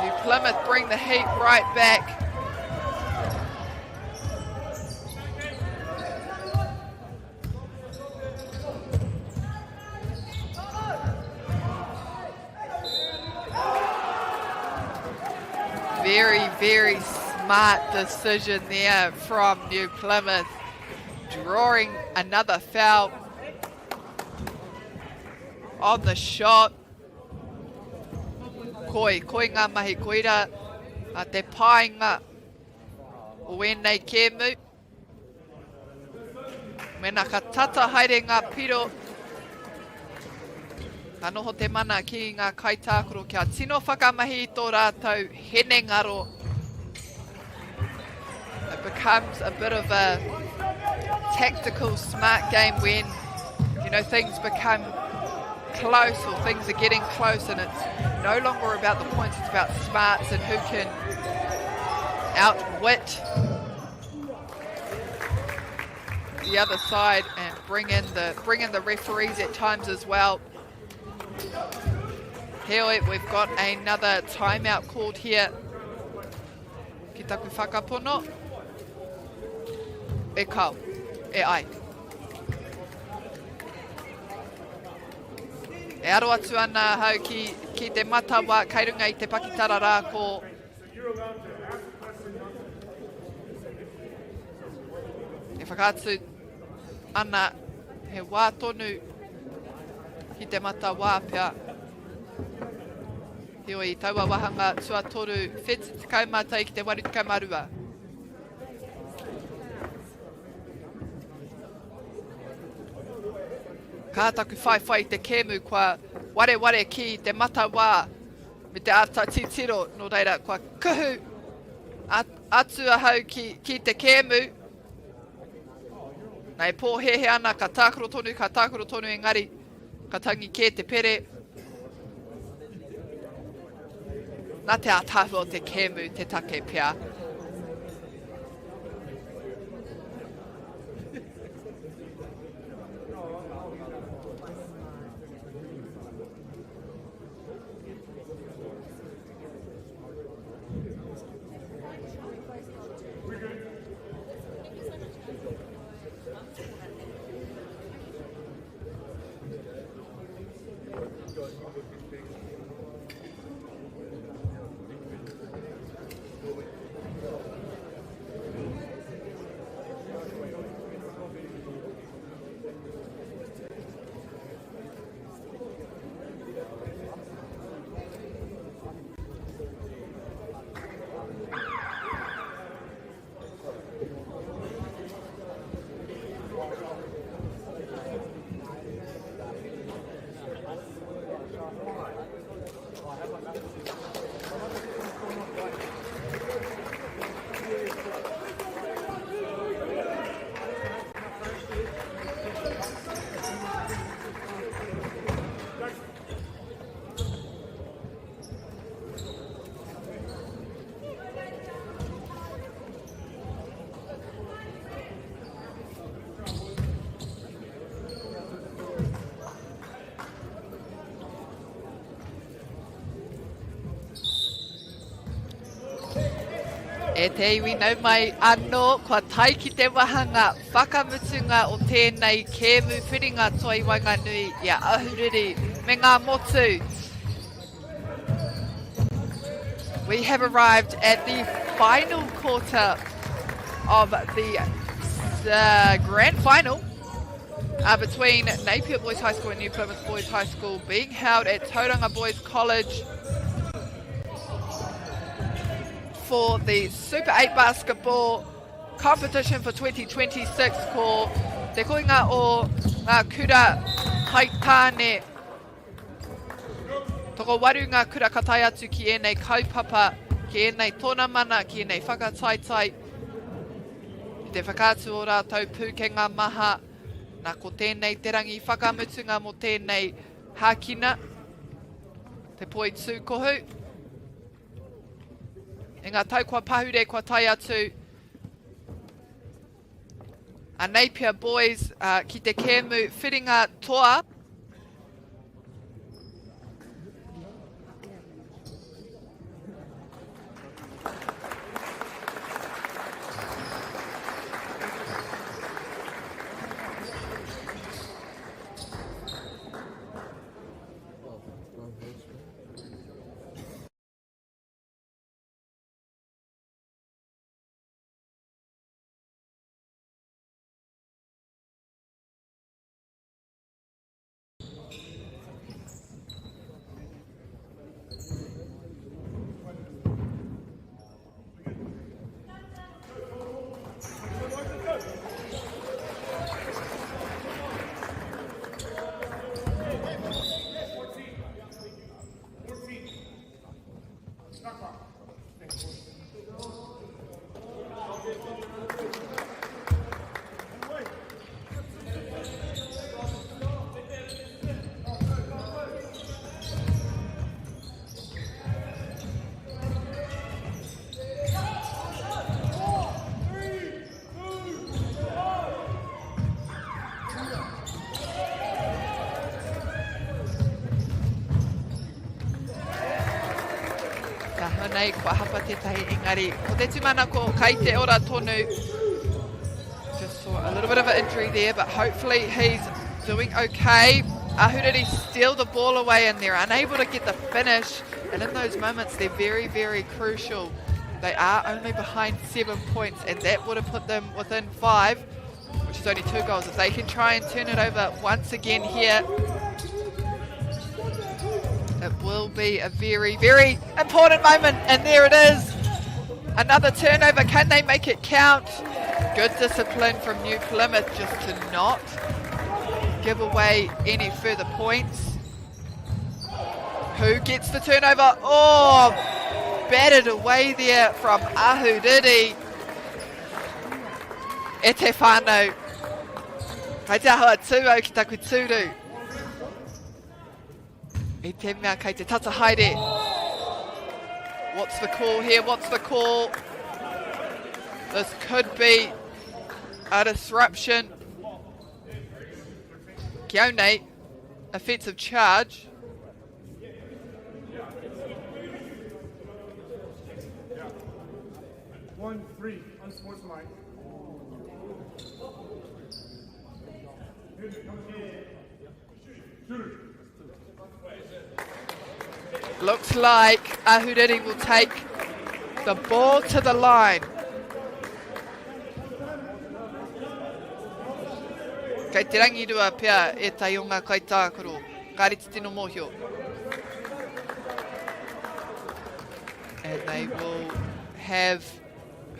New Plymouth bring the heat right back. Very, very smart decision there from New Plymouth, drawing another foul on the shot. Koi, koi ngā mahi, koira a te painga o ēnei kēmu. Mena ka tata haere ngā piro, ka noho te mana ki ngā kaitākaro kia tino whakamahi i tō rātou hinengaro. It becomes a bit of a tactical smart game when, you know, things become close or things are getting close and it's no longer about the points, it's about smarts and who can outwit the other side and bring in the bring in the referees at times as well. Here we've got another timeout called here. Ki taku whakapono. E kao, e ai. E aro atu ana ahau ki, ki te matawa kei runga i te pakitara rā ko E whakaatu ana he wā tonu ki te matawā pea. Heoi, i taua wāhanga tuatoru, 71 ki te 82. Ka taku whaiwhai i te kēmu kua wareware ki te matawā me te āta titiro, nō reira kua kuhu atu ahau ki, ki te kēmu. Nei pōhēhē ana, ka tākaro tonu, ka tākaro tonu engari, ka tangi kē te pere. Nā te ātaahua o te kēmu te take pea. E te iwi nau mai anō, kua tae ki te wahanga whakamutunga o tēnei kēmu whiringa toi waenganui i a Ahuriri me ngā motu. We have arrived at the final quarter of the uh, grand final uh, between Napier Boys High School and New Plymouth Boys High School being held at Tauranga Boys College for the Super 8 basketball competition for 2026 ko te koinga o ngā kura haitāne. Tokowaru ngā kura ka tae atu ki ēnei kaupapa, ki ēnei tōnamana, ki ēnei whakataetae. I te whakaatu o rātou pūkenga maha, nā ko tēnei te rangi whakamutunga mō tēnei hākina, te poi tūkohu. I ngā tau kua pahure, kua tae atu a Napier Boys uh, ki te kēmu whiringa toa. Taha nei, kua hapa tētahi engari. Ko te tūmanako, kai te ora tonu. Just saw a little bit of an injury there, but hopefully he's doing okay. Ahuriri steal the ball away and they're unable to get the finish. And in those moments, they're very, very crucial. They are only behind seven points, and that would have put them within five, which is only two goals. If they can try and turn it over once again here. It will be a very, very important moment, and there it is. Another turnover. Can they make it count? Good discipline from New Plymouth just to not give away any further points. Who gets the turnover? Oh, batted away there from Ahuriri. E te whānau, kei te aho atu au ki taku tūru. I te mea kei te tata haere. What's the call here? What's the call? This could be a disruption. Ki au nei, offensive charge. One, three, unsportsmanlike. Looks like Ahuriri will take the ball to the line. Kei te rangirua pea ētahi o ngā kaitākaro. Kāre te tino mōhio. And they will have,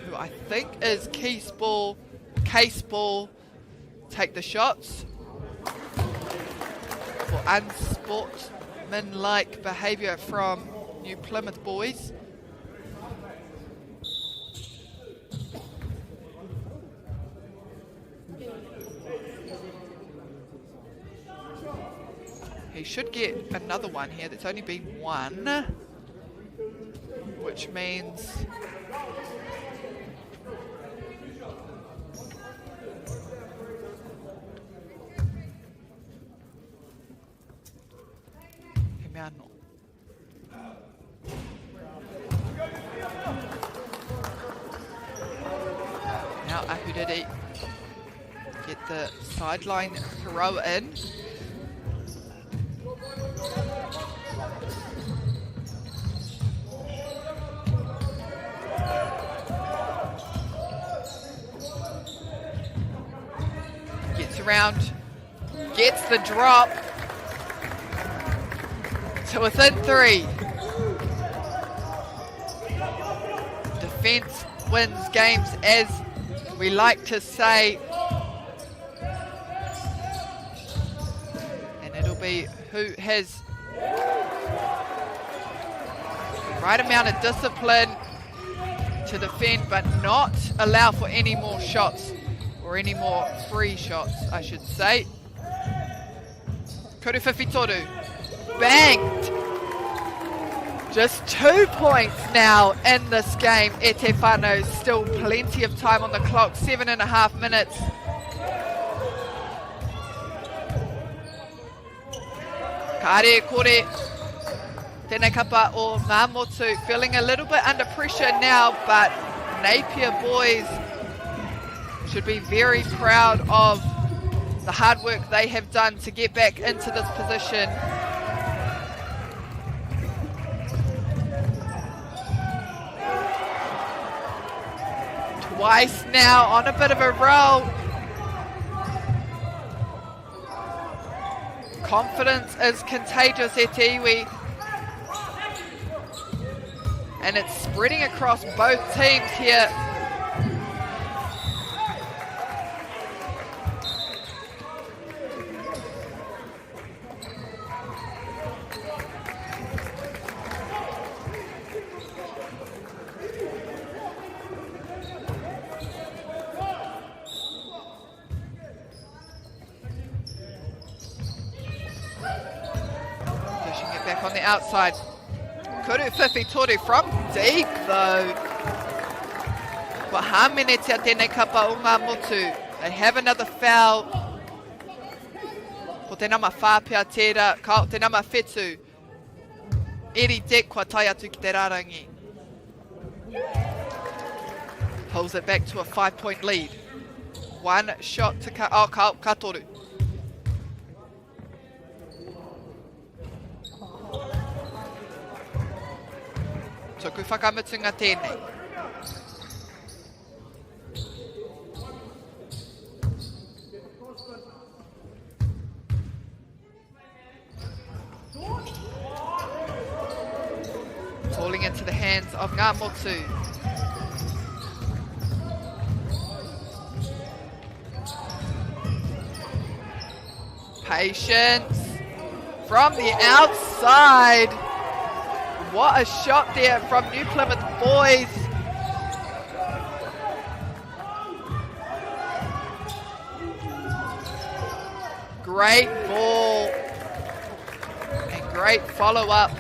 who I think is Case Ball, Case Ball, take the shots for unsportsmanlike behaviour from New Plymouth boys. He should get another one here. That's only been one, which means he mea anō. Now Ahuriri get the sideline throw in. Gets around, gets the drop to within three. Defense wins games, as we like to say. And it'll be who has the right amount of discipline to defend, but not allow for any more shots, or any more free shots, I should say. Kuru Toru, banked. Just 2 points now in this game. E te whānau, still plenty of time on the clock, 7.5 minutes. Kāre kore, tēnei kapa o Ngāmotu, feeling a little bit under pressure now, but Napier boys should be very proud of the hard work they have done to get back into this position. Twice now on a bit of a roll. Confidence is contagious, e te iwi. And it's spreading across both teams here. Dishing it back on the outside. Kuru Whiwhi Toru from deep though. Kua hāmenetia tēnei kapa o ngā motu. They have another foul. Ko te nama whā pea tērā, ka, te nama whetu. Eri Deck kua tae atu ki te rārangi. Pulls it back to a 5-point lead. One shot to ka, oh, ka, ka toru. Tuku whakamutunga tēnei. into the hands of Ngā Motu. Patience from the outside. What a shot there from New Plymouth boys. Great ball and great follow-up.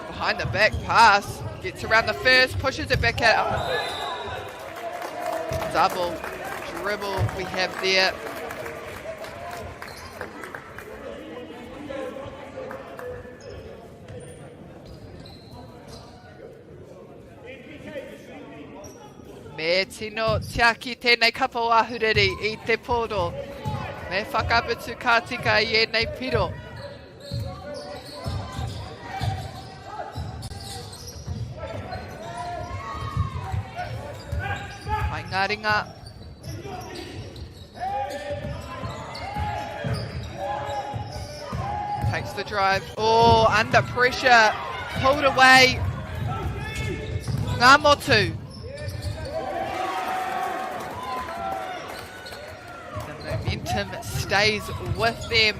Behind the back pass, gets around the first, pushes it back out. Double dribble we have there. Me tino tiaki tēnei kapa o Ahuriri i te pōro. Me whakamutu ka tika i ēnei piro. Hai ngā ringa. Takes the drive. Oh, under pressure. Pulled away. Ngā Motu. The momentum stays with them.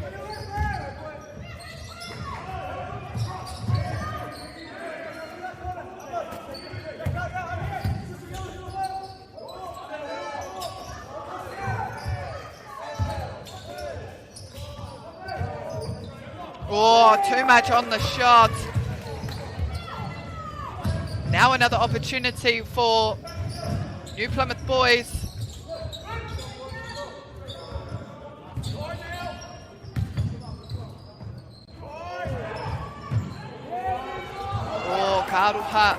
Oh, too much on the shot. Now another opportunity for New Plymouth boys. Oh, Karuha.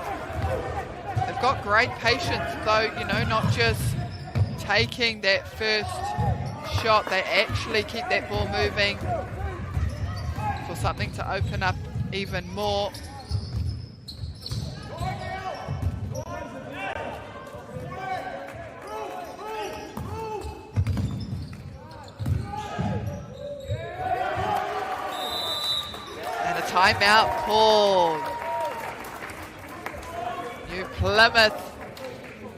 They've got great patience though, you know, not just taking that first shot, they actually keep that ball moving for something to open up even more. And a timeout called. New Plymouth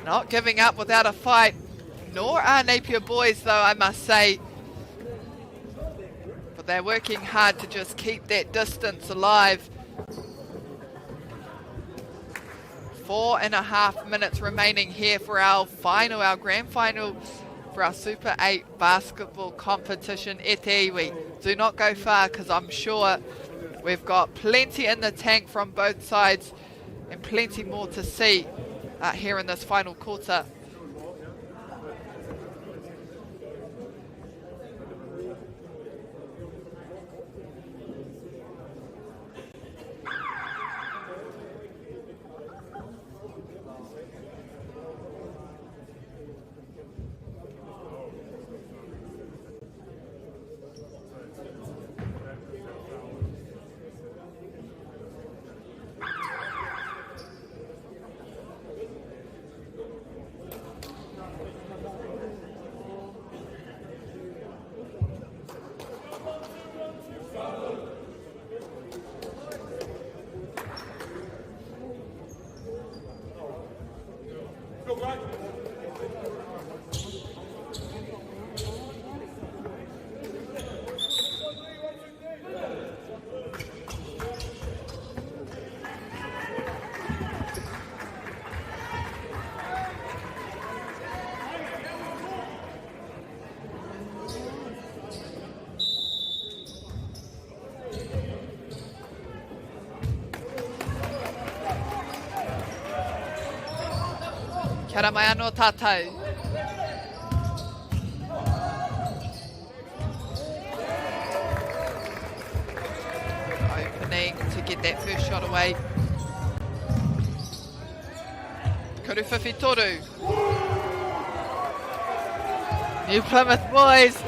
not giving up without a fight, nor are Napier boys though, I must say. But they're working hard to just keep that distance alive. 4.5 minutes remaining here for our final, our grand final for our Super 8 basketball competition. E te iwi, do not go far because I'm sure we've got plenty in the tank from both sides and plenty more to see here in this final quarter. Kia ora mai anō tātou. Opening to get that first shot away. Koru Toru. New Plymouth boys.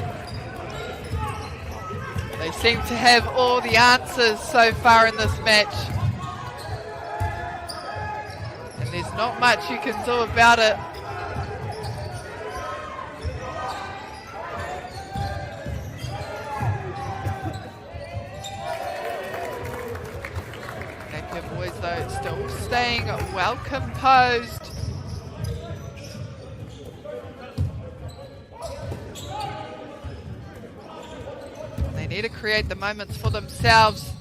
They seem to have all the answers so far in this match. And there's not much you can do about it. staying well composed. They need to create the moments for themselves.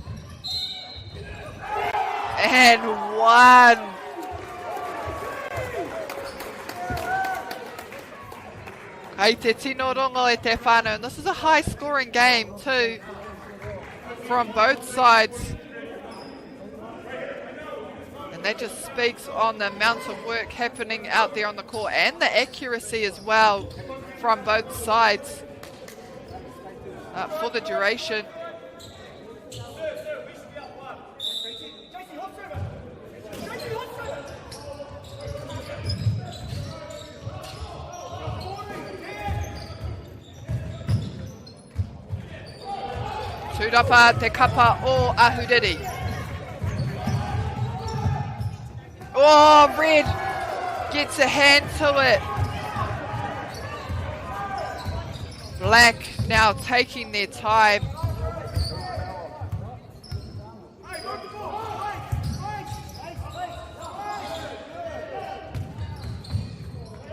And one. Kei te tino rongo e te whānau. And this is a high scoring game too from both sides. And that just speaks on the amount of work happening out there on the court and the accuracy as well from both sides for the duration. Tūrapa te kapa o Ahuriri. Oh, Red gets a hand to it. Black now taking their time.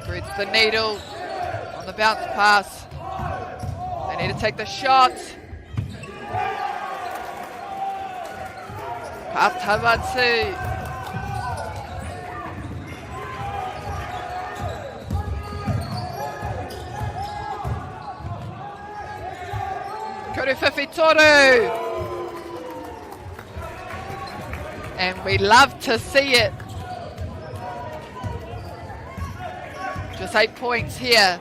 Threads the needle on the bounce pass. They need to take the shot. Ka tau atu. Kuru Toru. And we love to see it. Just 8 points here.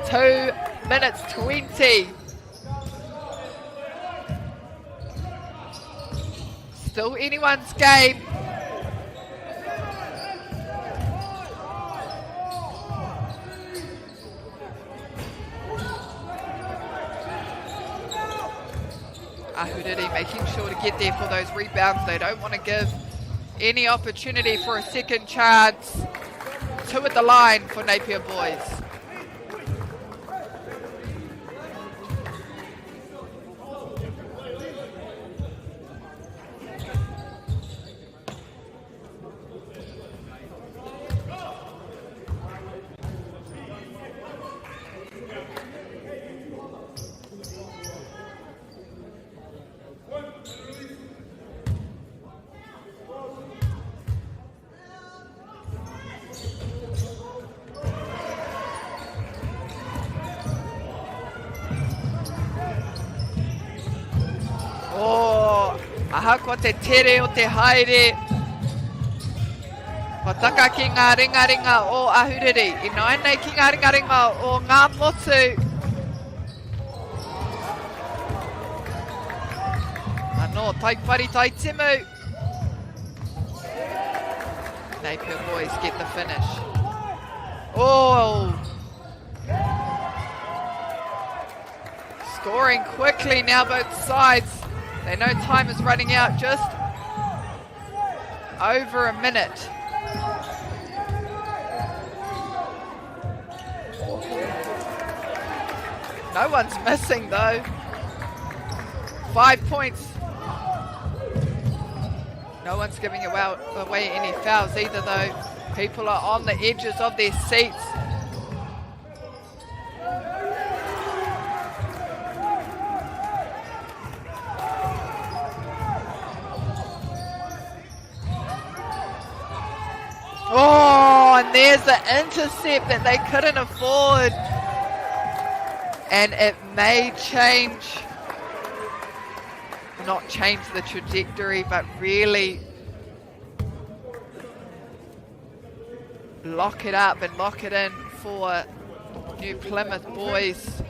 2 minutes 20. Still anyone's game. Ahuriri making sure to get there for those rebounds. They don't want to give any opportunity for a second chance. 2 at the line for Napier boys. Oh, ahakoa te tere o te haere. Kua taka ki ngā ringaringa o Ahuriri. I nāianei ki ngā ringaringa o Ngā Motu. Anō, Taipari Taitimu. Napier boys get the finish. Oh! Scoring quickly now both sides. They know time is running out, just over a minute. No one's missing though. 5 points. No one's giving away any fouls either though. People are on the edges of their seats. Oh, and there's the intercept that they couldn't afford. And it may change, not change the trajectory, but really lock it up and lock it in for New Plymouth boys.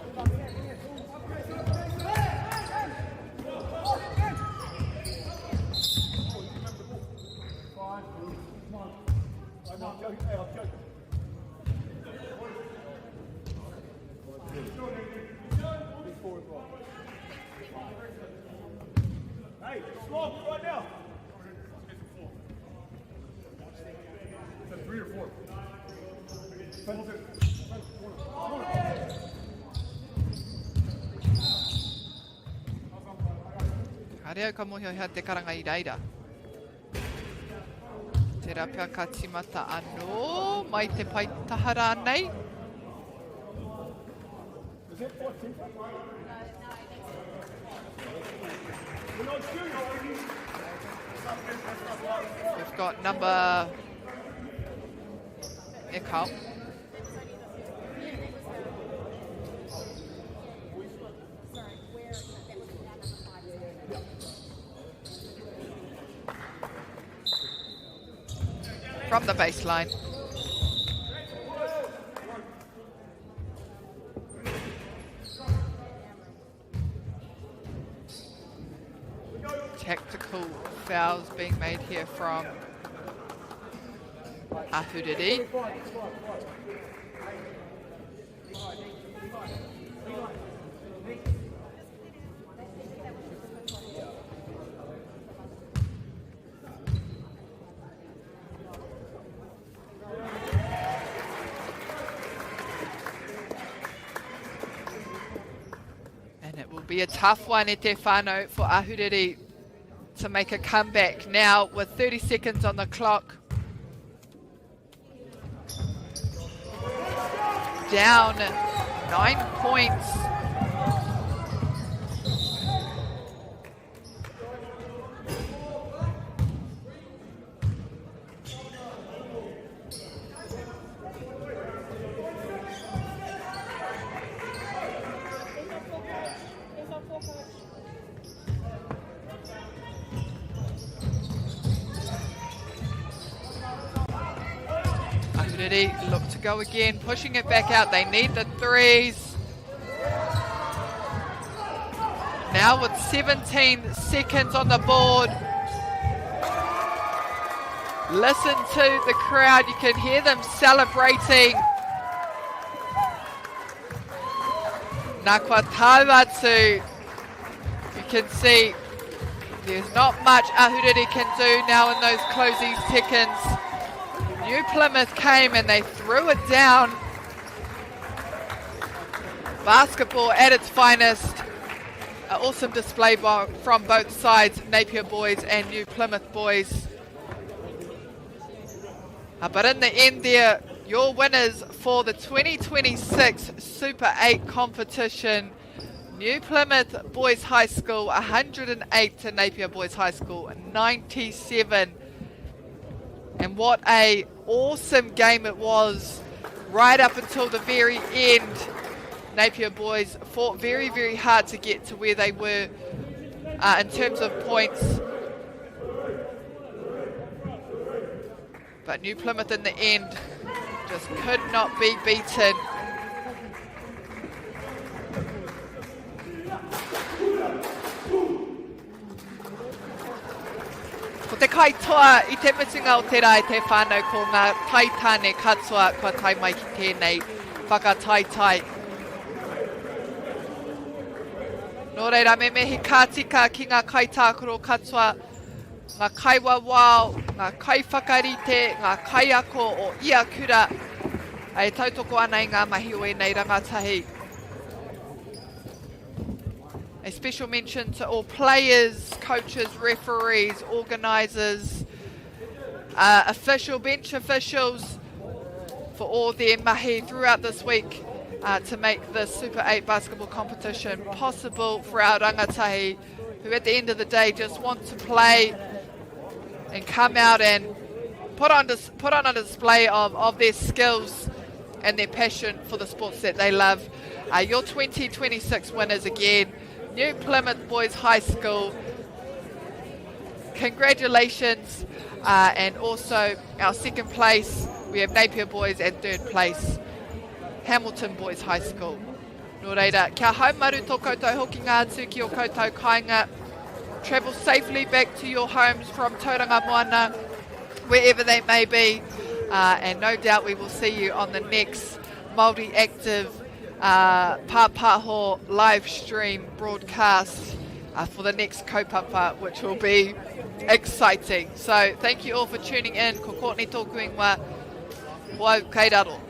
Hey, swap right now. Is that 3 or 4? Kāre au ka mōhio hea te karanga i reira. Te Tērā pea ka tīmata anō mai te pae taha rānei. We've got number... E kao. From the baseline. Tactical fouls being made here from Ahuriri. And it will be a tough one, e te whānau, for Ahuriri to make a comeback now with 30 seconds on the clock. Down 9 points. Ahuriri look to go again, pushing it back out. They need the threes. Now with 17 seconds on the board. Listen to the crowd. You can hear them celebrating. Nā kua tau atu. You can see there's not much Ahuriri can do now in those closing seconds. New Plymouth came and they threw it down. Basketball at its finest. An awesome display from both sides, Napier boys and New Plymouth boys. But in the end there, your winners for the 2026 Super 8 competition, New Plymouth Boys High School 108 to Napier Boys High School 97. And what a awesome game it was right up until the very end. Napier Boys fought very, very hard to get to where they were in terms of points. But New Plymouth in the end just could not be beaten. Ko te kaitoa i te mutunga o te rā e te whānau ko ngā taitāne katoa kua tae mai ki tēnei whakataetae. Nō reira, me mihi ka tika ki ngā kaitākaro katoa, ngā kaiwawao, ngā kaiwhakarite, ngā kaiako o ia kura e tautoko ana i ngā mahi o ēnei rangatahi. A special mention to all players, coaches, referees, organisers, official bench officials for all their mahi throughout this week to make the Super 8 basketball competition possible for our rangatahi who at the end of the day just want to play and come out and put on a display of their skills and their passion for the sports that they love. Your 2026 winners again, New Plymouth Boys High School. Congratulations. And also our second place, we have Napier Boys, and third place, Hamilton Boys High School. Nō reira, kia haumaru tō koutou hokinga atu ki o koutou kāinga. Travel safely back to your homes from Tauranga Moana, wherever they may be. And no doubt we will see you on the next Māori Active Pāpāho live stream broadcast for the next kaupapa, which will be exciting. So thank you all for tuning in. Ko Courtney tōku ingoa. Ko au kei raro.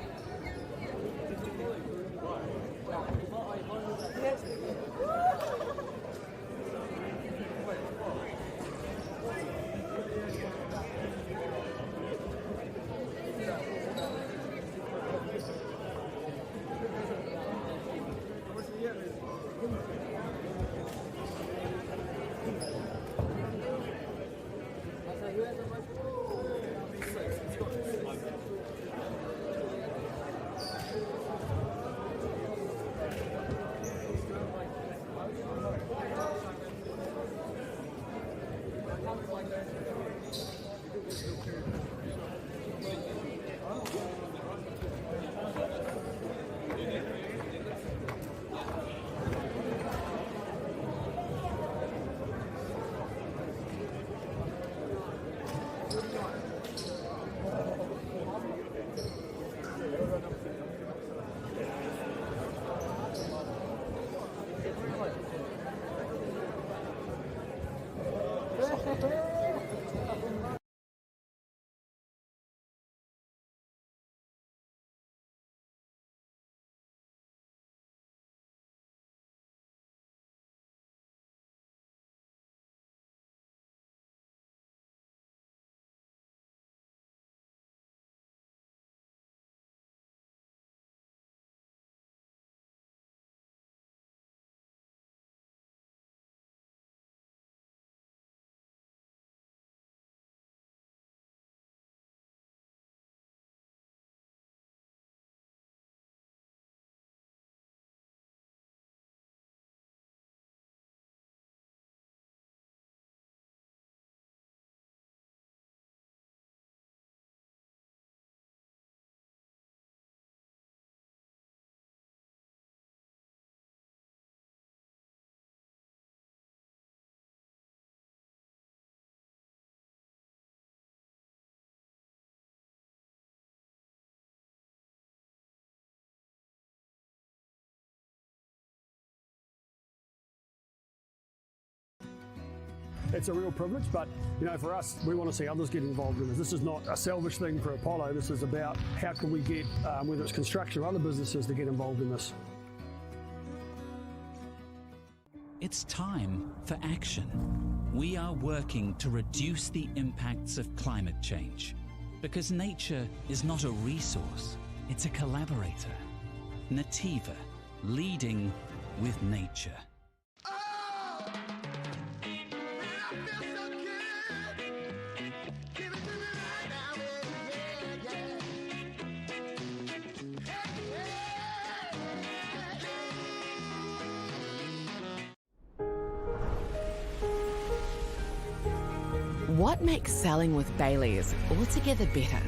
It's a real privilege, but you know, for us, we want to see others get involved in this. This is not a selfish thing for Apollo. This is about how can we get, um, whether it's construction or other businesses, to get involved in this. It's time for action. We are working to reduce the impacts of climate change because nature is not a resource, it's a collaborator. Nativa, leading with nature. What makes selling with Bayleys altogether better?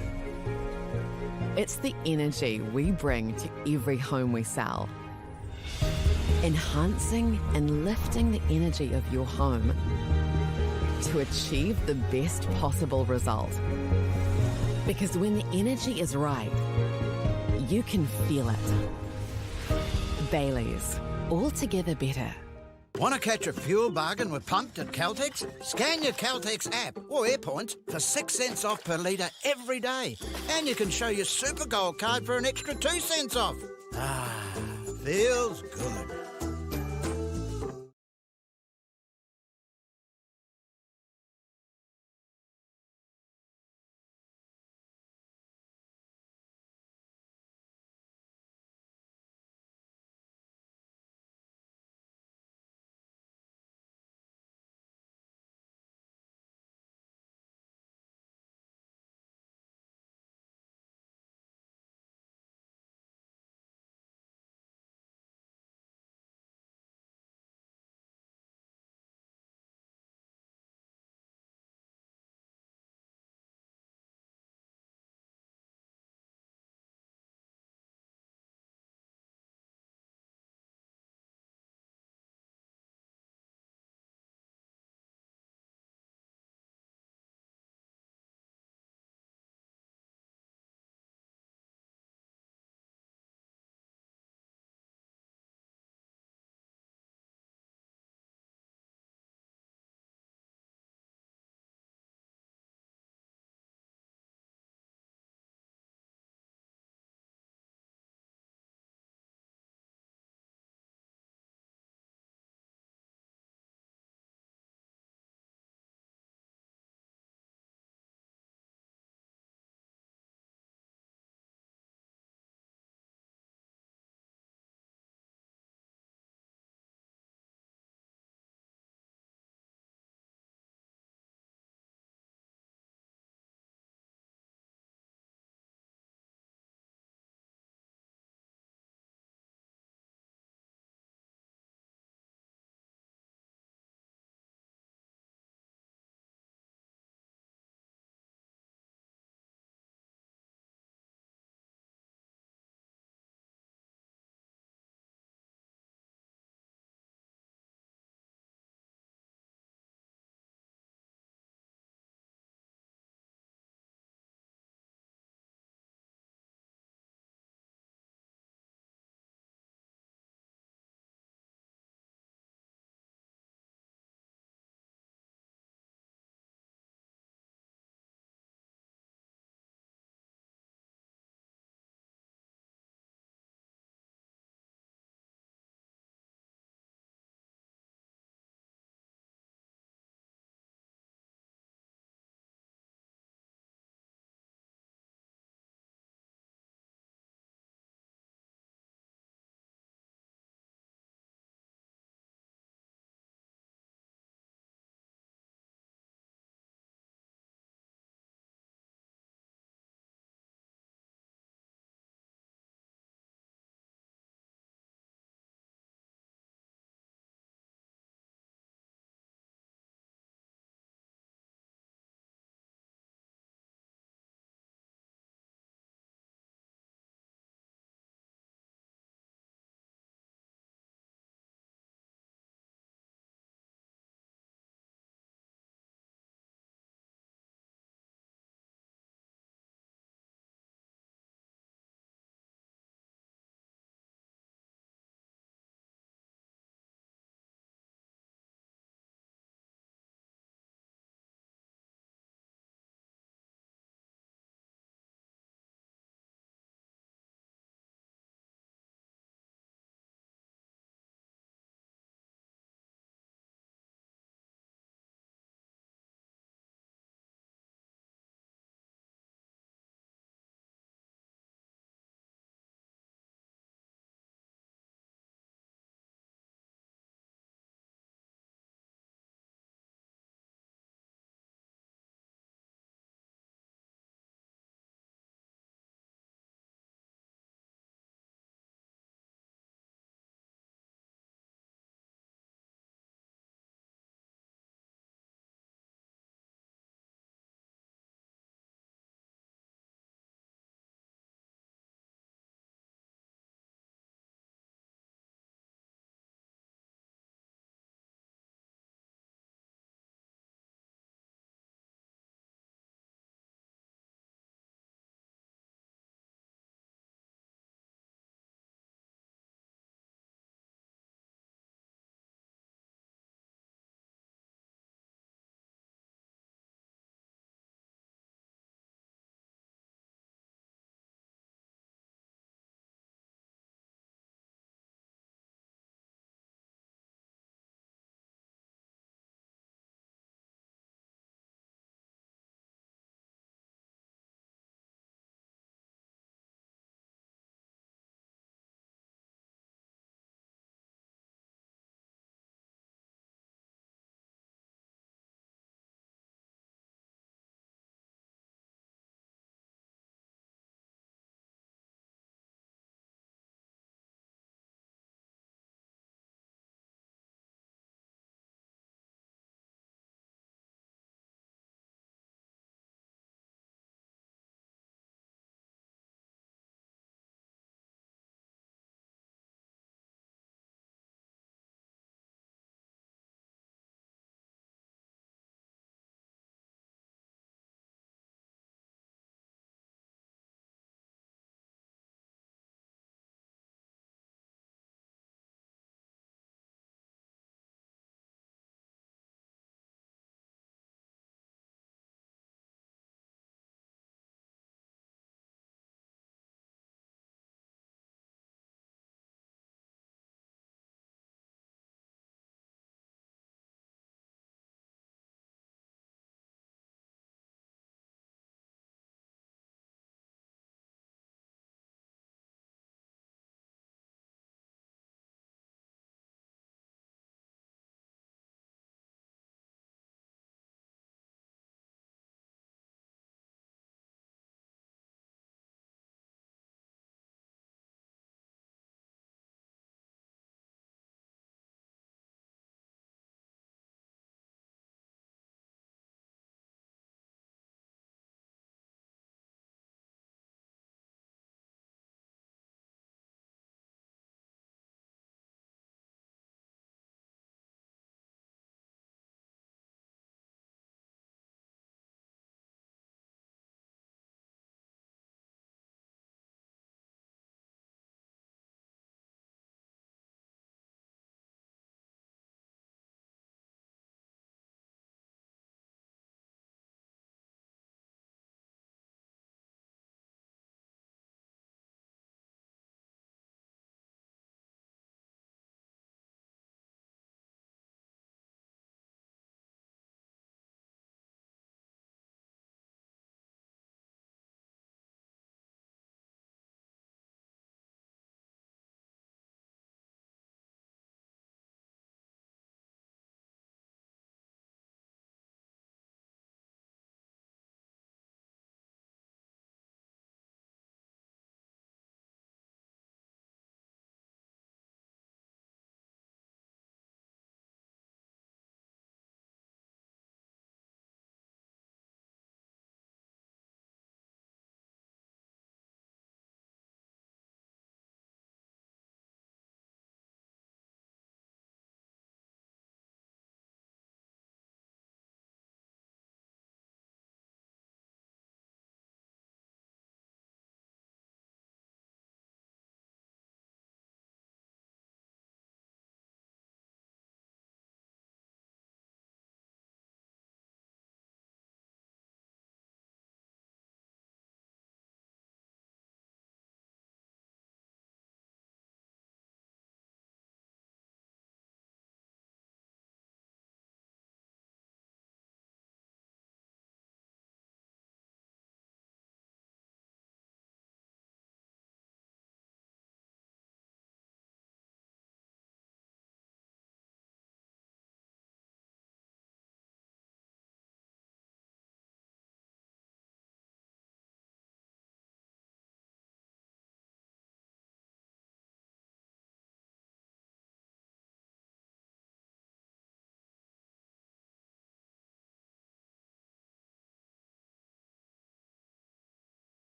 It's the energy we bring to every home we sell. Enhancing and lifting the energy of your home to achieve the best possible result. Because when the energy is right, you can feel it. Bayleys, altogether better. Want to catch a fuel bargain with Pumped at Caltex? Scan your Caltex app or Airpoints for 6 cents off per litre every day. And you can show your Super Gold card for an extra 2 cents off. Ah, feels good.